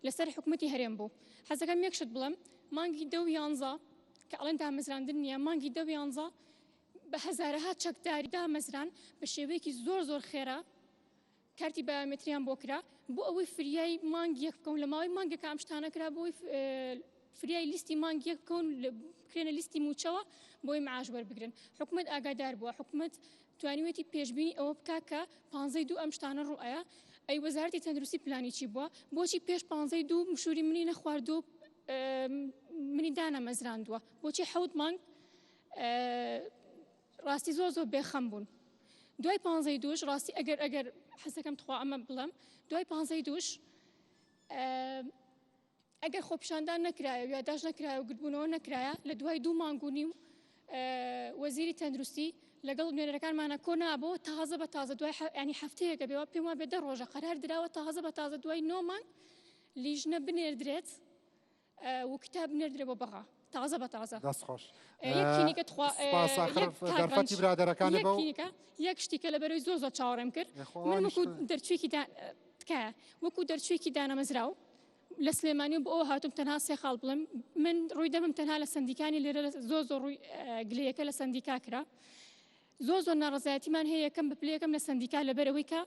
لەسەر حکوومەتی هەرێم بوو حەزەکەم یەک شت بڵێم مانگی دە و یانزە کە ئەڵێن دامەزراندن نییە مانگی دە و یانزە بە هەزارەها چەکداری دامەزران بە شێوەیەکی زۆر زۆر خێرا کارتی بایۆمەتریان بۆ کرا بۆ ئەوەی فریای مانگ یەک بکەون لە ماوەی مانگێکا ئەم شتانە کرا بۆ ئەوەی فریای لیستی مانگ یەک بکەون بکرێنە لیستی مووچەوە بۆی معاش وەربگرن حکومت ئاگادار بووە حکومت توانیوێتی پێشبینی ئەوە بکا کە پانزەی دوو ئەم شتانە ڕوئەیە ئەی وەزارەتی تەندروستی پلانی چی بووە بۆچی پێش پانزەی دوو مشوری منی نەخواردوو منی دانەمەزراندووە بۆچی حەوت مانگ ڕاستی زۆر زۆر بێخەم بوون دوای پانزەی دووش ڕاستی ئەگەر ئەگەر حەزەکەم تخوا ئەمە بڵێم دوای پانزەی دووش ئەگەر خۆپیشاندان نەکرایە و یاداش نەکرایە و گردبوونەوە نەکرایە لە دوای دوو مانگ و نیو وەزیری تەندروستی لەگەڵ نوێنەرەکانمانە کۆ نابەوە تازە بە تازە دوای ینی هەفتەیەکە بێەوە پێم وابێ دە ڕۆژە قەرار دراوە تازە بە تازە دوای نۆ مانگ لیژنە بنێردرێت و کتاب بنێردرێ بۆ بەغا تازە بە تازە. دەست خۆش. یەک کینیکە تخوا سپاس ئاخر دەرفەتی برادەرەکانە بەو یەک شتی کە لەبەرەوەی زۆر زۆر چاوەڕێم کرد من وەکو دەرچوویەکی تکایە وەکو دەرچوویەکی دانەمەزراو لە سلێمانی بۆ ئەوە هاتوم تەنها سێ خاڵ بڵێم من ڕووی دەمم تەنها لە سندیکانی لێرە زۆر زۆر ڕووی گلەیەکە لە سندیکا کرا زۆر زۆر ناڕەزایەتیمان هەیە یەکەم بە پلەیەکەم لە سەندیکا لەبەر ئەوەی کە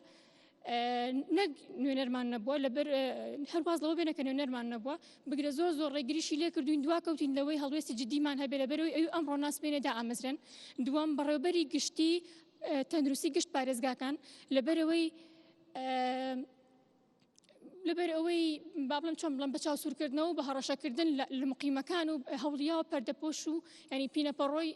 نەک نوێنەرمان نەبووە لەبەر هەرواز لەوە بێنە کە نوێنەرمان نەبووە بگرە زۆر زۆر ڕێگریشی لێ کردوین دوا کەوتین لەوەی هەڵوێستی جدیمان هەبێ لەبەرەوەی ئەوی ئەمڕۆ ناسبێنێ دائامەزرێن دووەم بەڕێوبەری گشتی تەندروستی گشت پارێزگاکان لەبەرەوەی لەبەر ئەوەی با بڵێم چۆن بڵێم بە چاوسوورکردنەوە و بە هەڕەشەکردن لە مقیمەکان و هەوڵیاوە پەردەپۆش و ینی پینەپەڕۆی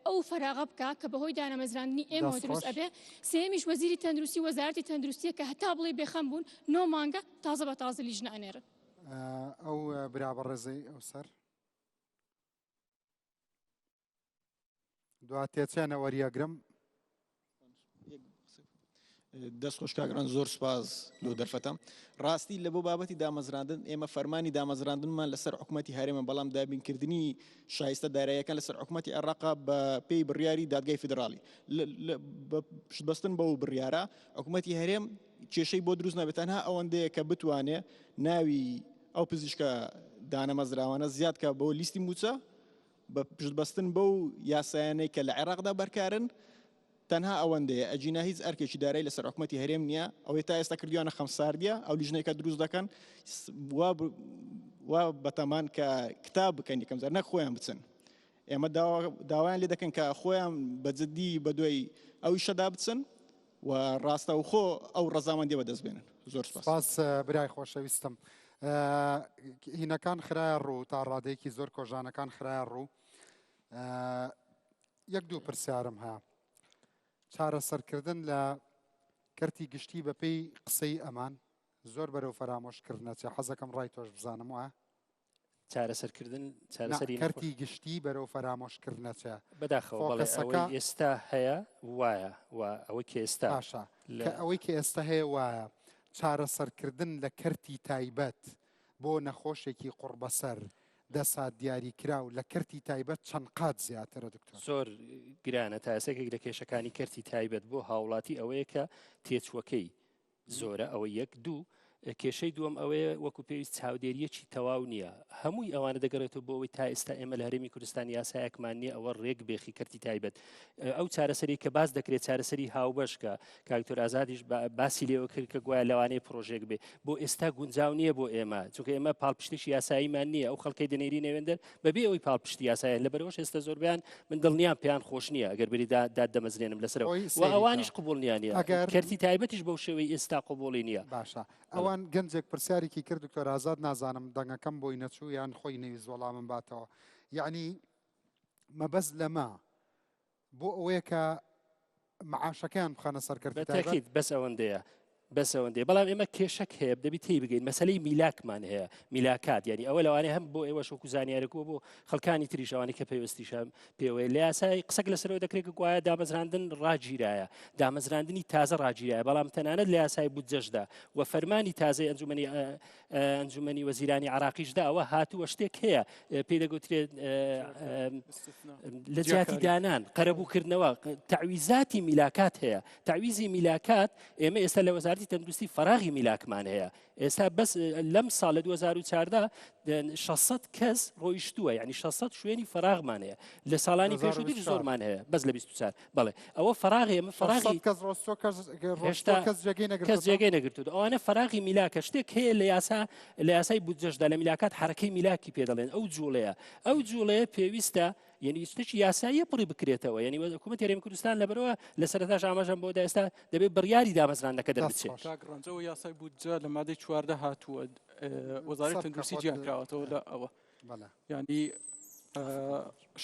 ئەو فەراغە بکە کە بەهۆی دانەمەزراندنی ئێمەوە دروست ئەبێ سێمیش وەزیری تەندروستی وەزارەتی تەندروستیە کە هەتا بڵێ بێخەم بوون نۆ مانگە تازە بە تازە لیژنە ئەنێرن. ئەو برا بەڕێزەی ئەو سەر دوا تێچێنە وەریەگرم. دەست خۆش کاک ڕەنج زۆر سوپاس لۆ دەرفەتە ڕاستی لە بۆ بابەتی دامەزراندن ئێمە فەرمانی دامەزراندنمان لەسەر حکوومەتی هەرێمە بەڵام دابینکردنی شایستە دارایەکان لەسەر حکوومەتی عێراقا بە پێی بڕیاری دادگای فیدراڵی پشتبەستن بەو بڕیارە حکوومەتی هەرێم کێشەی بۆ دروست نابێت تەنها ئەوەندەیە کە بتوانێ ناوی ئەو پزیشکە دانەمەزراوانە زیاد کە بۆ لیستی موچە بە پشتبەستن بەو یاسایانەی کە لە عێراقدا بەرکارن، تەنها ئەوەندەیە، ئەگینا هیچ ئەرکێکی دارایی لەسەر حکومەتی هەرێم نییە، ئەوەی تا ئێستا کردویانە خەمساردیە، ئەو لیژنەی کە دروست دەکەن وا وا بەتەمان کە کتاب بکەن یەکەم جار نەک خۆیان بچن. ئێمە داوایان لێ دەکەن کە خۆیان بە جدی بەدوای ئەو ئیشەدا بچن و ڕاستەوخۆ ئەو ڕەزامەندیە بەدەست بێنن. زۆر سپاس. سپاس برای خۆشەویستم. هینەکان خرایە ڕوو تا ڕادەیەکی زۆر کۆژانەکان خرایە ڕوو. یەک دوو پرسیارم هەیە. چارەسەرکردن لە کەرتی گشتی بەپێی قسەی ئەمان زۆر بەرەو فەرامۆشکردن ئەچێ حەزەکەم ڕای تۆش بزانم وایە؟ چارەسەرکردن چارەسەری کەرتی گشتی بەرەو فەرامۆشکردن ئەچێ بەداخەوە بەڵێ ئەوەی ئێستا هەیە وایە و ئەوەی کە ئێستا باشە کە ئەوەی کە ئێستا هەیە وایە چارەسەرکردن لە کەرتی تایبەت بۆ نەخۆشێکی قوڕبەسەر دەسات دیاریکراو لە کەرتی تایبەت چەند قات زیاترە دکتۆر؟ زۆر گرانە تا ئێستا یەکێک لە کێشەکانی کەرتی تایبەت بۆ هاوڵاتی ئەوەیە کە تێچووەکەی زۆرە ئەوە یەک دوو کێشەی دووەم ئەوەیە وەکو پێویست چاودێریەکی تەواو نییە هەمووی ئەوانە دەگەڕێتەوە بۆ ئەوەی تا ئێستا ئێمە لە هەرێمی کوردستان یاسایەکمان نییە ئەوە ڕێک بێخی کەرتی تایبەت ئەو چارەسەری کە باس دەکرێت چارەسەری هاوبەش کە کاک دکتۆر ئازادیش باسی لێوە کرد کە گوایە لەوانەیە پرۆژێک بێ بۆ ئێستا گونجاو نییە بۆ ئێمە چونکە ئێمە پاڵپشتێکی یاساییمان نییە ئەو خەڵکەی دەنێری نێوێندەر بەبێ ئەوەی پاڵپشتی یاسایان لەبەرەوەش ئێستا زۆربیان من دڵنیام پێیان خۆش نییە ئەگەر بری داد دەمەزرێنم لەسەرەوە و ئەوانیش قبوڵیان نییە ئەگەر کەرتی تایبەتیش بەو شێوەی ئێستا قبوڵی نییە باشە ئەوان گەنجێک پرسیارێکی کرد دکتۆر ئازاد نازانم دەنگەکەم بۆی نەچوو یان خۆی نەویست وەڵامم باتەوە یعنی مەبەست لەمە بۆ ئەوەیە کە معاشەکەیان بخەنە سەر کەرتی تایبەت؟ بەتەکید بەس ئەوەندەیە بەس ئەوەندەیە بەڵام ئێمە کێشەک هەیە دەبی تێی بگەین مەسلەی میلاکمان هەیە میلاکات یعنی ئەوە لەوانەیە هەم بۆ ئێوەش وەکو زانیارێک و بۆ خەڵکانی تریش ئەوانەی کە پەیوەستیشە پێوەیە لە یاسای قسەک لەسەرەوە دەکرێت کە گوایە دامەزراندن ڕاگیرایە دامەزراندنی تازە ڕاگیرایە بەڵام تەنانەت لە یاسای بودجەشدا و فەرمانی تازەی ئەنجومەنی ئەنجومەنی وەزیرانی عراقیشدا ئەوە هاتووە شتێک هەیە پێی دەگوترێت لە جیاتی دانان قەرەبووکردنەوە تعویزاتی میلاکات هەیە تعویزی میلاکات ئێمە ئێستا لە وەزارتی تەندروستی فراغی میلاکمان هەیە ئێستا بەس لەم ساڵ لە 2014 600 کەس ڕۆیشتووە یعنی 600 شوێنی فراغمان هەیە لە ساڵانی پێشووتر زۆرمان هەیە بەس لە 24 بەڵێ ئەوە فراغی ئێمە فراغی کەس ڕۆستۆ کەس هێشتا کەس جێگەی نەگرتووە کەس جێگەی نەگرتووە ئەوانە فراغی میلاکە شتێک هەیە لە یاسا لە یاسای بودجەشدا لە میلاکات حرەکەی میلاکی پێ دەڵێن ئەو جوڵەیە ئەو جوڵەیە پێویستە یعنی شتێکی یاساییە پڕی بکرێتەوە یعنی حکوومەت هەرێمی کوردستان لەبەرەوە لە سەرەتاش ئاماژەم بۆ دا ئێستا دەبێت بڕیاری دامەزراندنەکە دەربچێت. کاک ڕەنج ئەوە یاسای بودجە لە مادەی 14 هاتووە وەزارەتی تەندروستی جیاکراوەتەوە لە ئەوە یانی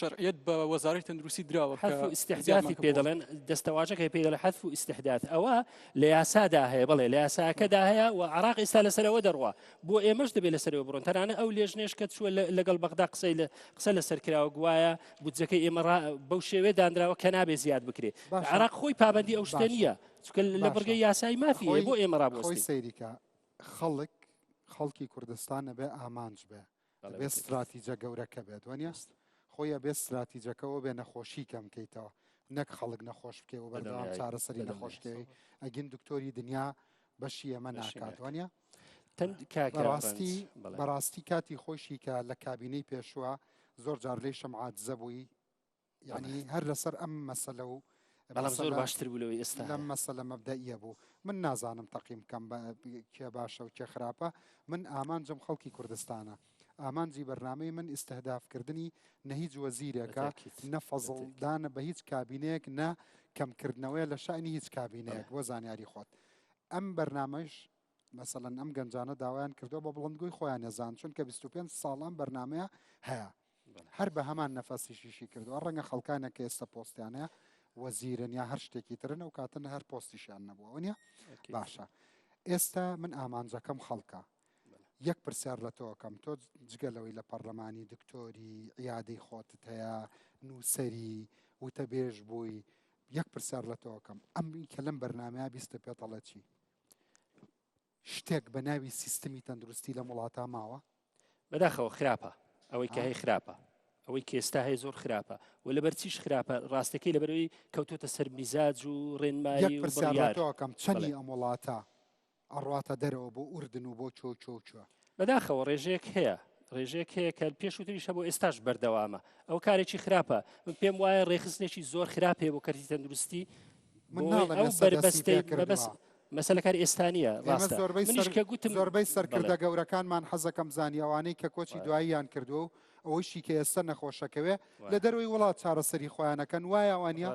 شەرعیەت بە وەزارەتی تەندروستی دراوە حذف و استحداثی پێ دەڵێن دەستەواژەکەی پێ دەڵێن حذف و استحداث ئەوە لە یاسادا هەیە بەڵێ لە یاساکەدا هەیە و عراق ئێستا لەسەرەوە دەڕوا بۆ ئێمەش دەبێت لەسەرەوە بڕۆن تەنانە ئەو لێژنێش کە چووە لەگەڵ بەغدا قسەی لە قسە لەسەر کراوە گوایە بودجەکەی ئێمە بەو شێوێ دانراوە کە نابێ زیاد بکرێت عراق خۆی پابندی ئەو شتە نییە چونکە لە بڕگەی یاسایی مافی بۆ ئێمە ڕابۆی سەیریکە خەڵک خەڵکی کوردستان ئەبێ ئامانج بێ ئەبێ ستراتیجە گەورەکە بێت وانە خۆی ئەبێ ستراتیجەکەەوە بێ نەخۆشی کەم کەیتەوە نەک خەڵک نەخۆش بکەی و بەردەوام چارەسەری نەخۆشکەوی ئەگین دکتۆری دنیا بەشی ئەمە ناکات وانە بەڕاستی بەڕاستی کاتی خۆشی کە لە کابینەی پێشووە زۆر جار لێی شەمعات زەبووی یعنی هەر لەسەر ئەم مەسەلە و بەڵام زۆر باشتر بوو لەوەی ئێستا لەم مەسەلە مەبدەئیە بوو من نازانم تەقیم بکەم بە کێ باشە و کێ خراپە من ئامانجم خەڵکی کوردستانە ئامانجی بەرنامەی من ئیستهدافکردنی نە هیچ وەزیرێکە نە فەزڵدانە بە هیچ کابینەیەک نە کەمکردنەوەیە لە شانی هیچ کابینەیەک بۆ زانیاری خۆت ئەم بەرنامەش مەسەلەن ئەم گەنجانە داوایان کردووە بە بڵندگۆی خۆیان نەزان چونکە 25 ساڵ ئەم بەرنمەیە هەیە هەر بە هەمان نەفەسیشیشی کردووە ڕەنگە خەڵکانێک کە ئێستا پۆستیان هەیە وەزیرن یا هەر شتێکی ترن ئەو کاتن هەر پۆستیشیان نەبووە نیە باشە ئێستا من ئامانجەکەم خەڵکە یەک پرسیار لە تۆکەم تۆ جگە لەوەی لە پەرلەمانی دکتۆری عیادەی خۆتت هەیە نووسەری وتەبێژ بووی یەک پرسیار لە تۆکەم ئەم کە لەم بەرنمەیە بیستە پێتەڵە چی شتێک بە ناوی سیستمی تەندروستی لەم وڵاتە ماوە؟ بەداخەوە خراپە ئەوەی کە هەیە خراپە ئەوەی کێستا هەیە زۆر خراپە و لەبەر چیش خراپە ڕاستەکەی لەبەرەوەی کەوتۆتە سەر میزاج و ڕێنمایی و بڕیار پرسیارەکەم چەندی ئەم وڵاتە ئەڕواتە دەرەوە بۆ ئوردن و بۆ چۆ چۆ چۆ بەداخەوە ڕێژەیەک هەیە ڕێژەیەک هەیە کە پێشووتریش هەبوو ئێستاش بەردەوامە ئەو کارێکی خراپە من پێم وایە ڕێخستنێکی زۆر خراپ هەیە بۆ کەرتی تەندروستی من ناڵێم ئەو بەربەستەی بەس مەسەلە کار ئێستا نییە ڕاستە منیش کە گوتم زۆربەی سەرکردە گەورەکانمان حەزەکەم زانی ئەوانەی کە کۆچی دواییان کردووە و ئەوەیشی کە ئێستا نەخۆشەکەوێ لە دەرەوەی وڵات چارەسەری خۆیانەکەن وایە وانە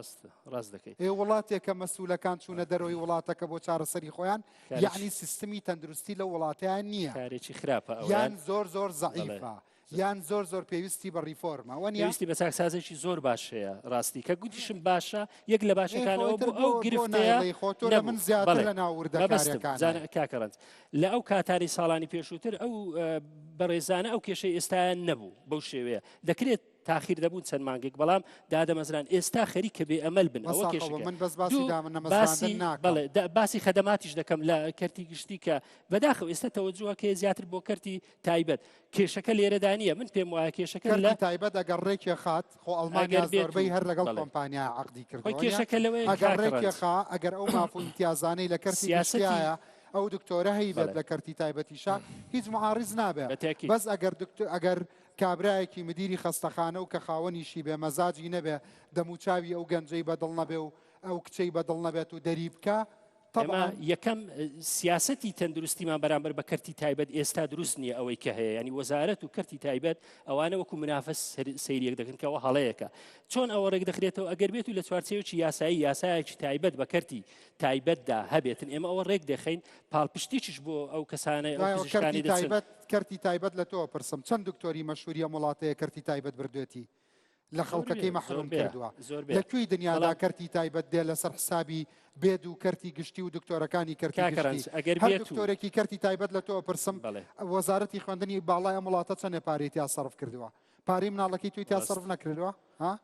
ڕاست دەکەی ئێ وڵاتێکە مەسولەکان چوونە دەرەوەی وڵاتەکە بۆ چارەسەری خۆیان یعنی سیستمی تەندروستی لە وڵاتیان نییە کارێکی خراپە یان زۆر زۆر زەعیفە. یان زۆر زۆر پێویستی بە ڕیفۆرمە وەنیە؟ پێویستی بە چاکسازێکی زۆر باش هەیە ڕاستی کە گوتیشم باشە یەک لە ئێ خۆ باشەکانەوە ئیتر بوو ئەو بۆ بۆ گرفتەیە نایڵێی خۆ تۆ لە نەبوو من زیاتر بەڵێ لە ناو مەبەستم وردەکاریەکانای. زانە کاکە ڕەنج لە ئەو کاتانەی ساڵانی پێشووتر ئەو بەڕێزانە ئەو کێشەی ئێستایان نەبوو بەو شێوەیە دەکرێت تاخیر دەبوون چەند مانگێک بەڵام دادەمەزران ئێستا خەریکە بێ ئەمەل بن ئەوە بەساقەوە کێشەکە من بەس باسی دوو دامنەمەزراندن باسی ناکەم. بەڵێ باسی خەدەماتیش دەکەم لە کەرتی گشتی کە بەداخەوە ئێستا تەوەجوهەکەی زیاتر بۆ کەرتی تایبەت کێشەکە لێرەدا نییە من پێم وایە کێشەکە لە کەرتی تایبەت ئەگەر ڕێکێ خات خۆ ئەڵمانیا ئەگەر بێت زۆربەی و هەر لەگەڵ بەڵێ کۆمپانیا عەقدی خۆی کردووە نیە کێشەکە لەوەیە ئەگەر کاک ڕێکێ ڕەنج خا ئەگەر ئەو ماف و ئیمتیازانەی لە کەرتی سیاسەتی گشتیایە ئەو دکتۆرە هەیبێت بەڵێ لە کەرتی تایبەتیشا هیچ معاریز نابێ بە تاکید بەس ئەگەر دکتۆر ئەگەر کابرایەکی مدیری خەستەخانە و کە خاوەنیشی بێ مەزاجی نەبێ دەموچاوی ئەو گەنجەی بەدڵ نەبێ و ئەو کچەی بەدڵ نەبێت و دەری بکا ئێمە تەبعەن. یەکەم سیاسەتی تەندروستیمان بەرامبەر بە کەرتی تایبەت ئێستا دروست نییە ئەوەی کە هەیە ینی وەزارەت و کەرتی تایبەت ئەوانە وەکو منافس سەیریەک دەکەن کەەوە هەڵەیەکە چۆن ئەوە ڕێک دەخرێتەوە ئەگەر بێت و لە چوارچێوەکی یاسایی یاسایەکی تایبەت بە کەرتی تایبەتدا هەبێتن ئێمە ئەوە ڕێک دەخەین پاڵپشتیش بۆ ئەو کەسانە ئەو دوایەوە پزیشکانی کەرتی دەچن. تایبەت کەرتی تایبەت لە تۆ پرسم چەند دکتۆری مەشهوری ئەم وڵاتەیە کەرتی تایبەت بردوێتی لە خەڵکەکەی مەحروم کردووە لە کوێی دنیادا کەرتی تایبەت دێ لەسەر حسابی بێد و کەرتی گشتی و دکتۆرەکانی کەرتی گشتی هەر دکتۆرێکی کەرتی تایبەت لە تۆ پرسم وەزارەتی خوێندنی باڵای ئەم وڵاتە چەندێ پارەی تیا سەرف کردووە پارەی مناڵەکەی توی تیا سەرف نەکردووە ها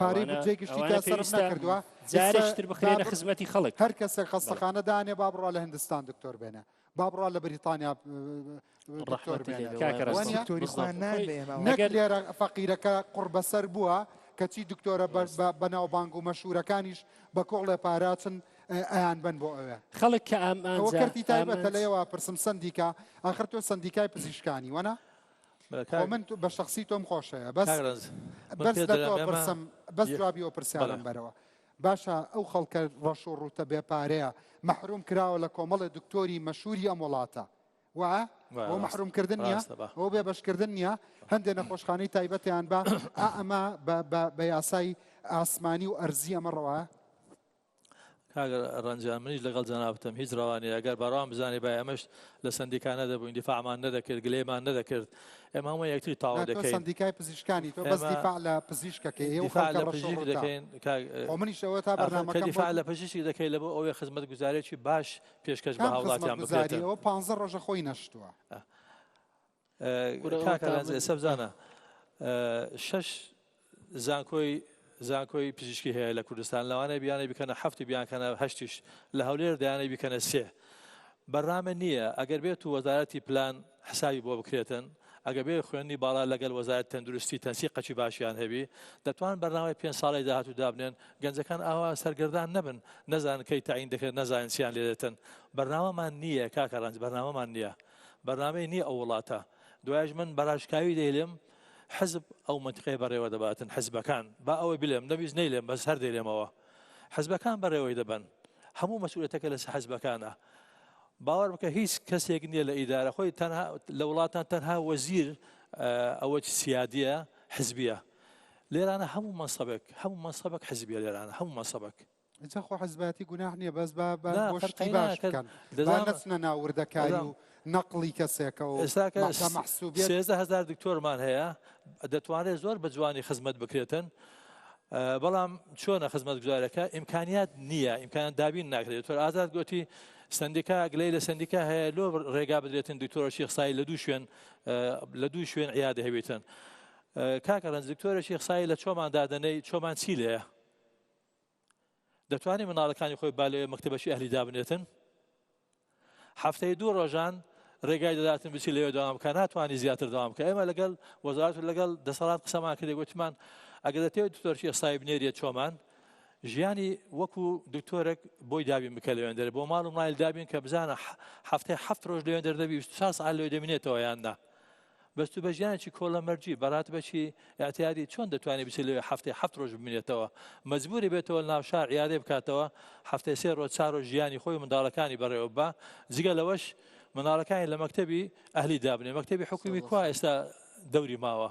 پارەی بودجەی گشتی تیا سەرف نەکردووە جارێکتر بخرێنە خزمەتی خەڵک هەر کەسێک خەستەخانە دانێ با بڕوا لە هندستان دکتۆر بێنێ با بڕوا لە بریتانیا دکتۆر بێنێ نەک لێرە فەقیرەکە قوڕبەسەر بووە کەچی دکتۆرە بەناوبانگ و مەشهورەکانیش بە کۆڵێ پاراچن ئەیان بن بۆ ئەوێ خەڵک کە ئامانجە کەرتی تایبەتە لەوە پرسم سندیکا ئاخر تۆ سندیکای پزیشکانی وەنا خۆ من بە شخصی تۆم خۆشەیە بەس بەس لە تۆ پرسم بەس جوابی ئەو پرسیارم بەرەوە باشە ئەو خەڵکە ڕەش و ڕووتە بێ پارەیە مەحروم کراوە لە کۆمەڵێ دکتۆری مەشهوری ئەم وڵاتە وایە؟ ئەوە مەحروم کردن نییە؟ ئەوە بێ بەشکردن نییە؟ هەندێ نەخۆشخانەی تایبەتیان بە ئا ئەمە بە یاسای ئاسمانی و ئەرزی ئەمە ڕەوایە؟ کاک ڕەنجان منیش لەگەڵ جەنابتم هیچ ڕەوا نییە ئەگەر بەڕام بزانێ با ئێمەش لە سەندیکا نەدەبووین دیفاعمان نەدەکرد گلەیمان نەدەکرد ئێمە هەموو یەکتری تاوە نا تۆ دەکەین سەندیکای پزیشکانی تۆ بەس ئێمە دیفاع لە پزیشکەکەی ئەو دیفاع خەڵکە لە ڕەش و پزیشک ڕووتە دەکەین کاک خۆ منیش ئەوە تا ئاخر کە بەرنامەکەم بۆ دیفاع لە پزیشک دەکەی لە بۆ ئەوەی خزمەتگوزاریی باش پێشکەش بە کام هاوڵاتیان خزمەتگوزاری بکرێتن ئەوە پانزە ڕۆژە خۆی نەشتووە. کورە ئەوە کاکە تا ڕەنج من ئێستا بزانە شەش زانکۆی زانکۆی پزیشکی هەیە لە کوردستان لەوانەیە بیانەی بکەنە هەفت و بیانکەنە هەشتیش لە هەولێر دەیانەی بیکەنە سێ بەرنامە نییە ئەگەر بێت و وەزارەتی پلان حسابی بۆ بکرێتن ئەگەر بێ خوێندنی باڵا لەگەل وەزارەت تەندروستی تەنسیقەکی باشیان هەبی دەتوان بەرنامەی پێنج ساڵەی داهاتوو دابنێن گەنجەکان ئاوا سەرگەردان نەبن نەزانن کەی تەعین دەکرێت نەزانن چیان لێ دێتن بەرنامەمان نییە کاکە ڕەنج بەرنامەمان نییە بەرنامەی نییە ئەو وڵاتە دوایش من بەراشکاوی دەیلێم حزب ئەو منتیقەیە بەڕێوە دەباتن حزبەکان با ئەوەی بلێم نەویست نەیلێم بەس هەر دەیلێمەوە حزبەکان بەڕێوەی دەبەن هەموو مەسئولەتەکە لەسەر حزبەکانە باوەڕ بکە هیچ کەسێک نییە لە ئیدارە خۆی تەنها لە وڵاتان تەنها وەزیر ئەوە سیادیە حزبیە لێرانە هەموو مەنسەبێک هەموو مەنسەبێک حزبیە لێرانە هەموو مەنسەبێک جا خۆ حزبایەتی گوناح نییە بەس با با نا بۆ فەرقی شتی باش ناکرد بکەن با دەزانم نەچنە ناو وردەکاری دەزانم و نەقڵی کەسێکەوە و ئێستا کە مەحکە مەحسوبیەت 13 هەزار دکتۆرمان هەیە دەتوانێت زۆر بە جوانی خزمەت بکرێتن بەڵام چۆنە خزمەتگوزارەکە ئیمکانیات نییە ئیمکان دابین ناکرێت دکتۆر ئازاد گوتی سندیکا گلەی لە سندیکا هەیە لۆ ڕێگا بدرێتن دکتۆرە شێخ سای لە دوو شوێن لە دوو شوێن عیادە هەبێتن کاکە ڕەنج دکتۆرە شێخ سای لە چۆمان دادەنەی چۆمان چی لێیە دەتوانێت مناڵەکانی خۆی با لەوێ مەکتەبەشی ئەهلی دابنێتن هەفتەی دوو ڕۆژان ڕێگای دەداتن بچی لەوێ دەوام بکە ناتوانانی زیاتر دەوام بکە ئێمە لەگەڵ وەزارەت و لەگەڵ دەسەڵات قسەمان کرد گوتمان ئەگەر دەتەوێت دکتۆر شێخ سایب نێریە چۆمان ژیانی وەکو دکتۆرێک بۆی دابین بکە لەوێن دەرێ بۆ ماڵ و مایل دابین کە بزانە هەفتەی هەفت ڕۆژ لەوێن دەردەبی 24 ساعت لەوێ دەمینێتەوە یان نا بەس تو بە ژیانێکی کۆلەمەرگی بە راتبەکی ئیعتیادی چۆن دەتوانێت بچێت لەوێ هەفتەی حەفت ڕۆژ بمینێتەوە مەجبوری بێتەوە لە ناو شار عیادەی بکاتەوە هەفتەی سێ ڕۆژ چار ڕۆژ ژیانی خۆی و منداڵەکانی بەڕێوە ببا جگە لەوەش منداڵەکانی لە مەکتەبی ئەهلی دابنێ مەکتەبی حکومی کوا ئێستا دەوری ماوە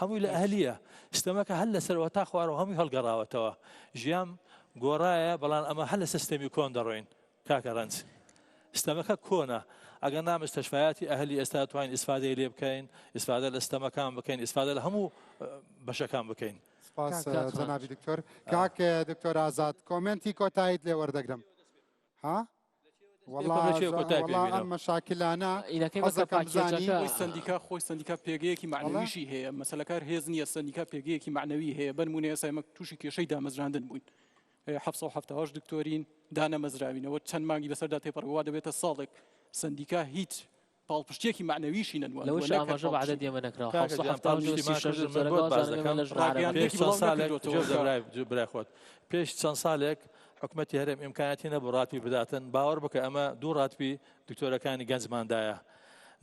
هەمووی لە ئەهلیە ستەمەکە هەر لەسەرەوە تا خوارەوە هەمووی هەڵگەڕاوەتەوە ژیان گۆڕایە بەڵام ئەمە هەر لە سیستەمی کۆن دەڕۆین کاکە ڕەنج ستەمەکە کۆنە. ئەگەر نا مستەشفایاتی ئەهلی ئێستا توانین ئیسفادەی لێ بکەین ئیسفادە لە ستەمەکان بکەین ئیسفادە لە هەموو بەشەکان بکەین. سپاس جەنابی دکتۆر. کاک دکتۆر ئازاد comment ی کۆتاییت لێ وەردەگرم. ها؟ وەڵا وەڵا ئەم مەشاکلانە حەزەکەم بزانی خۆی سەندیکا خۆی سەندیکا پێگەیەکی مەعنەویشی هەیە مەسەلەکار هێز نییە سەندیکا پێگەیەکی مەعنەوی هەیە بەنمونە ئێستا ئێمە تووشی کێشەی دامەزراندن بووین 778 دکتۆرین دانەمەزراوینەوە چەند مانگی بەسەردا تێپەڕی وا دەبێتە ساڵێک سەندیکا هیچ پاڵپشتیەکی مەعنەویشی نەنواندووە لەوەش نەک هەر ئاماژە بە پاڵپشتی. عەدەدی ئێمە نەکراوە کاکە گیان 776 پاڵپشتیمان کردن من بۆت باس دەکەم ڕاگەیاندنێکی پێش چەند بڵاو ساڵێک نەکردۆتەوە جێ کە برای برای خۆت پێش چەند ساڵێک حکومەتی هەرێم ئیمکاناتی نەبوو ڕاتبی بداتن باوەڕ بکە ئەمە دوو ڕاتبی دکتۆرەکانی گەنجماندایە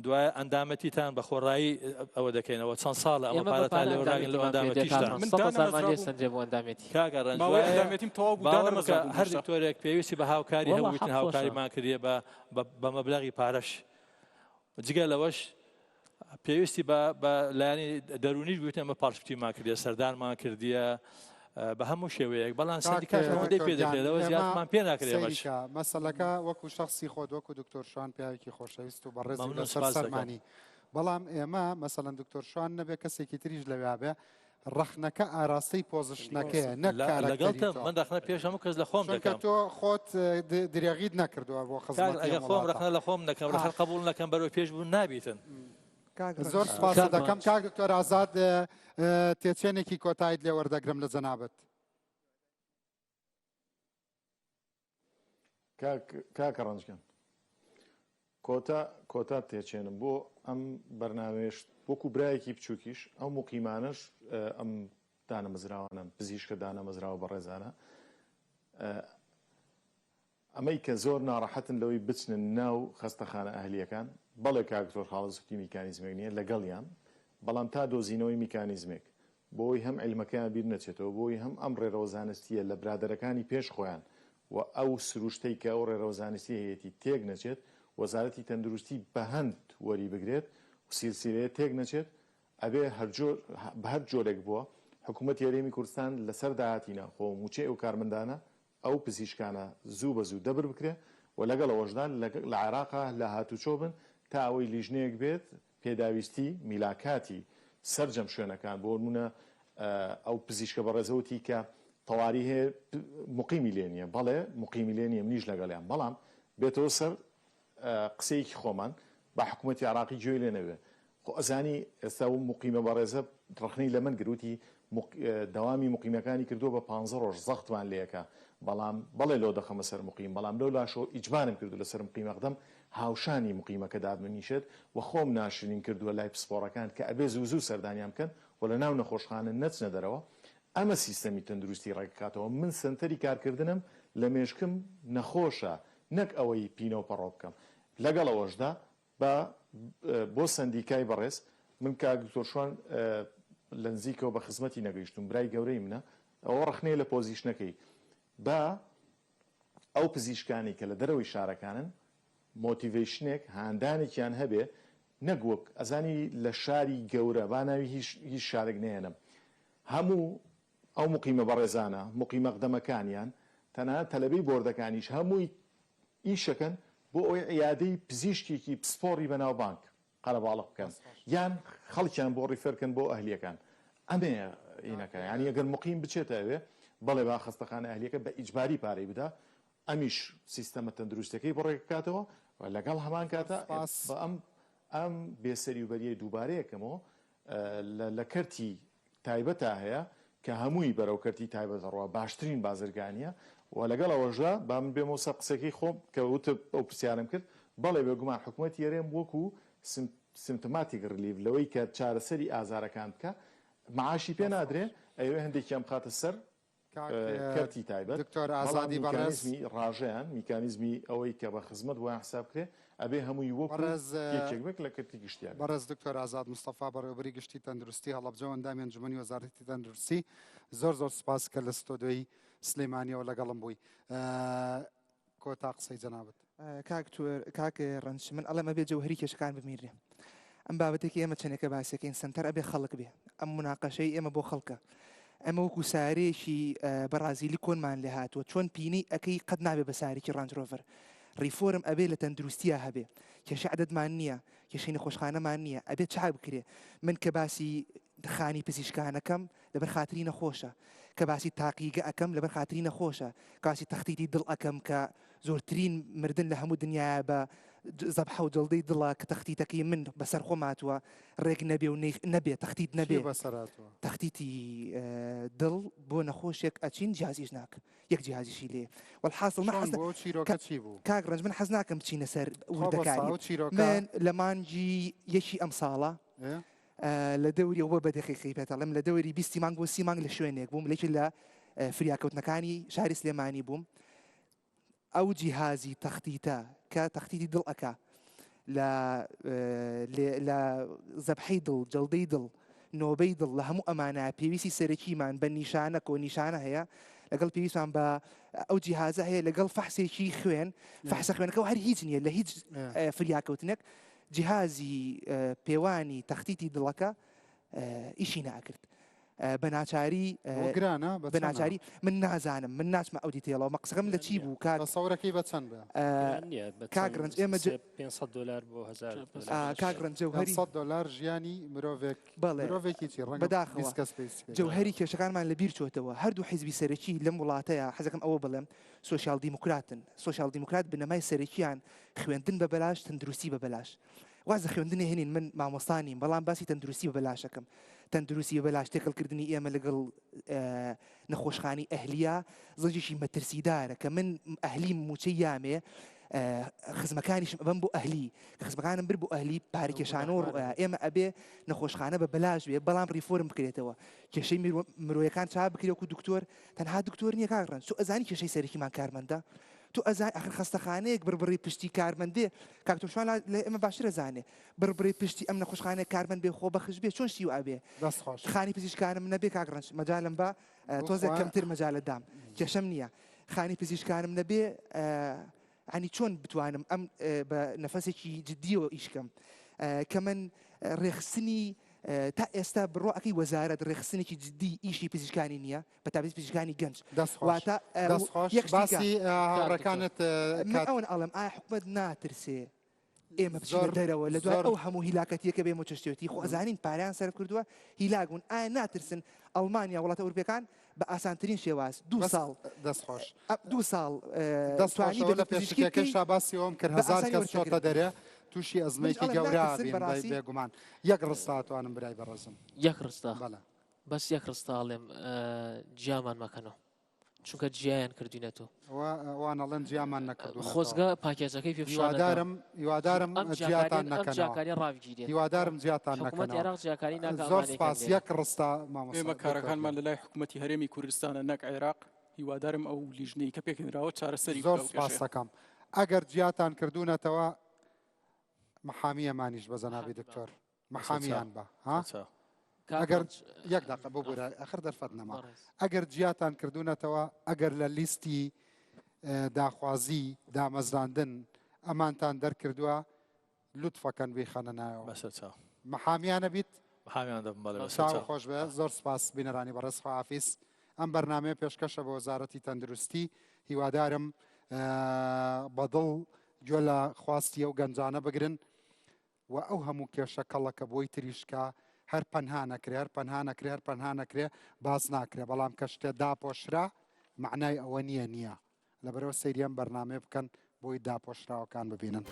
دوای ئەندامەتیتان بە خۆڕایی ئەوە دەکەینەوە چەند ساڵە ئەمە ئێمە بە پارەتان پارە لێ وەرناگرن لەو ئەندامێتیمان پێ دێ کاک ئەندامەتیشتان ڕەنج من 100 هەزارمان لێ دانەمەزرابووم سەندرێ بۆ ئەندامێتی کاکە ڕەنج ماوەی دوایە ئەندامێتیم تەواو بوو باوەڕ بکە دانەمەزرابووم هەر هێشتا دکتۆرێک پێویستی بە هاوکاری وەڵا هەبوویتن حەق خۆشە هاوکاریمان کردیە بە بە مەبلەغی پارەش جگە لەوەش پێویستی بە بە لایەنی دەروونیش بوویتن ئەمە پاڵپشتیمان کردیە سەردانمان کردیە بە هەموو شێوەیەک بەڵام کاک سەندیکاش ئەوەندەی دکتۆر پێ گیان دەکرێت لەوە ئێمە زیاترمان پێ ناکرێت ئێمەش سەیریکە مەسەلەکە وەکو شخصی خۆت وەکو دکتۆر شوان پیاوێکی خۆشەویست و بەڕێزی مەمنون لەسەر سپاس دەکەم سەرمانی بەڵام ئێمە مەسەلەن دکتۆر شوان نەبێ کەسێکی تریش لەویا بێ ڕەخنەکە ئاراستەی position ەکەیە نەک کارەکتەری لەگەڵتم تۆ. من ڕەخنە پێش هەموو کەس لە خۆم چونکە دەکەم. تۆ خۆت درێغیت نەکردووە بۆ کاک خزمەتی ئەگەر ئەم خۆم وڵاتە. ڕەخنە لە خۆم نەکەم ڕەخنە قبوڵ نەکەم بەرەو پێش بوون نابیتن. کاک ڕەنج زۆر سپاست کاک دەکەم ڕەنج. کاک دکتۆر ئازاد تێچێنێکی کۆتاییت لێ وەردەگرم لە جەنابت. کاک کاکە ڕەنج گیان کۆتا کۆتا تێچێنم بۆ ئەم بەرنامەیەش وەکو برایەکی بچووکیش ئەو موقیمانەش ئەم دانەمەزراوانە پزیشکە دانەمەزراوە بەڕێزانە ئەمەی کە زۆر ناڕەحەتن لەوەی بچنە ناو خەستەخانە ئەهلییەکان، بەڵێ کاک دکتۆر خاڵس وتی میکانیزمێک نییە، لەگەڵیام، بەڵام تا دۆزینەوەی میکانیزمێک بۆ ئەوەی هەم عیلمەکەیان بیر نەچێتەوە، بۆ ئەوەی هەم ئەم ڕێرەوە زانستییە لە برادەرەکانی پێش خۆیان و ئەو سروشتەی کە ئەو ڕێرەوە زانستییە هەیەتی تێک نەچێت، وەزارەتی تەندروستی بە هەند وەری بگرێت و سیلسیلەیە تێک نەچێت، ئەبێ هەرجۆر بە هەر جۆرێک بووە حکوومەتی هەرێمی کوردستان لەسەر داهاتی ناوخۆ و مووچەی ئەو کارمەندانە ئەو پزیشکانە زوو بە زوو دەبر بکرێ و لەگەڵ ئەوەشدا لە عێراقا لە هاتوچۆ بن تا ئەوەی لیژنەیەک بێت پێداویستی میلاکاتی سەرجەم شوێنەکان بۆ نمونە ئەو پزیشکە بەڕێزە وتی کە تەواری هەیە مقیمی لێ نییە بەڵێ مقیمی لێ نییە منیش لەگەڵیان بەڵام بێتەوە سەر قسەیەکی خۆمان با حکوومەتی عێراقی گوێی لێ نەبێ خۆ ئەزانی ئێستا ئەو موقیمە بەڕێزە ڕەخنەی لە من گرت وتی دەوامی موقیمەکانی کردووە بە پانزە ڕۆژ زەختمان لێ ئەکا بەڵام بەڵێ لۆ دەخەمە سەر موقیم بەڵام لەو لاشەوە ئیجبارم کردو لەسەر موقیم ئەقدەم هاوشانی موقیمەکە دابنیشێت و خۆم ناشرین کردووە لای پسپۆڕەکان کە ئەبێ زوو زوو سەردانیان بکەن و لە ناو نەخۆشخانە نەچنە دەرەوە ئەمە سیستەمی تەندروستی ڕێکخاتەوە من سەنتەری کارکردنم لە مێشکم نەخۆشە نەک ئەوەی پینە و پەڕۆ بکەم لەگەڵ ئەوەشدا با بۆ سەندیکای بەڕێز، من کاک دکتۆر شوان لە نزیکەوە بە خزمەتی نەگەیشتووم، برای گەورەی منە، ئەوە ڕەخنەیە لە position ەکەی، با ئەو پزیشکانەی کە لە دەرەوەی شارەکانن motivation ێک، هاندانێکیان هەبێ، نەک وەک ئەزانی لە شاری گەورە، با ناوی هیچ هیچ شارێک نەهێنم، هەموو ئەو موقیمە بەڕێزانە، موقیمەقدەمەکانیان، تەنانەت تەلەبەی بۆردەکانیش هەمووی ئیشەکەن بۆ ئەوەی عیادەی پزیشکێکی پسپۆڕی بەناوبانگ قەرەباڵغ بکەن یان خەڵکیان بۆ refer کەن بۆ ئەهلیەکان ئەمەیە ئینەکە یانی ئەگەر مقیم بچێتە ئەوێ بەڵێ با خەستەخانە ئەهلیەکە بە ئیجباری پارەی بدا ئەمیش سیستەمە تەندروستەکەی بۆ ڕێک بکاتەوە و لەگەڵ هەمان کاتە سپاس. بە ئەم ئەم بێسەری و بەریەی دووبارەیەکەمەوە لە لە کەرتی تایبەتا هەیە کە هەمووی بەرەو کەرتی تایبەت ئەڕوا باشترین بازرگانیە و لەگەڵ ئەوەشدا با من بێمەوە سەر قسەکەی خۆم کە وتت ئەو پرسیارەم کرد بەڵێ بێگومان حکومەتی هەرێم وەکو symptomatic relief لەوەی کە چارەسەری ئازارەکان بکا معاشی پێ نادرێ ئەیەوێ هەندێکیان بخاتە سەر کاک کەرتی تایبەت، دکتۆر بەڵام ئازادی بەڕێز. میکانیزمی ڕاژەیان، میکانیزمی ئەوەی کە بە خزمەت بۆیان حساب بکرێ، ئەبێ هەمووی وەکو بەڕێز یەکێک بێت لە کەرتی گشتیا بێت. بەڕێز دکتۆر ئازاد مستەفا بەڕێوەبەری گشتی تەندروستی هەڵەبجە و ئەندامی ئەنجومەنی وەزارەتی تەندروستی زۆر زۆر سوپاس کە لە ستۆدیۆی سلێمانیەوە لەگەڵم بووی. کۆتا قسەی جەنابت. کاک تور کاک ڕەنج من ئەڵێم ئەبێ جەوهەری کێشەکان بمینرێ ئەم بابەتێکی ئێمە چەندێکە باسەکەین سنتەر ئەبێ خەڵک بێ ئەم مناقەشەی ئێمە بۆ خەڵکە ئەمە وەکو سارەیەکی بەڕازیلی کۆنمان لێ هاتووە چۆن پینەی ئەەکەی قەت نابێ بە سارێکی ڕانج ڕۆڤەر. ڕیفۆرم ئەبێ لە تەندروستیا هەبێ کێشەی عەدەدمان نییە کێشەی نەخۆشخانەمان نییە ئەبێ چاک بکرێ من کە باسی خانی پزیشکانەکەم لەبەر خاتری نەخۆشە کە باسی تاقیگە ئەکەم لەبەر خاتری نەخۆشە کە باسی تەختیتی دڵ ئەکەم کە زۆرترین مردن لە هەموو دنیاە بە زەبحە و جڵدەی دڵە کە تەختیتەکەی من بەسەر خۆم هاتووە ڕێک نەبێ و نەبێ تەختیت نەبێ تەختیتی دڵ بۆ نەخۆشێک ئەچین جیازیش ناکە یەک جیهازیشی لێ والحاصل من حەز چیرۆکە چی بوو کاک ڕەنج من حەز ناکەم بچینە سەر وردەکاری من لە مانگی یەکی ئەم ساڵە لە دەوری ئەوە بە دەقیقی پێتەڵێم لە دەوری بیستی مانگ بۆ سی مانگ لە شوێنێک بووم لەکی لە فریاکەوتنەکانی شاری سلێمانی بووم ئەو جیهازی تەختیتە کە تەختیتی دڵ ئەکا لە لە زەبحەی دڵ جەڵدەی دڵ نۆبەی دڵ لە هەموو ئەمانە پێویستی سەرەکیمان بە نیشانە کۆ نیشانە هەیە لەگەڵ پێویستمان بە ئەو جیهازە هەیە لەگەڵ فەحسێکی خوێن فەحسە خوێنەکە و هەر هیچ نییە لە هیچ فریاکەوتنێک جیهازی پێوانی تەختیتی دڵەکە ئیشی ناکرد بە ناچاری گرانە بە ناچاری من نازانم من ناچمە ئەو detail ەوە مەقسەکەم لە چی بوو کاک تەسەورەکەی بە چەند بە کاک ڕەنج ئێمە 500 دلار بۆ 1000 کاک ڕەنج جەوهەری 100 دلار ژیانی مرۆڤێک بەڵێ مرۆڤێکی چی ڕەنگە بەداخەوە کەس پێویستی پێ جەوهەری کێشەکانمان لە بیر چۆتەوە هەردوو حیزبی سەرەکی لەم وڵاتەیە حەزەکەم ئەوە بڵێم سۆسیال دیموکراتن سۆسیال دیموکرات بنەمای سەرەکیان خوێندن بە بەلاش تەندروستی بە بەلاش واز لە خوێندنێ هێنین من مامۆستا نیم بەڵام باسی تەندروستی بە بەلاشەکەم تەندروستی بە بەلاش تێکەڵکردنی ئێمە لەگەڵ نەخۆشخانی ئەهلیە زەنجێکی مەترسیدارە کە من ئەهلی موچەی یامێ خزمەکانیشم ئەبەم بۆ ئەهلی کە خزمەکانم بر بۆ ئەهلی پارکێشانەوە ئێمە ئەبێ نەخۆشخانە بە بەلاش بێ بەڵام ڕیفۆرم بکرێتەوە کێشەی مرۆیەکان چا بکرێ وەکو دکتۆر تەنها دکتۆر نییە کاک ڕەنج تۆ ئەزانی کێشەی سەرەکیمان کارمەندە تۆ ئەزانی ئەخر خەستەخانەیەک بڕبڕی پشتی کارمەند بێ کاک تۆشوان لە ئێمە باشتر ئەزانێ بڕبڕی پشتی ئەم نەخۆشخانەیە کارمەند بێ خۆبەخش بێ چۆن شتی وا بێ دەست خۆش خانی پزیشکانم نەبێ کاک ڕەنج مەجالم بە تۆزێک کەمتر مەجالت دام کێشەم نییە خانی پزیشکانم نەبێ عنی چۆن بتوانم ئەم بە نەفەسێکی جدیەوە ئیشکەم کە من ڕێخستنی تا ئێستا بڕۆ ئەکەی وەزارەت ڕێخستنێکی جدی ئیشی پزیشکانی نییە بە تایبەتی پزیشکانی گەنج دەست خۆش واتە دەست خۆش یەک شتی کە باسی هاوڕێکانت من کات ئەوەن ئەڵێم ئایا حکومەت ناترسێ ئێمە بچینە زۆر دەرەوە لە دوای زۆر ئەو هەموو هیلاکەتیەکە بێ موچەشتێتی خۆ ئەزانین پارەیان سەرف کردووە هیلاک بوون ئایا ناترسن ئەڵمانیا وڵاتە ئەوروپیەکان بە ئاسانترین شێواز دوو بەس ساڵ دەست خۆش دوو ساڵ دەست خۆش توانی ئەوە لە بە پزیشکی بکەی پێشەکیەکەشا باسی ئەوەم کرد بە هەزار ئاسانی کەس چۆتە وەرتەگرن دەرێ تووشی منیش ئەزمەیەکی ئەڵێم گەورە ناترسن بین بەڕاستی بێگومان یەک ڕستا توانم برای بەڕێزم یەک ڕستە بەڵێ بەس یەک ڕستە ئەڵێم جیامان مەکەنەوە چونکە جیایان کردوینەتەوە ئەوە ئەوان ئەڵێن جیامان نەکردوونەتەوە خۆزگە پاکێجەکەی پێ پیشان نەدام. هیوادارم هیوادارم ئەم جیاتان جیاکاریە ئەم نەکەنەوە جیاکاریە ڕابگیرێت هیوادارم جیاتان حکوومەتی نەکەنەوە عێراق جیاکاری ناکا زۆر ئەمانەی سپاس کەن لێرە یەک ڕستە مامۆستا ئێمە دکتۆر کارەکانمان گیان. لە لای حکوومەتی هەرێمی کوردستانە نەک عێراق هیوادارم ئەو لیژنەی کە پێکهێنراوە چارەسەری زۆر بکا ئەو سپاس کێشەیە. دەکەم ئەگەر جیاتان کردوونەتەوە محامیەمانیش بە جەنابی محامی با. دکتۆر محامیان بە ها کاک ئەگەر ڕەنج یەک دەقە ببورە ئەخر دەرفەت نەما بەڕێز. ئەگەر جیاتان کردوونەتەوە ئەگەر لە لیستی داخوازی دامەزراندن ئەمانتان دەرکردووە لوتفەکەن بیخەنە ناوەوە بەسەر چاو محامیانە بیت محامیان دەبم بەڵێ بەسەر چاو چاو خۆش بێ زۆر سپاس بینەرانی بەڕێز خواحافیز ئەم بەرنمەیە پێشکەشە بە وەزارەتی تەندروستی هیوادارم بەدڵ گوێ لە خواستی ئەو گەنجانە بگرن و ئەو هەموو کێشە کەڵەکە بۆی تریشکا هەر پەنها نەکرێ هەر پەنها نەکرێ هەر پەنها نەکرێ باس ناکرێ بەڵام کە شتێ داپۆشرا مەعنای ئەوە نییە نییە لەبەرەوە سەیری ئەم بەرنامەیە بکەن بۆی داپۆشراوەکان ببینن.